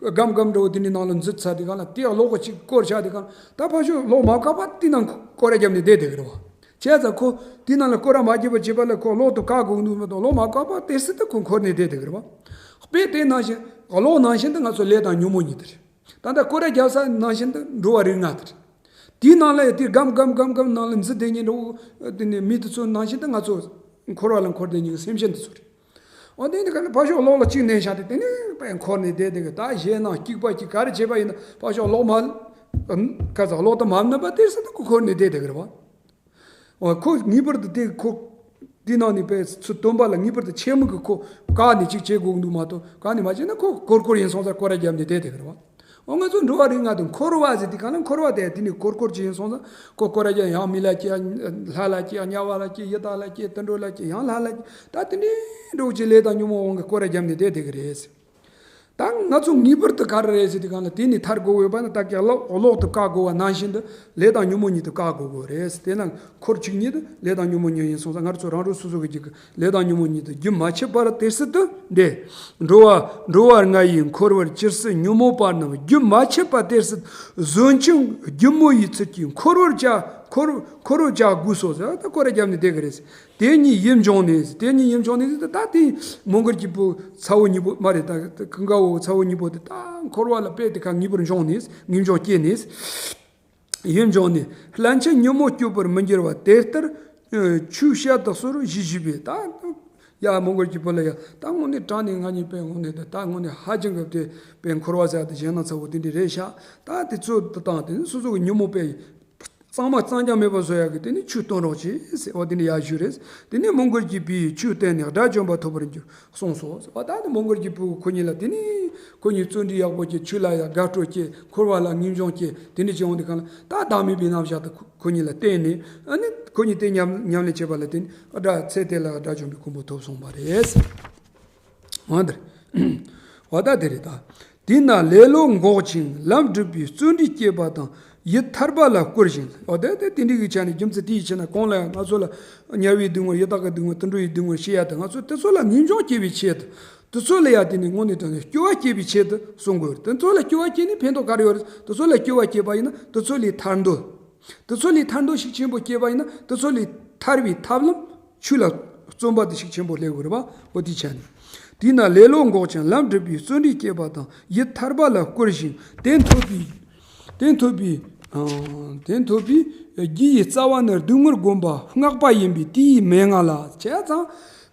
སྒམ་སྒམ་འདྲ་བོ་དེ་འདྲའི་ནང་ལ་འཛུལ་ཚར་དེ་ག་ལ་དེ་ཡང་ལོག་གོ་ཅིག་སྐོར་ཆགས་དེ་ག་ལ་ད་ཕར་ཕྱོགས་ལོག་མ་བཀག་པ་དེ་ནང་སྐོར་ར་བརྒྱབ་ནས་བསྡད་དེ་གི་རེད་བ། བྱས་ཙང་ཁོ་དེ་ནང་ལ་སྐོར་ར་མ་བརྒྱབ་པ་བྱས་པ་ལ་ཁོ་ལོག་ཏུ་བཀག་དགོས་འདུག་མ་གཏོགས་ལོག་མ་བཀག་པ་དེ་སྲིད་དུ་ཁོ་འཁོར་ནས་བསྡད་དེ་གི་རེད་བ། དཔེ་དེ་ནང་བཞིན་ལོག་ནང་བཞིན་དུ་ང་ཚོ་ལས་དང་ཉོན་མོངས་གཉིས་དེ་རེད། ད་ལྟ་སྐོར་ར་རྒྱག་ས་ནང་བཞིན་དུ་འགྲོ་བ་རིགས་ལྔ་དེ་རེད། དེའི་ནང་ལ་ཡང་དེ་སྒམ་སྒམ་སྒམ་སྒམ་ནང་ལ་འཛུལ་བསྡད་མཁན་འདྲ་བོ་དེ་ནས་མི་དེ་ཚོ་ནང་བཞིན་དུ་ང་ཚོ་འཁོར་བ་ལ་འཁོར་བསྡད་མཁན་གྱི་སེམས་ཅན་དེ་ཚོ་རེད། འོ་དེ་ནི་ག་ལ་ཕར་ཕྱོགས་ལོག་ལ་གཅིག་མནན་བཞག་དེ་དེ་ནས་དཔེ་འཁོར་ནས་བསྡད་དེ་གི་ད་གཞན་ནང་སྐྱུག་པ་གཅིག་ག་རེ་བྱས་པ་ཡིན་ན་ཕར་ཕྱོགས་ལོག་མ་ཁ་ཚ་ལོག་ཏུ་མ་མནན་པ་དེ་སྲིད་དུ་ཁོ་འཁོར་ནས་བསྡད་དེ་གི་རེད་བ། འོ་ཁོ་ངེས་པར་དུ་དེ་ཁོ་དེ་ནང་ནས་པའི་ཚུལ་སྟོན་པ་ལ་ངེས་པར་དུ་ཆེན་མོ་གི་ཁོ་བཀག་ནས་ཅིག་བྱེད་དགོས་འདུག་མ་གཏོགས་བཀག་ནས་མ་བྱས་ན་ཁོ་སྐོར་སྐོར་ཡིན་སོང་ཙང་སྐོར་ར་བརྒྱབ་ནས་བསྡད་དེ་གི་རེད་བ། འོ་ང་ཚོ་འགྲོ་བ་རིགས་ལྔ་དང་འཁོར་བ་ཟེར་དེ་གང་ལ་འཁོར་བ་དེ་དེ་ནས་སྐོར་སྐོར་ཅིག་ཡིན་སོང་ཙང་ཁོ་སྐོར་ར་བརྒྱབ་ཡང་མི་ལ་སྐྱེ་ལྷ་ལ་སྐྱེ་དམྱལ་བ་ལ་སྐྱེ་ཡི་དྭགས་ལ་སྐྱེ་དུད་འགྲོ་ལ་སྐྱེ་ཡང་ལྷ་ལ་སྐྱེ་ད་དེ་འདྲའི་འགྲོ་ཅིག་ལས་དང་ཉོན་མོངས་དབང་གིས་སྐོར་ར་བརྒྱབ་ནས་བསྡད་དེ་གི་རེད། ད་ང་ཚོ་ངེས་པར་དུ་ག་རེ་རེད་ཟེར་དུས་གང་ལ་དེ་ནི་ཐར་དགོས་ཡོད་པ་ནི་ད་ཀྱང་ལོག་ལོག་ཏུ་བཀག་དགོས་པ་ནང་བཞིན་དུ་ལས་དང་ཉོན་མོངས་ཉིད་དུ་བཀག་དགོས་དགོས་རེད། དེས་ན་འཁོར་བཅུ་གཉིས་དུ་ལས་དང་ཉོན་མོངས་ཉིད་ཡིན་སོང་ཙང་ང་ཚོ་རང་རང་སོ་སོ་གི་རྒྱུད་ཀྱི་ལས་དང་ཉོན་མོངས་ཉིད་དུ་རྒྱུན་མ་ཆད་པར་དེ་སྲིད་དུ་འདས། འགྲོ་བ་འགྲོ་བ་ལྔ་ཡི་འཁོར་བར་ཇི་སྲིད་ཉོན་མོངས་པ་རྣམས་རྒྱུན་མ་ཆད་པ་དེ་སྲིད་གཟོད་ཕྱིན་སྒྱུ་མ་ཡི་ཚུལ་གྱིས་འཁོར་བར་བྱ་འཁོར་འཁོར་བར་བྱ་དགོས་སོ་ཟེར་ད་སྐོར་ར་བརྒྱབ་ནས་བསྡད་ཀྱི་རེད། དེ་གཉིས་ཡིད་འབྱུང་ནས། དེ་གཉིས་ཡིད་འབྱུང་ནས་ད་དེ་མོའུ་འགལ་གྱི་བུ་ཚ་བོ་གཉིས་པོ་མ་རེད། ད་ཀུན་དགའ་བོ་ཚ་བོ་གཉིས་པོ་དེ་ད་འཁོར་བ་ལ་དཔེ་དེ་ཁ་ངེས་པར་འབྱུང་ནས་ངེས་འབྱུང་སྐྱེས་ནས་ཡིད་འབྱུང་ནས་སླན་ཆད་ཉོན་མོངས་སྐྱོབ་པར་མི་འགྱུར་བ་དེ་ལྟར་ཆོས་བཤད་དུ་གསོལ་ཞེས་ཞུས་པས། ད་ཡ་མོའུ་འགལ་གྱི་བུ་ལ་ཡ་ད་དངོས་གནས་དྲང་གནས་ང་གཉིས་དཔེ་དངོས་གནས་ད་ད་དངོས་གནས་ཧ་ཅང་གི་དེ་དཔེ་འཁོར་བ་ཟེར་ཡ་དེ་གཞན་ན་ཚ་བོ་དེ་འདྲ་རེད་ཤག་ད་དེ་ཚོ་དང་དེ་ནི་སོ་སོ་གི་ཉོན་མོངས་དཔེ། གཙང་མ་གཙང་རྐྱང་མེད་པར་བཟོ་ཡག་གི་དེ་ནི་ཆོས་སྟོན་རོགས་བྱེད་ཟེར་བ་དེ་ནི་ཡག་ཤོས་རེད། དེ་ནི་མོའུ་འགལ་གྱི་བུས་ཆོས་བསྟན་ནས་དགྲ་བཅོམ་པ་ཐོབ་པར་འགྱུར་གསུངས་སོ་ཟེར་བ། ད་ནི་མོའུ་འགལ་གྱི་བུ་ཁོ་གཉིས་ལ་དེ་ནི་ཁོ་གཉིས་བརྩོན་འགྲུས་ཡག་པོ་བྱས་ཆོས་ལ་ཡང་དགའ་སྤྲོ་སྐྱེས་འཁོར་བ་ལ་ངེས་འབྱུང་སྐྱེས་དེ་འདྲ་བྱས་འོང་དུས་གང་ལ་ད་བདག་མེད་པའི་རྣམ་གཞག་ཏུ་ཁོ་གཉིས་ལ་བསྟན་ནས་ཨ་ནི་ཁོ་གཉིས་དེ་ཉམས་ཉམས་ལེན་བྱས་པ་ལ་བརྟེན་ནས་དགྲ་ཚེ་དེ་ལ་དགྲ་བཅོམ་པའི་གོ་འཕང་ཐོབ་སོང་བ་རེད། འོ་འདིར། འོ་ད་དེ་རེད་ད། དེས་ན་ལེ་ལོ་འགོག་ཅིང་ལམ་སྒྲུབ་པའི་བརྩོན་འགྲུས་བསྐྱེད་པ་དང་ཡིད་ཐར་པ་ལ་བསྐུལ་ཞིང་། འོ་དེ་དེ་དེ་འདྲའི་གི་ཆ་ནས་རྒྱུ་མཚན་དེའི་ཕྱིར་ན་གོང་ལ་ང་ཚོ་ལ་དམྱལ་བའི་སྡུག་བསྔལ་ཡི་དྭགས་ཀྱི་སྡུག་བསྔལ་དུད་འགྲོ་ཡི་སྡུག་བསྔལ་ཤེས་ཡ་དང་ང་ཚོ་དེ་ཚོ་ལ་ངེས་འབྱུང་སྐྱེ་བའི་ཆེད་དུ་དེ་ཚོ་ལ་ཡ་དེ་ནི་དངོས་གནས་དྲང་གནས་སྐྱོ་བ་སྐྱེ་བའི་ཆེད་དུ་གསུང་དགོས་རེད། དེ་ཚོ་ལ་སྐྱོ་བ་སྐྱེ་ནས་ཕན་ཐོགས་ག་རེ་ཡོད་རེད། དེ་ཚོ་ལ་སྐྱོ་བ་སྐྱེས་པ་ཡིན་ན་དེ་ཚོ་ལས་ཐར་འདོད། དེ་ཚོ་ལས་ཐར་འདོད་ཤུགས་ཆེན་པོ་སྐྱེས་པ་ཡིན་ན་དེ་ཚོ་ལས་ཐར་བའི་ཐབས་ལམ་ཆོས་ལ་བརྩོན་པ་དེ་ཤུགས་ཆེན་པོ་སླེབས་དགོས་རེད་པ། འོ་དེའི་ཆ་ནས། དེས་ན་ལེ་ལོ་འགོག་ཅིང་ལམ་སྒྲུབ་པའི་བརྩོན་འགྲུས་བསྐྱེད་པ་དང་ཡིད་ཐར་པ་ལ་བསྐུལ་ཞིང་དེ་ཐོབ་པའི་དེ་ཐོབ་པའི་ཨང་། དེ་ཐོབ་པའི་རྒྱུ་ཡི་རྩ་བ་ནི་སྡུག་བསྔལ་བསྒོམ་པ་བསྔགས་པ་ཡིན་པས་དེའི་མན་ངག་ལ། བྱས་ཙང་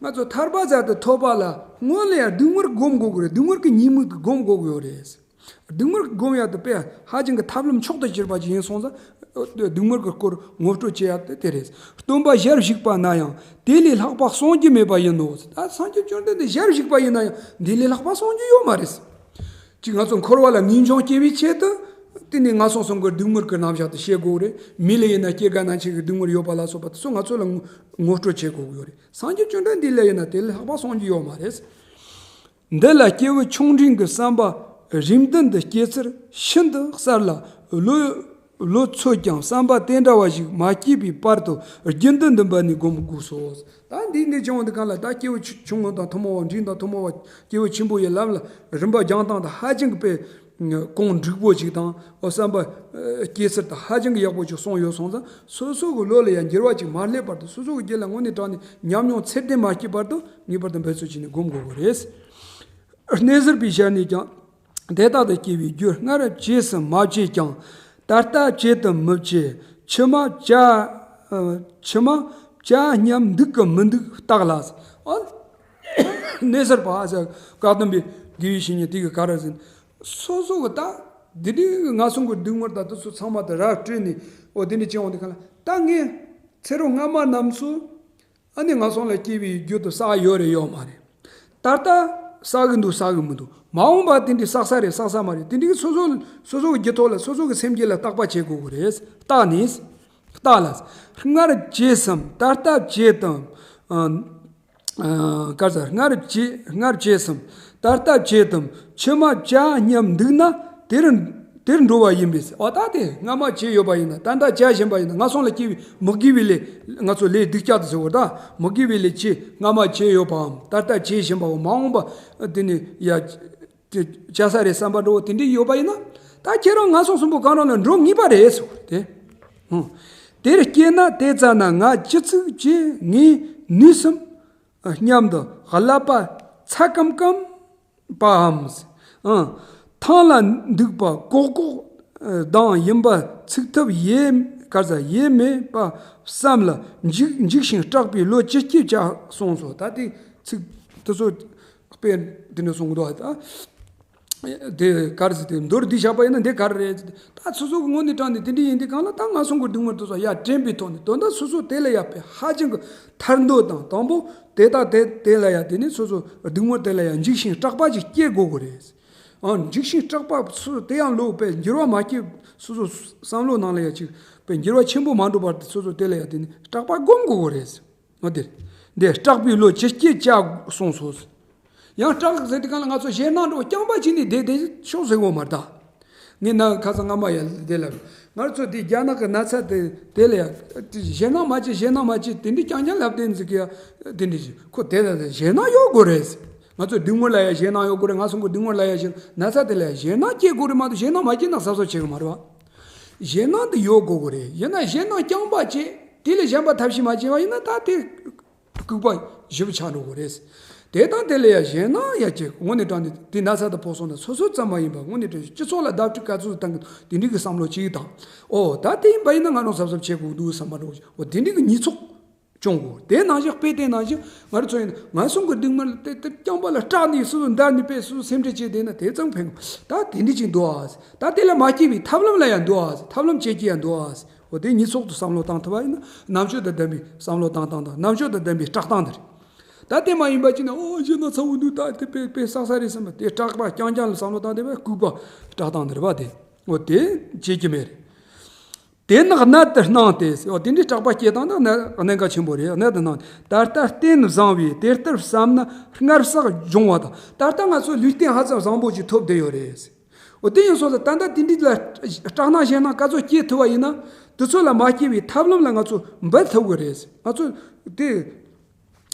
ང་ཚོ་ཐར་པ་ཟེར་དེ་ཐོབ་པ་ལ་སྔོན་ལ་ཡང་སྡུག་བསྔལ་བསྒོམ་དགོས་ཀྱི་རེད། སྡུག་བསྔལ་གྱི་ཉེས་དམིགས་དེ་བསྒོམ་དགོས་ཀྱི་ཡོད་རེད། སྡུག་བསྔལ་སྒོམ་ཡག་དེ་དཔེ་ཧ་ཅང་གི་ཐབས་ལམ་མཆོག་ཏུ་གྱུར་པ་ཅིག་ཡིན་སོང་ཙང་། སྡུག་བསྔལ་གྱི་སྐོར་ངོ་སྤྲོད་བྱེད་ཡག་དེ་དེ་རེད། སྟོན་པ་ཞལ་བཞུགས་པ་ན་ཡང་དེ་ལས་ལྷག་པ་གསུང་རྒྱུ་མེད་པ་ཡིན་ནོ། ད་སངས་རྒྱས་བཅོམ་ལྡན་འདས་ཞལ་བཞུགས་པ་ཡིན་ན་ཡང་འདི་ལས་ལྷག་པ་གསུང་རྒྱུ་ཡོད་མ་རེད། ཅིག་ང་ཚོ་འཁོར་བ་ལ་ངེས་འབྱུང་སྐྱེ་བའི་ཆེད་དུ་དེ་ནས་ངན་སོང་གསུམ་གྱི་སྡུག་བསྔལ་གྱི་རྣམ་གཞག་དེ་བཤད་དགོས་རེད། མི་ལ་ཡིན་ན་སྐྱེ་རྒ་ན་འཆི་གི་སྡུག་བསྔལ་ཡོད་པ་ལ་སོགས་པ་དེ་ཚོ་ང་ཚོ་ལ་ངོ་ངོ་སྤྲོད་བྱེད་དགོས་ཀྱི་ཡོད་རེད། སངས་རྒྱས་བཅོམ་ལྡན་འདས་ལ་ཡིན་ན་དེ་ལས་ལྷག་པ་གསུང་རྒྱུ་ཡོད་མ་རེད། འདི་ལ་སྐྱེས་བུ་ཆུང་འབྲིང་གི་བསམ་པ་རེ་འདུན་དུ་སྐྱེ་ཚུལ་ཤིན་ཏུ་གསལ་ལ། བློ་བློ་ཚོད་ཀྱང་བསམ་པ་དེ་འདྲ་བ་ཞིག་མ་སྐྱེས་པའི་བར་དུ་རྒྱུན་དུ་འདི་འབད་ནས་སྒོམ་དགོས་སོ། ད་འདི་འདི་བྱུང་བ་འདི་གང་ལ་ད་སྐྱེས་བུ་ཆུ་ཆུང་ངུ་དང་ཐུན་མོང་བ་འབྲིང་དང་ཐུན་མོང་བ་སྐྱེས་བུ་ཆེན་པོ་ཡི་ལམ་ལ་རིམ་པ་སྦྱང་སྟངས་དང་ཧ་ཅང་གི་དཔེ་གོང་འགྲིག་པོ་ཅིག་དང་བསམ་པ་སྐྱེ་ཚུལ་དང་ཧ་ཅང་གི་ཡག་པོ་ཅིག་གསུངས་ཡོད་སོང་ཙང་སོ་སོ་གི་བློ་ལ་ཡང་འགྱུར་བ་ཅིག་མ་སླེབས་བར་དུ་སོ་སོ་གི་རྒྱུད་ལ་དངོས་གནས་དྲང་ནས་ཉམས་མྱོང་ཚད་ལྡན་མ་སྐྱེས་བར་དུ། ངེས་པར་དུ་འབད་རྩོལ་བྱས་ནས་སྒོམ་དགོས་པ་རེད། གནས་ཟུར་པའི་ཞལ་ནས་ཀྱང་། དེ་ལྟར་དུ་སྐྱེ་བའི་རྒྱུ་སྔར་བྱས་སམ་མ་བྱས་ཀྱང་ད་ལྟ་བྱེད་དམ་མི་བྱེད་ཕྱི་མ་བྱ། ཕྱི་མ་བྱ་སྙམ་འདུག་གམ་མི་འདུག་བརྟག་ལ། ཨ། གནས་ཟུར་པ་ཟེར་བཀའ་གདམས་པའི་དགེ་བའི་བཤེས་གཉེན་དེ་གི་ག་རེ་ཟེར། སོ་སོ་གི་ད་འདི་འདྲའི་ངན་སོང་གི་སྡུག་བསྔལ་དང་དེ་ཚོ་ཚང་མ་དེ་ར་སྤྲོད་ནས་འོ་དེ་འདྲ་བྱས་འོང་དུས་གང་ལ་ད་ངས་ཚེ་རབས་སྔ་མ་རྣམས་སུ། ཨ་ནི་ངན་སོང་ལ་སྐྱེ་བའི་རྒྱུ་དེ་བསགས་ཡོད་རེད་ཡོད་མ་རེད། ད་ལྟ་བསགས་གི་འདུག་བསགས་གི་མི་འདུག་མ་འོངས་པ་དེ་འདྲའི་བསགས་ས་རེད་བསགས་ས་མ་རེད། དེ་འདྲའི་སོ་སོ་སོ་སོ་གི་རྒྱུད་ཐོག་ལ་སོ་སོ་གི་སེམས་རྒྱུད་ལ་བརྟག་པ་བྱེད་དགོས་གི་རེད། བརྟག་ནས། བརྟག་ལ། སྔར་བྱས་སམ་ད་ལྟ་བྱེད་དམ། ཨ། ཨ། ག་རེ་ཟེར། སྔར་བྱས་སྔར་བྱས་སམ་ད་ལྟ་བྱེད་དམ་ཕྱི་མ་བྱ་སྙམ་འདུག་ན་དེར། དེར་འགྲོ་བ་ཡིན་པས། འོ་ད་དེ་སྔ་མ་བྱས་ཡོད་པ་ཡིན་ན་ད་ལྟ་བྱ་བཞིན་པ་ཡིན་ན་ངན་སོང་ལ་སྐྱེ་བའི་མི་དགེ་བའི་ལས་ང་ཚོ་ལས་སྡིག་ཅག་ཏུ་ཟེར་བ་ད་མི་དགེ་བའི་ལས་ཅི་སྔ་མ་བྱས་ཡོད་པའམ་ད་ལྟ་བྱེད་བཞིན་པའམ་མ་འོངས་པ་དེ་ནི་ཡ་དེ་བྱ་ས་རེད་བསམ་པ་འདྲ་བོ་དེ་འདྲ་ཡོད་པ་ཡིན་ན་ད་ཁྱེད་རང་ངན་སོང་གསུམ་པོ་གང་རུང་ལ་འགྲོ་ངེས་པ་རེད་ཟེར་བ་རེད་དེ། ཧུང་། དེར་སྐྱེས་ན་དེ་ཙ་ན་ང་ཅི་ཚིག་ཅེས་ངས་ནུས་སམ་སྙམ་དུ་བསླབ་པ་ཚ་ཀམ་ཀམ། པའམ། ཨང་། ཐང་ལ་འདུག་པ་ཀོག་ཀོག་དང་ཡིན་པ་ཚུགས་ཐུབ་ཡེ་ག་ས་ཡེ་མེད་པ་བསམ་ལ་འཇིགས་འཇིགས་ཤིང་སྐྲག་པའི་བློ་ཅི་སྐྱེས་བྱ་གསུངས་སོ། ད་དེ་ཚིག་དེ་ཚོ་དཔེ་དེ་འདྲ་གསུང་གི་འདུག་ད་དེ་ག་རེ་ཟེར་དེ་མདོར་བསྡུས་བཞག་པ་ཡིན་ན་འདི་ག་རེ་རེད། ད་སོ་སོ་གི་དངོས་གནས་དྲང་ནས་དེ་འདྲ་ཡིན་དུས་གང་ལ་ད་ངན་སོང་གི་སྡུག་བསྔལ་དེ་ཚོ་ཡར་དྲན་པའི་ཐོག་ནས་དོན་དག་སོ་སོ་དེ་ལ་ཡར་དཔེ་ཧ་ཅང་གི་ཐར་འདོད་དང་དང་པོ། དེ་དག་དེ་དེ་ལ་ཡང་དེ་ནི་སོ་སོ་སྡུག་བསྔལ་དེ་ལ་ཡང་འཇིགས་ཤིང་སྐྲག་པ་ཅིག་སྐྱེ་དགོས་ཀྱི་རེད། ཨང་། འཇིགས་ཤིང་སྐྲག་པ་སོ་སོ་དེ་ཡང་ལོག་པའི་འགྱུར་བ་མ་སྐྱེ། སོ་སོ་བསམ་བློ་ནང་ལ་ཡང་ཅིག་པའི་འགྱུར་བ་ཆེན་པོ་མ་འགྲོ་བར་དུ་སོ་སོ་དེ་ལ་ཡང་དེ་ནི་སྐྲག་པ་སྒོམ་དགོས་ཀྱི་རེད། འོ་དེ། འདི་སྐྲག་པའི་བློ་ཅི་སྐྱེས་བྱ་གསུངས་སོ། ཡང་སྐྲག་ཟེར་དུས་གང་ལ་ང་ཚོ་ཞེད་སྣང་འགྲོ་རྐྱང་པ་ཅིག་ནི་བསྡད་བསྡད་ཤོག་ཟེར་གོ་མ་རེད་ད། ངས་ན་ཁ་སང་སྔ་མ་ཡ་དེ་ལ་ང་ཚོ་དེ་རྒྱ་ནག་གི་ན་ཚ་དེ་དེ་ལ་ཡ་ཞེད་སྣང་མ་བྱེད་ཞེད་སྣང་མ་བྱེད་དེ་འདྲི་རྐྱང་རྐྱང་ལབ་དེ་འཛི་གི་ཡ་དེ་འདྲི་ཞིག་ཁོ་དེ་ལ་ཞེད་སྣང་ཡོད་དགོས་རེད། ང་ཚོ་སྡུག་བསྔལ་ལ་ཡ་ཞེད་སྣང་ཡོད་དགོས་རེད། ང་ཚོ་གི་སྡུག་བསྔལ་ལ་ཡ་ཞེད་ན་ཚ་དེ་ལ་ཡ་ཞེད་སྣང་སྐྱེ་དགོས་རེད་མ་གཏོགས་ཞེད་སྣང་མ་སྐྱེས་ན་གཟབ་གཟབ་བྱེད་གི་མ་རེད་བ། ཞེད་སྣང་དེ་ཡོད་དགོས་གི་རེད། ཡིན་ན་ཞེད་སྣང་རྐྱང་པ་བྱེད་དེ་ལས་གཞན་པ་ཐབས་ཤེས་མ་བྱས་པ་ཡིན་ན་ད་དེ། ལྐུགས་པ་ཞེ་པོ་ཆགས་འགྲོ་གི་རེད། དེ་དང་དེ་ལ་ཡང་ཞེད་སྣང་ཡང་སྐྱེ་དངོས་གནས་དྲང་གནས་དེ་ན་ཚ་དང་ཕོག་སོང་ན་སོ་སོ་ཙམ་མ་ཡིན་པར་དངོས་གནས་དྲང་གནས་སྤྱི་ཚོགས་ལ་བརྡབ་གསིག་ག་ཚོད་བཏང་གི་དེ་འདྲའི་གི་བསམ་བློ་གཅིག་དང་། ཨོ་ད་དེ་ཡིན་པ་ཡིན་ན་ང་རང་གཟབ་གཟབ་བྱེད་དགོས་འདུག་བསམ་པ་འགྲོ་གི། ཨོ་དེ་འདྲའི་གི་ཉེས་ཚོགས་སྐྱོང་དགོས། དེ་ནང་བཞིན་དཔེ་དེ་ནང་བཞིན་ང་རང་ཚོ་ཡིན་ན་ངན་སོང་གི་སྡུག་བསྔལ་དེ་དེ་རྐྱང་པ་ལ་སྐྲག་ནས་སོ་སོ་འདར་ནས་དཔེ་སོ་སོ་སེམས་ཁྲལ་བྱས་བསྡད་ན་དེ་ཙམ་ཕན་གི། ད་དེ་འདྲ་ཅིག་འདུག་ཨ། ད་དེ་ལ་མ་སྐྱེ་བའི་ཐབས་ལམ་ལ་ཡང་འདུག་ཨ། ཐབས་ལམ་བྱེད་ཀྱི་ཡང་འདུག་ཨ། འོ་དེ་ཉེས་ཚོགས་དུ་བསམ་བློ་བཏང་ཐུབ་པ་ཡིན་ན་རྣམ་དཔྱོད་དང་ལྡན་པའི་བསམ་བློ་བཏང་སྟངས་དང་རྣམ་དཔྱོད་དང་ལྡན་པའི་སྐྲག་སྟངས་དེ་རེད། ད་དེ་མ་ཡིན་པ་ཅིག་ན་ཨོ་ཞེད་སྣང་ཚ་བོ་འདུག་ད་དེ་དཔེ་དཔེ་བསགས་ས་རེད་བསམ་པ་དེ་སྐྲག་པ་རྐྱང་རྐྱང་ལ་བསམ་བློ་བཏང་དེ་བས་ལྐུགས་པ་སྐྲག་སྟངས་དེ་རེད་པ་དེ། འོ་དེ་བྱེད་ཀྱི་མེད་རེད། དེ་ནི་གནད་དུ་སྣང་སྟེ། འོ་དེ་འདྲའི་སྐྲག་པ་སྐྱེ་སྟངས་ནི་གནད་གནད་འགག་ཆེན་པོ་རེད། གནད་དུ་སྣང་སྟེ། ད་ལྟ་བརྟེན་བཟང་བས་དེ་ལྟར་བསམ་ན་སྔར་བསགས་སྦྱོང་བ་དང་། ད་ལྟ་ང་ཚོ་ལུས་རྟེན་ཧ་ཅང་བཟང་པོ་ཅིག་ཐོབ་བསྡད་ཡོད་རེད། འོ་དེ་ཡིན་སོང་ཙང་ད་ལྟ་དེ་འདྲའི་ལ་སྐྲག་སྣང་ཞེད་སྣང་ག་ཚོད་སྐྱེ་ཐུབ་པ་ཡིན་ན། དེ་ཚོ་ལ་མ་སྐྱེ་བའི་ཐབས་ལམ་ལ་ང་ཚོ་འབད་ཐུབ་ཀྱི་རེད། ང་ཚོ་དེ་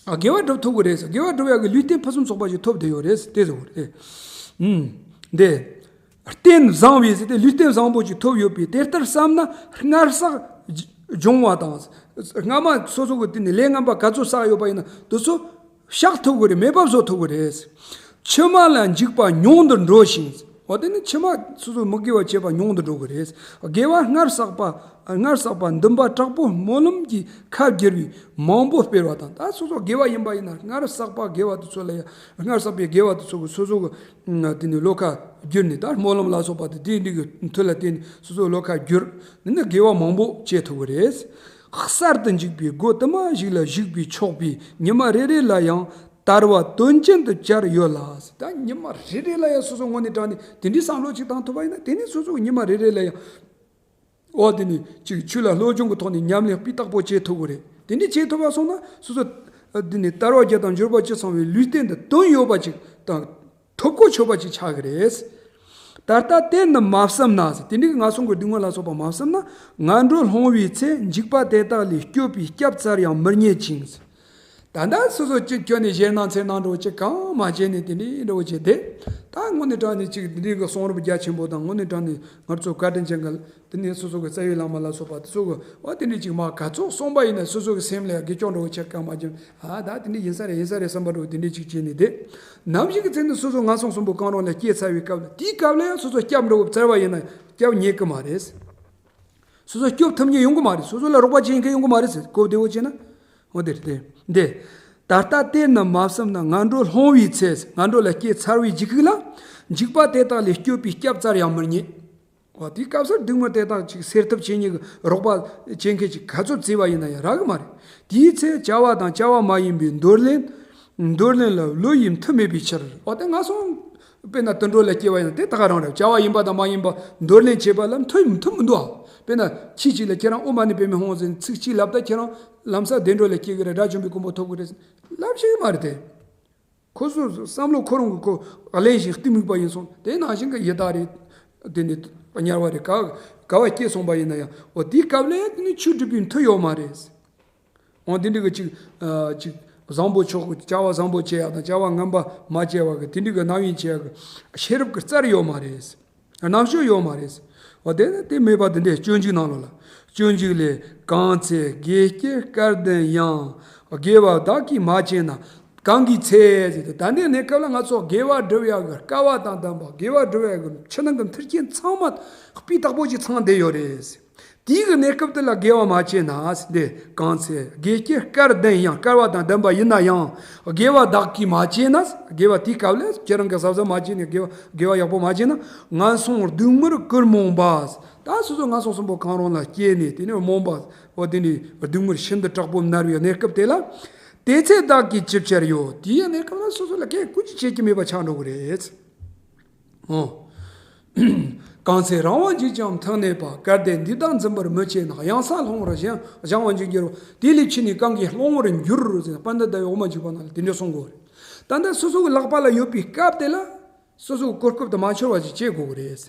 དགེ་བ་སྒྲུབ་ཐུབ་ཀྱི་རེད། དགེ་བ་སྒྲུབ་ཡག་གི་ལུས་རྟེན་ཕུན་སུམ་ཚོགས་པ་ཞིག་ཐོབ་བསྡད་ཡོད་རེད། དེ་ཟེར་བ་རེད། ཨུམ། འདི། རྟེན་བཟང་བས་ཟེར་ཏེ་ལུས་རྟེན་བཟང་པོ་ཅིག་ཐོབ་ཡོད་པས་དེ་ལྟར་བསམ་ན་སྔར་བསགས་སྦྱོང་བ་དང་། སྔ་མ་སོ་སོ་གི་དེ་ནི་ལས་ངན་པ་ག་ཚོད་བསགས་ཡོད་པ་ཡིན་ན་དེ་ཚོ་བཤགས་ཐུབ་ཀྱི་རེད། མེད་པ་བཟོ་ཐུབ་ཀྱི་རེད། ཕྱི་མ་ལ་འཇིགས་པ་ཉུང་དུ་འགྲོ་ཞིང་། འོ་དེ་ནི་ཕྱི་མ་སོ་སོ་མི་དགེ་བ་བྱེད་པ་ཉུང་དུ་འགྲོ་གི་རེད། དགེ་བ་སྔར་བསགས་པ་སྔར་བསགས་པ་འདུན་པ་དྲག་པོ་སྨོན་ལམ་གྱི་ཁ་བསྒྱུར་བའི་མང་པོ་སྤེལ་བ་དང་། ད་སོ་སོ་དགེ་བ་ཡིན་པ་ཡིན་ན་སྔར་བསགས་པ་དགེ་བ་དེ་ཚོ་ལ་ཡང་སྔར་བསགས་པའི་དགེ་བ་དེ་ཚོ་གི་སོ་སོ་གི་དེ་ནི་བློ་ཁ་བསྒྱུར་ནས། ད་སྨོན་ལམ་ལ་སོགས་པ་དེ་དེ་འདྲ་གི་མཐུ་ལ་བརྟེན་ནས་སོ་སོ་བློ་ཁ་བསྒྱུར་ནས་ནི་དགེ་བ་མང་པོ་བྱེད་ཐུབ་ཀྱི་རེད། གསར་དུ་འཇིག་པའི་སྒོ་དུ་མ་ཞིག་ལ་ཞུགས་པས་ཆོག་པས་ཉི་མ་རེ་རེ་ལ་ཡང་དར་བ་དོན་ཅན་དུ་བཅར་ཡོད་ལ། ད་ཉི་མ་རེ་རེ་ལ་ཡང་སོ་སོ་དངོས་གནས་དྲང་གནས་དེ་འདྲའི་བསམ་བློ་ཅིག་བཏང་ཐུབ་པ་ཡིན་ན། དེ་ནི་སོ་སོ་ཉི་མ་རེ་རེ་ལ་ཡང་འོ་དེ་ནི་ཅིག་ཆོས་ལ་སློབ་སྦྱོང་གི་ཐོག་ནས་ཉམས་ལེན་སྤུས་དག་པོ་བྱེད་ཐུབ་ཀྱི་རེད། དེ་འདྲའི་བྱེད་ཐུབ་པ་སོང་ན་སོ་སོ་དེ་ནི་དར་བ་བརྒྱ་དང་འབྱོར་པ་བཅུ་ཚང་བའི་ལུས་རྟེན་དུ་དོན་ཡོད་པ་ཅིག་དང་། ཐོབ་གོ་ཆོད་པ་ཅིག་ཆགས་ཀྱི་རེད། ད་ལྟ་དེ་ནི་མ་བསམ་ན་ཟེར། དེ་འདྲའི་ངན་སོང་གི་སྡུག་བསྔལ་ལ་སོགས་པ་མ་བསམ་ན། ངན་འགྲོར་ལྷུང་བའི་ཚེ་འཇིགས་པ་དེ་དག་ལས་སྐྱོབ་པའི་སྐྱབས་བཙལ་ཡང་མི་རྙེད་ཅིང་ཟེར། ད་ལྟ་སོ་སོ་ཅིག་ཁྱོན་ནས་ཞེད་སྣང་འཚེར་སྣང་འདྲ་བོ་ཅིག་གང་མ་བྱས་ནས་དེ་འདྲའི་འདྲ་བོ་བྱས་ཏེ། ད་དངོས་གནས་དྲང་གནས་ཅིག་འདི་འདྲའི་གི་གསུང་རབ་རྒྱ་ཆེན་པོ་དང་། དངོས་གནས་དྲང་གནས་ང་ཚོ་བཀའ་དྲིན་ཅན་གྱི་དེ་ནས་སོ་སོ་གི་རྩ་བའི་བླ་མ་ལ་སོགས་པ་དེ་ཚོ་གི་འོ་དེ་འདྲའི་ཅིག་མ་ག་ཚོད་གསུངས་པ་ཡིན་ན་སོ་སོ་གི་སེམས་ལ་དགེ་སྐྱོན་འདྲ་བོ་ཆེར་གང་མ་བྱུང་། ཨ་ད་དེ་འདྲ་ཡིན་ས་རེད་ཡིན་ས་རེད་བསམ་པ་འདྲ་བོ་དེ་འདྲའི་ཅིག་བྱས་ནས་བསྡད། ནམ་ཞིག་གི་ཚེ་ནི་སོ་སོ་ངན་སོང་གསུམ་པོ་གང་རུང་ལ་སྐྱེས་ཚར་བའི་སྐབས་ལ། དེའི་སྐབས་ལ་ཡང་སོ་སོ་སྐྱབས་འགྲོ་བར་བཙལ་བ་ཡིན་ན་སྐྱབས་རྙེད་ཀྱི་མ་རེད། སོ་སོ་སྐྱོབ་ཐུབ་མཁན་ཡོང་གི་མ་རེད། སོ་སོ་ལ་རོགས་པ་བྱེད་མཁན་ཡོང་གི་མ་རེད་ཟེར། གོ་བདེ་བོ་བྱས་ན། འོ་དེ་རེད་དེ། འདི། ད་ལྟ་དེ་ནི་མ་བསམ་ན་ངན་འགྲོར་ལྷུང་བའི་ཚེ། ངན་འགྲོ་ལ་སྐྱེས་ཚར་བའི་རྗེས་ཁུག་ལ། འཇིགས་པ་དེ་དག་ལས་སྐྱོབ་པའི་སྐྱབས་བཙལ་ཡང་མི་རྙེད། འོ་དེའི་སྐབས་སུ་སྡུག་བསྔལ་དེ་དག་ཅིག་སེལ་ཐབས་བྱེད་མཁན་གྱི་རོགས་པ་བྱེད་མཁན་ཅིག་ག་ཚོད་བཙལ་བ་ཡིན་ན་ཡང་རག་གི་མ་རེད། དེའི་ཚེ་བྱ་བ་དང་བྱ་བ་མ་ཡིན་པའི་འདོར་ལེན། འདོར་ལེན་ལ་བློ་ཡིས་མཐུ་མེད་པའི་ཕྱིར། འོ་དེ་ངན་སོང་དཔེར་ན་དུད་འགྲོ་ལ་སྐྱེ་བ་ཡིན་ན་དེ་ད་ག་རང་རེད། བྱ་བ་ཡིན་པ་དང་མ་ཡིན་པ་འདོར་ལེན་བྱེད་པ་ལ་མཐུ་མཐུ་མི་འདུག་ཨ། དཔེར་ན་ཁྱི་གཅིག་ལ་ཁྱེད་རང་ཨོཾ་མ་ཎི་པདྨེ་ཧཱུྃ་ཟེར་ཚིག་གཅིག་ལབ་ད་ཁྱེད་རང་ལམ་སང་བདེ་འགྲོ་ལ་སྐྱེ་གི་རེད། དགྲ་བཅོམ་པའི་གོ་འཕང་ཐོབ་གི་རེད་ལབ་ཤེས་གི་མ་རེད་དེ། ཁོ་ཚོ་བསམ་བློ་ཁོ་རང་གི་ཁོ་གླེང་བཞིན་གཏི་མུག་པ་ཡིན་སོང་། དེ་ནང་བཞིན་གི་ཡི་དྭགས་རེད། དེ་ནི་དམྱལ་བ་རེད། ག་ག་བ་སྐྱེས་སོང་པ་ཡིན་ན་ཡང་འོ་དེའི་སྐབས་ལ་ཡང་དེ་ནི་ཆོས་སྒྲུབ་པའི་མཐུ་ཡོད་མ་རེད། འོ་དེ་འདྲ་གི་ཅིག་ཅིག་བཟང་པོ་ཕྱོགས་ཀྱི་བྱ་བ་བཟང་པོ་བྱེད་ཡག་དང་བྱ་བ་ངན་པ་མ་བྱེད་པ་གི་དེ་འདྲ་གི་རྣམ་གཡེང་བྱེད་ཡག་གི་ཤེས་རབ་ཀྱི་རྩལ་ཡོད་མ་རེད། རྣམ་དཔྱོད་ཡོད་མ་རེད། འོ་དེ་ནི་དེ་མེད་པ་དེ་འདྲའི་སྤྱོད་འཇུག་ནང་ལོགས་ལ། སྤྱོད་འཇུག་ལས། གང་ཚེ་དགེ་བསྐྱེད་སྐལ་ལྡན་ཡང་། དགེ་བ་བདག་གིས་མ་བྱས་ན། གང་གི་ཚེ་ཟེར་ཏེ། ད་ལྟའི་གནས་སྐབས་ལ་ང་ཚོ་དགེ་བ་སྒྲུབ་ཡག་གི་སྐལ་བ་དང་ལྡན་པ། དགེ་བ་སྒྲུབ་ཡག་གི་ཕྱི་ནང་གི་མཐུན་རྐྱེན་ཚང་མ་སྤུས་དག་པོ་ཞིག་ཚང་བསྡད་ཡོད་རེད། དེའི་གི་གནས་སྐབས་དེ་ལ་དགེ་བ་མ་བྱས་ན་འདི། གང་ཚེ་དགེ་བསྐྱེད་སྐལ་ལྡན་ཡང་། སྐལ་བ་དང་ལྡན་པ་ཡིན་ན་ཡང་དགེ་བ་བདག་གིས་མ་བྱས་ན། དགེ་བ་དེའི་སྐབས་ལ་ཁྱེད་རང་གིས་གཟབ་གཟབ་མ་བྱས་ནས་དགེ་བ་དགེ་བ་ཡག་པོ་མ་བྱས་ན། ངན་སོང་སྡུག་བསྔལ་ཀུན་རྨོངས་པ། ད་སོ་སོ་ངན་སོང་གསུམ་པོ་གང་རུང་ལ་སྐྱེས་ནས་དེ་ནས་རྨོངས་པ། འོ་དེ་ནས་སྡུག་བསྔལ་ཤིན་ཏུ་དྲག་པོ་མནར་བའི་གནས་སྐབས་དེ་ལ། དེ་ཚེ་བདག་གིས་ཅི་བྱར་ཡོད། དེའི་གནས་སྐབས་ལ་སོ་སོ་ལ་གས་ཀུ་ཅི་བྱེད་ཀྱི་མེད་པ་ཆགས་འགྲོ་གི་རེད། ཨོ། གང་ཚེ་རང་དབང་འཇིག་ཀྱང་མཐུ་གནས་པ། གལ་ཏེ་འདི་དག་འཛིན་པར་མི་བྱེད་ན། གཡང་ས་ལྷུང་བར་གཞན་གཞན་དབང་འཇིག་འགྱུར་རོ། དེ་ལས་ཕྱི་ནས་གང་གིས་སློང་བར་འགྱུར་ཟེར། པཎྜི་ཏ་འོག་མ་འཇུག་པ་ནང་ལ་དེ་འདྲ་གསུང་གོ་རེད། ད་ལྟ་སོ་སོ་གི་ལག་པ་ལ་ཡོད་པའི་སྐབས་དེ་ལ་སོ་སོ་གི་གོ་སྐབས་དེ་མ་འཆོར་བ་ཞིག་བྱེད་དགོས་གི་རེད།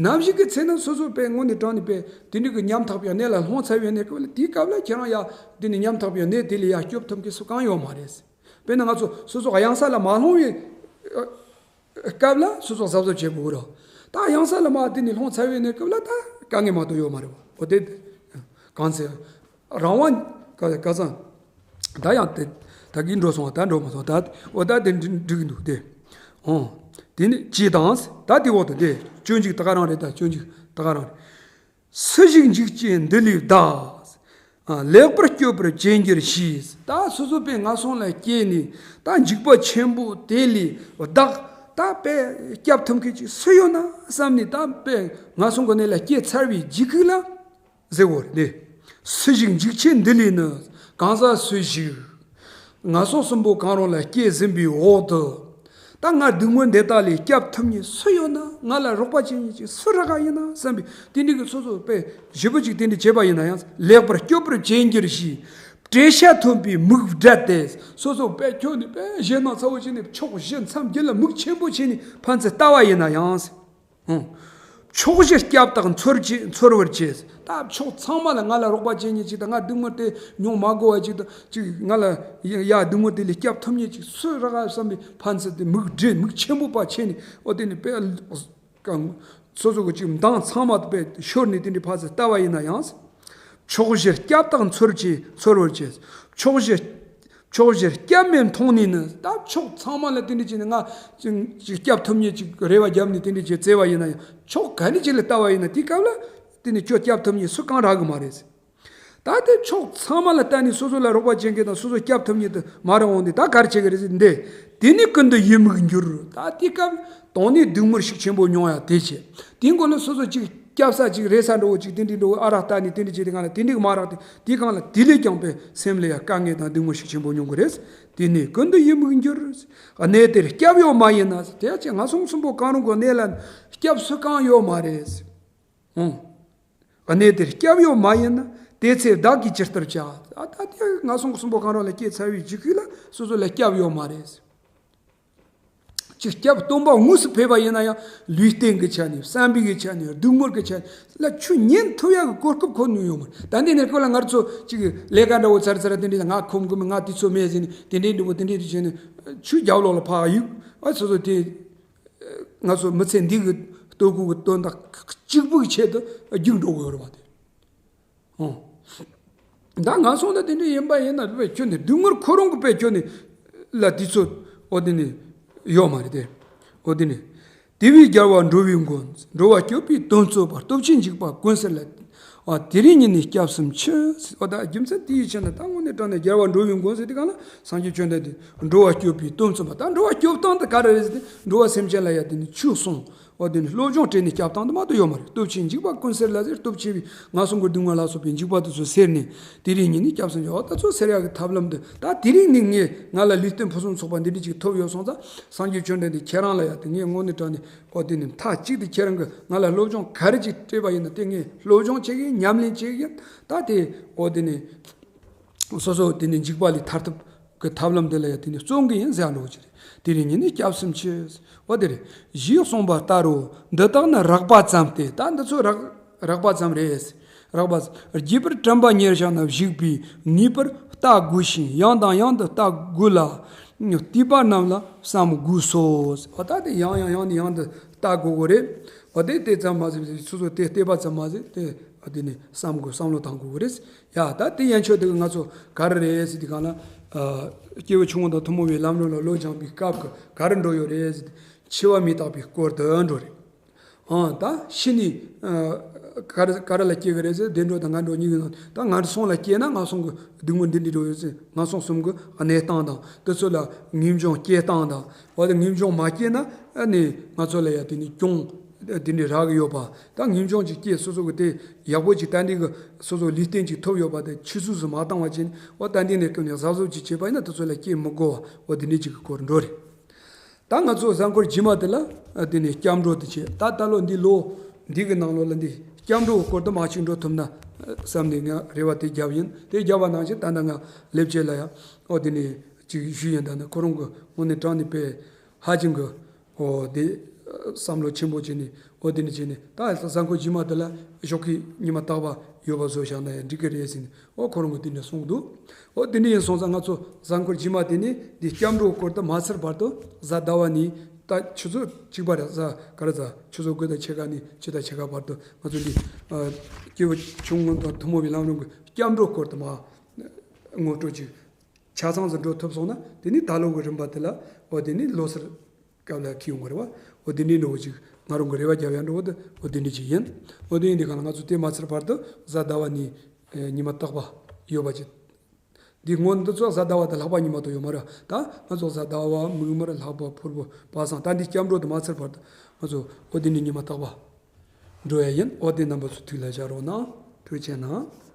ནམ་ཞིག་གི་ཚེ་ན་སོ་སོ་པའི་དངོས་གནས་དྲང་གནས་པའི་དེ་འདྲ་གི་ཉམ་ཐག་པའི་གནས་ལ་ལྷུང་ཚར་བའི་གནས་སྐབས་ལ། དེའི་སྐབས་ལ་ཁྱེད་རང་ཡ་དེ་ནས་ཉམ་ཐག་པའི་གནས་དེ་ལས་ཡ་སྐྱོབ་ཐུབ་མཁན་སུ་གང་ཡོད་མ་རེད། དཔེར་ན་ང་ཚོ་སོ་སོ་གཡང་ས་ལ་མ་ལྷུང་བའི་སྐབས་ལ་སོ་སོ་གཟབ་གཟབ་བྱེད་དགོས་རེད། ད་གཡང་ས་ལ་མ་དེ་ནས་ལྷུང་ཚར་བའི་གནས་སྐབས་ལ་ད་དཀའ་ངལ་མ་གཏོགས་ཡོད་མ་རེད་བ། འོ་དེ་གང་ཚེ་རང་དབང་ག་ག་ཚང་། ད་ཡང་དེ་ད་གིན་འགྲོ་སོང་བ། ད་འགྲོ་མ་སོང་། ད་འོ་ད་དེ་འགྲིག་འགྲིག་གི་འདུག་དེ། ཨོ། དེ་ནི་ཅི་དང་། ད་དེ་འོག་ཏུ་དེ་སྤྱོད་འཇུག་ད་ག་རང་རེད། ད་སྤྱོད་འཇུག་ད་ག་རང་རེད། སུ་ཞིག་འཇིགས་བྱེད་འདི་ལས་བདག། ལེགས་པར་སྐྱོབ་པར་བྱེད་འགྱུར་ཞེས། ད་སོ་སོ་པའི་ངན་སོང་ལ་སྐྱེས་ནས་ད་འཇིགས་པ་ཆེན་པོ་དེ་ལས་བདག། ད་པའི་སྐྱབས་ཐུབ་མཁན་ཅིག་སུ་ཡོད་ན་བསམ་ནས། ད་པའི་ངན་སོང་གི་གནས་ལ་སྐྱེས་ཚར་བའི་རྗེས་ཁུག་ལ་ཟེར་བ་རེད། སུ་ཞིག་འཇིགས་བྱེད་འདི་ལས་ནི། གང་ཟག་སུ་ཞིག་ངན་སོང་གསུམ་པོ་གང་རུང་ལ་སྐྱེས་ཟིན་པའི་འོག་ཏུ། ད་ང་སྡུག་བསྔལ་འདི་དག་ལས་སྐྱབས་ཐུབ་མཁན་སུ་ཡོད་ན། ང་ལ་རོགས་པ་བྱེད་མཁན་ཅིག་སུ་རག་ག་ཡིན་ན་བསམ་པའི་དེ་འདྲའི་གི་སོ་སོ་དཔེ་ཞེ་པོ་ཅིག་དེ་འདྲ་བྱས་པ་ཡིན་ན་ཡང་། ལེགས་པར་སྐྱོབ་པར་བྱེད་འགྱུར་ཞིང་། བྲེད་ཤ་ཐོན་པའི་མིག་བགྲད་དེ། སོ་སོ་དཔེ་ཁྱོད་ནི་དཔེ་ཞེད་སྣང་ཚ་བོ་བྱས་ནས་ཕྱོགས་བཞི་མཚམས་བརྒྱད་ལ་མིག་ཆེན་པོ་བྱས་ནས་ཕན་ཚུན་ལྟ་བ་ཡིན་ན་ཡང་། ཨང་། ཕྱོགས་བཞིར་སྐྱབས་དག་འཚོལ་བྱེད། འཚོལ་བར་བྱེད། ད་ཕྱོགས་ཚང་མ་ལ་ང་ལ་རོགས་པ་བྱེད་མཁན་ཅིག་དང་། ང་སྡུག་བསྔལ་དེ་མྱོང་མ་དགོས་པ་ཅིག་དང་། ཅིག་ང་ལ་ཡ་ཡ་སྡུག་བསྔལ་དེ་ལས་སྐྱབས་ཐུབ་མཁན་ཅིག་སུ་རག་ག་བསམ་པའི་ཕན་ཚུན་དེ་མིག་བགྲད། མིག་ཆེན་པོ་ཕར་ཕྱེ་ནས། འོ་དེ་ནི་དཔེ་གང་། སོ་སོ་གི་ཅིག་མདངས་ཚང་མ་དཔེ་ཤོར་ནས་དེ་འདྲའི་ཕར་ཚུར་ལྟ་བ་ཡིན་ན་ཡང་། ཕྱོགས་བཞིར་སྐྱབས་དག་འཚོལ་བྱེད། འཚོལ་བར་བྱེད། ཕྱོགས་བཞིར། ཕྱོགས་བཞིར་སྐྱབས་མེད་མཐོང་ནས་ནི། ད་ཕྱོགས་ཚང་མ་ལ་དེ་འདྲ་བྱས་ནས་ང་ཅིག་ཅིག་སྐྱབས་ཐུབ་མཁན་ཅིག་རེ་བ་བརྒྱབ་ནས་དེ་འདྲ་བྱས་བཙལ་བ་ཡིན་ན་ཡང་། ཕྱོགས་ག་ནས་ཅིག་ལ་ལྟ་བ་ཡིན་ན། དེའི་སྐབས་ལ་དེ་ནི་ཁྱོད་སྐྱབས་ཐུབ་མཁན་སུ་གང་རག་གི་མ་རེད། ད་དེ་ཕྱོགས་ཚང་མ་ལ་ལྟ་ནས་སོ་སོ་ལ་རོགས་པ་བྱེད་མཁན་དང་སོ་སོ་སྐྱབས་ཐུབ་མཁན་དེ་མ་རག་འོང་དུས། ད་ག་རེ་བྱེད་ཀྱི་རེད་ཟེར་དུས། དེ་ནི་ཀུན་ཏུ་ཡིད་མུག་འགྱུར། ད་དེའི་སྐབས་དང་ནི་སྡུག་བསྔལ་ཤུགས་ཆེན་པོ་མྱོང་ཡ་དེ་བྱེད། དེའི་མགོ་ལ་སོ་སོ་ཅིག་སྐྱབས་ས་ཅིག་རེད་ས་འདྲ་བོ་ཅིག་དེ་འདྲའི་འདྲ་བོ་ཨ་རག་ལྟ་ནས་དེ་འདྲ་བྱས་དེ་གང་ལ་དེ་འདྲ་མ་རག་དེ། དེ་གང་ལ་དེ་ལས་ཀྱང་དཔེ་སེམས་ལ་ཡ་དཀའ་ངལ་དང་སྡུག་བསྔལ་ཤུགས་ཆེན་པོ་མྱོང་གི་རེད། དེ་ནི་ཀུན་ཏུ་ཡིད་མུག་འགྱུར། གནས་དེར་སྐྱབས་ཡོད་མ་ཡིན་ན། དེ་ཅི་ང་སོང་གསུམ་པོ་གང་རུང་གི་གནས་ལ་སྐྱབས་སུ་གང་ཡོད་མ་རེད། ཨང་། གནས་དེར་སྐྱབས་ཡོད་མ་ཡིན་ན། དེ་ཚེ་བདག་གིས་ཇི་ལྟར་བྱ། ཨ་ད་དེ་ང་སོང་གསུམ་པོ་གང་རུང་ལ་སྐྱེས་ཚར་བའི་རྗེས་ཁུལ་ལ་སོ་སོ་ལ་སྐྱབས་ཡོད་མ་རེད། ཅིག་སྐྱབས་སྟོན་པ་དངོས་སུ་ཕེབས་པ་ཡིན་ན་ཡང་། ལུས་རྟེན་གྱི་ཆ་ནས། བསམ་པའི་གི་ཆ་ནས། སྡུག་བསྔལ་གྱི་ཆ་ནས་ལ་ཆུ་ཉན་ཐུབ་ཡག་གི་གོ་སྐབས་ཁོ་ནས་ཡོད་མ་རེད། ད་འདི་ནས་ཁོ་ལ་ང་ཚོ་ཅིག་ལས་ཀ་འདྲ་བོ་ཚར་ཚར་དེ་འདྲའི་ང་ཁོམ་གི་མི། ང་དུས་ཚོད་མེད་ཟེར་ནས་དེ་འདྲའི་འདྲ་བོ་དེ་འདྲའི་དུས་ཆེན་ནས་ཆུ་རྒྱབ་ལོགས་ལ་ཕར་གཡུག་ཨ་སོ་སོ་དེ། ང་ཚོ་མི་ཚེ་འདི་གི་ལྟོ་གོས་ཀྱི་དོན་དག་གཅིག་པུའི་ཆེད་དུ་རྒྱུགས་འགྲོ་གི་ཡོད་རེད་པ་དེ། ཨོ། ད་ང་སོང་ད་དེ་འདྲ་ཡིན་པ་ཡིན་ན་དཔེ་ཁྱོད་ནི་སྡུག་བསྔལ་ཁོ་རང་གི་དཔེ་ཁྱོད་ནི་ལ་དུས་ཚོད་འོ་དེ་ནི་ཡོད་མ་རེད་དེ། འོ་དེ་ནི། དེ་བས་རྒྱལ་བ་འགྲོ་བའི་མགོན། འགྲོ་བ་སྐྱོབ་པའི་དོན་རྩོད་པ། སྟོབས་ཆེན་འཇིགས་པ་ཀུན་སེལ་ལ། ཨ་དེ་རིང་ཉིད་ནས་སྐྱབས་སུ་མཆི། འོ་ད་རྒྱུ་མཚན་དེ་ཡི་ཕྱིར་ན། ད་དངོས་གནས་དྲང་གནས་རྒྱལ་བ་འགྲོ་བའི་མགོན་ཟེར་དུས་གང་ལ་སངས་རྒྱས་བཅོམ་ལྡན་འདས་འགྲོ་བ་སྐྱོབ་པའི་དོན་རྩོད་པ། ད་འགྲོ་བ་སྐྱོབ་སྟངས་དེ་ག་རེ་རེད་ཟེར་ཏེ། འགྲོ་བ་སེམས་ཅན་ལ་ཡ་དེ་ནི་ཆོས་གསུངས། འོ་དེ་ནི་སློབ་སྦྱོང་སྤྲད་ནས་སྐྱོབ་སྟངས་དེ་མ་གཏོགས་ཡོད་མ་རེད། སྟོབས་ཆེན་འཇིགས་པ་ཀུན་སེལ་ལ་ཟེར། སྟོབས་ཆེ་བའི་ངན་སོང་གི་སྡུག་བསྔལ་ལ་སོགས་པའི་འཇིགས་པ་དེ་ཚོ་སེལ་ནས་དེ་རིང་ཉིད་ནས་སྐྱབས་སུ་འགྲོ་བ་དེ་ཚོ་སེལ་ཡག་གི་ཐབས་ལམ་དེ། ད་དེ་རིང་ནས་ངས་ང་ལ་ལུས་རྟེན་ཕུན་སུམ་ཚོགས་པ་འདི་འདྲ་ཅིག་ཐོབ་ཡོད་སོང་ཙང་། སངས་རྒྱས་བཅོམ་ལྡན་འདས་ཁྱེད་རང་ལ་ཡ་དེ་ངས་དངོས་གནས་དྲང་གནས་འོ་དེ་ནི་མཐའ་གཅིག་ཏུ་ཁྱེད་རང་གིས་ང་ལ་སློབ་སྦྱོང་ག་རེ་ཅིག་སྤྲད་པ་ཡིན་ན་དེ་ངས་སློབ་སྦྱོང་བྱེད་ཀྱི་ཡིན། ཉམས་ལེན་བྱེད་ཀྱི་ཡིན། ད་དེ་འོ་དེ་ནི་སོ་སོ་དེ་ནི་འཇིགས་པ་ལས་ཐར་ཐབས་ཀྱི་ཐབས་ལམ་དེ་ལ་ཡ་དེ་ནི་བརྩོན་གྱི་ཡིན་ཟེར་ཡ་འགྲོ་གི་རེད། དེ་རིང་ཉིད་ནས་སྐྱབས་སུ་མཆི། འོ་དེ་རེད། ཞེས་གསུངས་པ་ལྟར་རོ། འདི་དག་ནི་རགས་པ་ཙམ་སྟེ། ད་འདི་ཚོ་རགས་རགས་པ་ཙམ་རེད། རགས་པ་ཙམ། རྒྱས་པར་དྲན་པ་ཉེར་བཞག་ན་བཞུགས་པས་ངེས་པར་བལྟ་དགོས་ཤིང་། ཡང་དང་ཡང་དུ་བལྟ་དགོས་ལ། བལྟས་པ་རྣམས་ལ་བསམ་དགོས་སོ། འོ་ད་དེ་ཡང་ཡང་ཡང་ནས་ཡང་དུ་བལྟ་དགོས་གོ་རེད། འོ་དེ་དེ་ཙམ་མ་ཟད་སོ་སོ་དེ་བལྟས་པ་ཙམ་མ་ཟད་དེ་འོ་དེ་ནས་བསམ་དགོས། བསམ་བློ་བཏང་དགོས་གོ་རེད། ཡ་ད་དེ་ཡན་ཆོད་དེ་གི་ང་ཚོ་ག་རེ་རེད་ཟེར་དུས་གང་ལ། ཨ་སྐྱེས་བུ་ཆུང་ངུ་དང་ཐུན་མོང་བའི་ལམ་རིམ་ལ་བློ་སྦྱངས་པའི་སྐབས་ཀྱི་ག་རེ་འགྲོ་ཡོད་རེད་ཟེར་དུས། འཆི་བ་མི་རྟག་པའི་སྐོར་དུ་འགྲོ་རེད། ཨང་། ད་ཤི་ནས་ཨ་ག་རེ་ག་རེ་ལ་སྐྱེ་གི་རེད་ཟེར། བདེ་འགྲོ་དང་ངན་འགྲོ་གཉིས་ཀྱི་ནང་། ད་ངན་སོང་ལ་སྐྱེས་ན་ངན་སོང་གི་སྡུག་བསྔལ་འདི་འདྲ་འགྲོ་ཡོད་ཟེར། ངན་སོང་གསུམ་གྱི་གནས་སྟངས་དང་དེ་ཚོ་ལ་ངེས་འབྱུང་སྐྱེ་སྟངས་དང་། འོ་དེ་ངེས་འབྱུང་མ་སྐྱེས་ན་ཨ་ནི་ང་ཚོ་ལ་ཡ་དེ་ནི་གྱོང་དེ་འདྲ་རག་གི་ཡོད་པ། ད་ངེས་འབྱུང་ཅིག་སྐྱེས་སོ་སོ་གི་དེ་ཡག་པོ་ཅིག་ད་འདི་གི་སོ་སོ་ལུས་རྟེན་ཅིག་ཐོབ་ཡོད་པ་དེ་ཆུད་ཟོས་སུ་མ་བཏང་བ་ཅིག་འོ་ད་འདི་ནས་ཀུན་ནས་གཟབ་གཟབ་ཅིག་བྱས་པ་ཡིན་ན་དེ་ཚོ་ལ་སྐྱེ་མི་དགོས་པ། འོ་དེ་འདྲ་ཅིག་གི་སྐོར་འགྲོ་རེད། ད་ང་ཚོ་གཟའ་འཁོར་རྗེས་མ་དེ་ལ་ཨ་དེ་ནས་སྐྱབས་འགྲོ་དེ་བྱེད། ད་ད་ལོ་འདི་ལོ་འདི་གི་ནང་ལོགས་ལ་འདི་སྐྱབས་འགྲོ་གི་སྐོར་དུ་མ་གཅིག་འགྲོ་ཐུབ་ན་བསམ་ནས་ང་རེ་བ་དེ་བརྒྱབ་ཡིན། དེ་བརྒྱབ་པ་ནང་བཞིན་ད་ལྟ་ང་ལེབ་ཅེ་ལ་ཡང་ཨོ་དེ་ནས་ཅིག་ཞུས་ཡིན། ད་ནི་ཁོ་རང་གི་དངོས་གནས་དྲང་གནས་དཔེ་ཧ་ཅང་གི་ཨོ་དེ་བསམ་བློ་ཆེན་པོ་བྱས་ནས་ཨོ་དེ་ནས་བྱས་ནས། ད་གཟའ་འཁོར་རྗེས་མ་དེ་ལ་ཞོགས་ཀས་ཉི་མ་རྟག་པ་ཡོད་པ་བཟོས་བཞག་ན་ཡང་འགྲིག་གི་རེད་ཟེར་ནས། ཨོ་ཁོ་རང་གིས་དེ་འདྲ་གསུངས་འདུག། ཨོ་དེ་འདྲ་ཡིན་སོང་ཙང་ང་ཚོ་གཟའ་འཁོར་རྗེས་མ་དེ་ནས་འདི་སྐྱབས་འགྲོ་སྐོར་དུ་མ་ཚར་བར་དུ་གཟའ་ཟླ་བ་ནས་ད་ཆུ་ཚོད་གཅིག་པ་རེད། གཟའ་ག་རེ་གཟའ་ཆུ་ཚོད་དགུ་དང་ཕྱེད་ཀ་ནས་ཕྱེད་དང་ཕྱེད་ཀ་བར་དུ་ང་ཚོ་འདི་ཨ་སྐྱེས་བུ་ཆུང་ངུ་དང་ཐུན་མོང་བའི་ལམ་རིམ་གྱི་སྐྱབས་འགྲོ་སྐོར་དུ་མ་ངོ་སྤྲོད་ཅིག་ཆ་ཚང་ཙམ་འགྲོ་ཐུབ་སོང་ན། དེ་ནས་ད་ལོ་གི་རིམ་པ་དེ་ལ་ཨོ་དེ་ནས་ལོ་སར་སྐབས་ལ་འཁེལ་ཡོང་གི་རེད་བ། ཨོ་དེ་འདྲའི་འགྲོ་བ་ཅིག་ང་རང་གི་རེ་བ་རྒྱབ་ཡ་འགྲོ་བ་དེ་ཨོ་དེ་འདྲ་ཅིག་ཡིན། ཨོ་དེ་ཡིན་དུས་གང་ལ་ང་ཚོ་དེ་མ་ཚར་བར་དུ་གཟའ་ཟླ་བ་ནས་ཨེ་ཉི་མ་རྟག་པ་ཡོད་པ་ཅིག། འདི་སྔོན་འདི་ཚོ་གཟའ་ཟླ་བ་དང་ལྷག་པ་ཉི་མ་དུ་ཡོད་མ་རེད། ད་ང་ཚོ་གཟའ་ཟླ་བ་མིག་དམར་ལྷག་པ་ཕུར་བུ་པ་སངས་ད་འདི་སྐྱབས་འགྲོ་དུ་མ་ཚར་བར་དུ་ང་ཚོ་ཨོ་དེ་ནས་ཉི་མ་རྟག་པ་འགྲོ་ཡ་ཡིན། ཨོ་དེ་རྣམ་པ་ཚོ་ཐུགས་ལ་བཞག་རོགས་གནང་། ཐུགས་རྗེ་གནང་།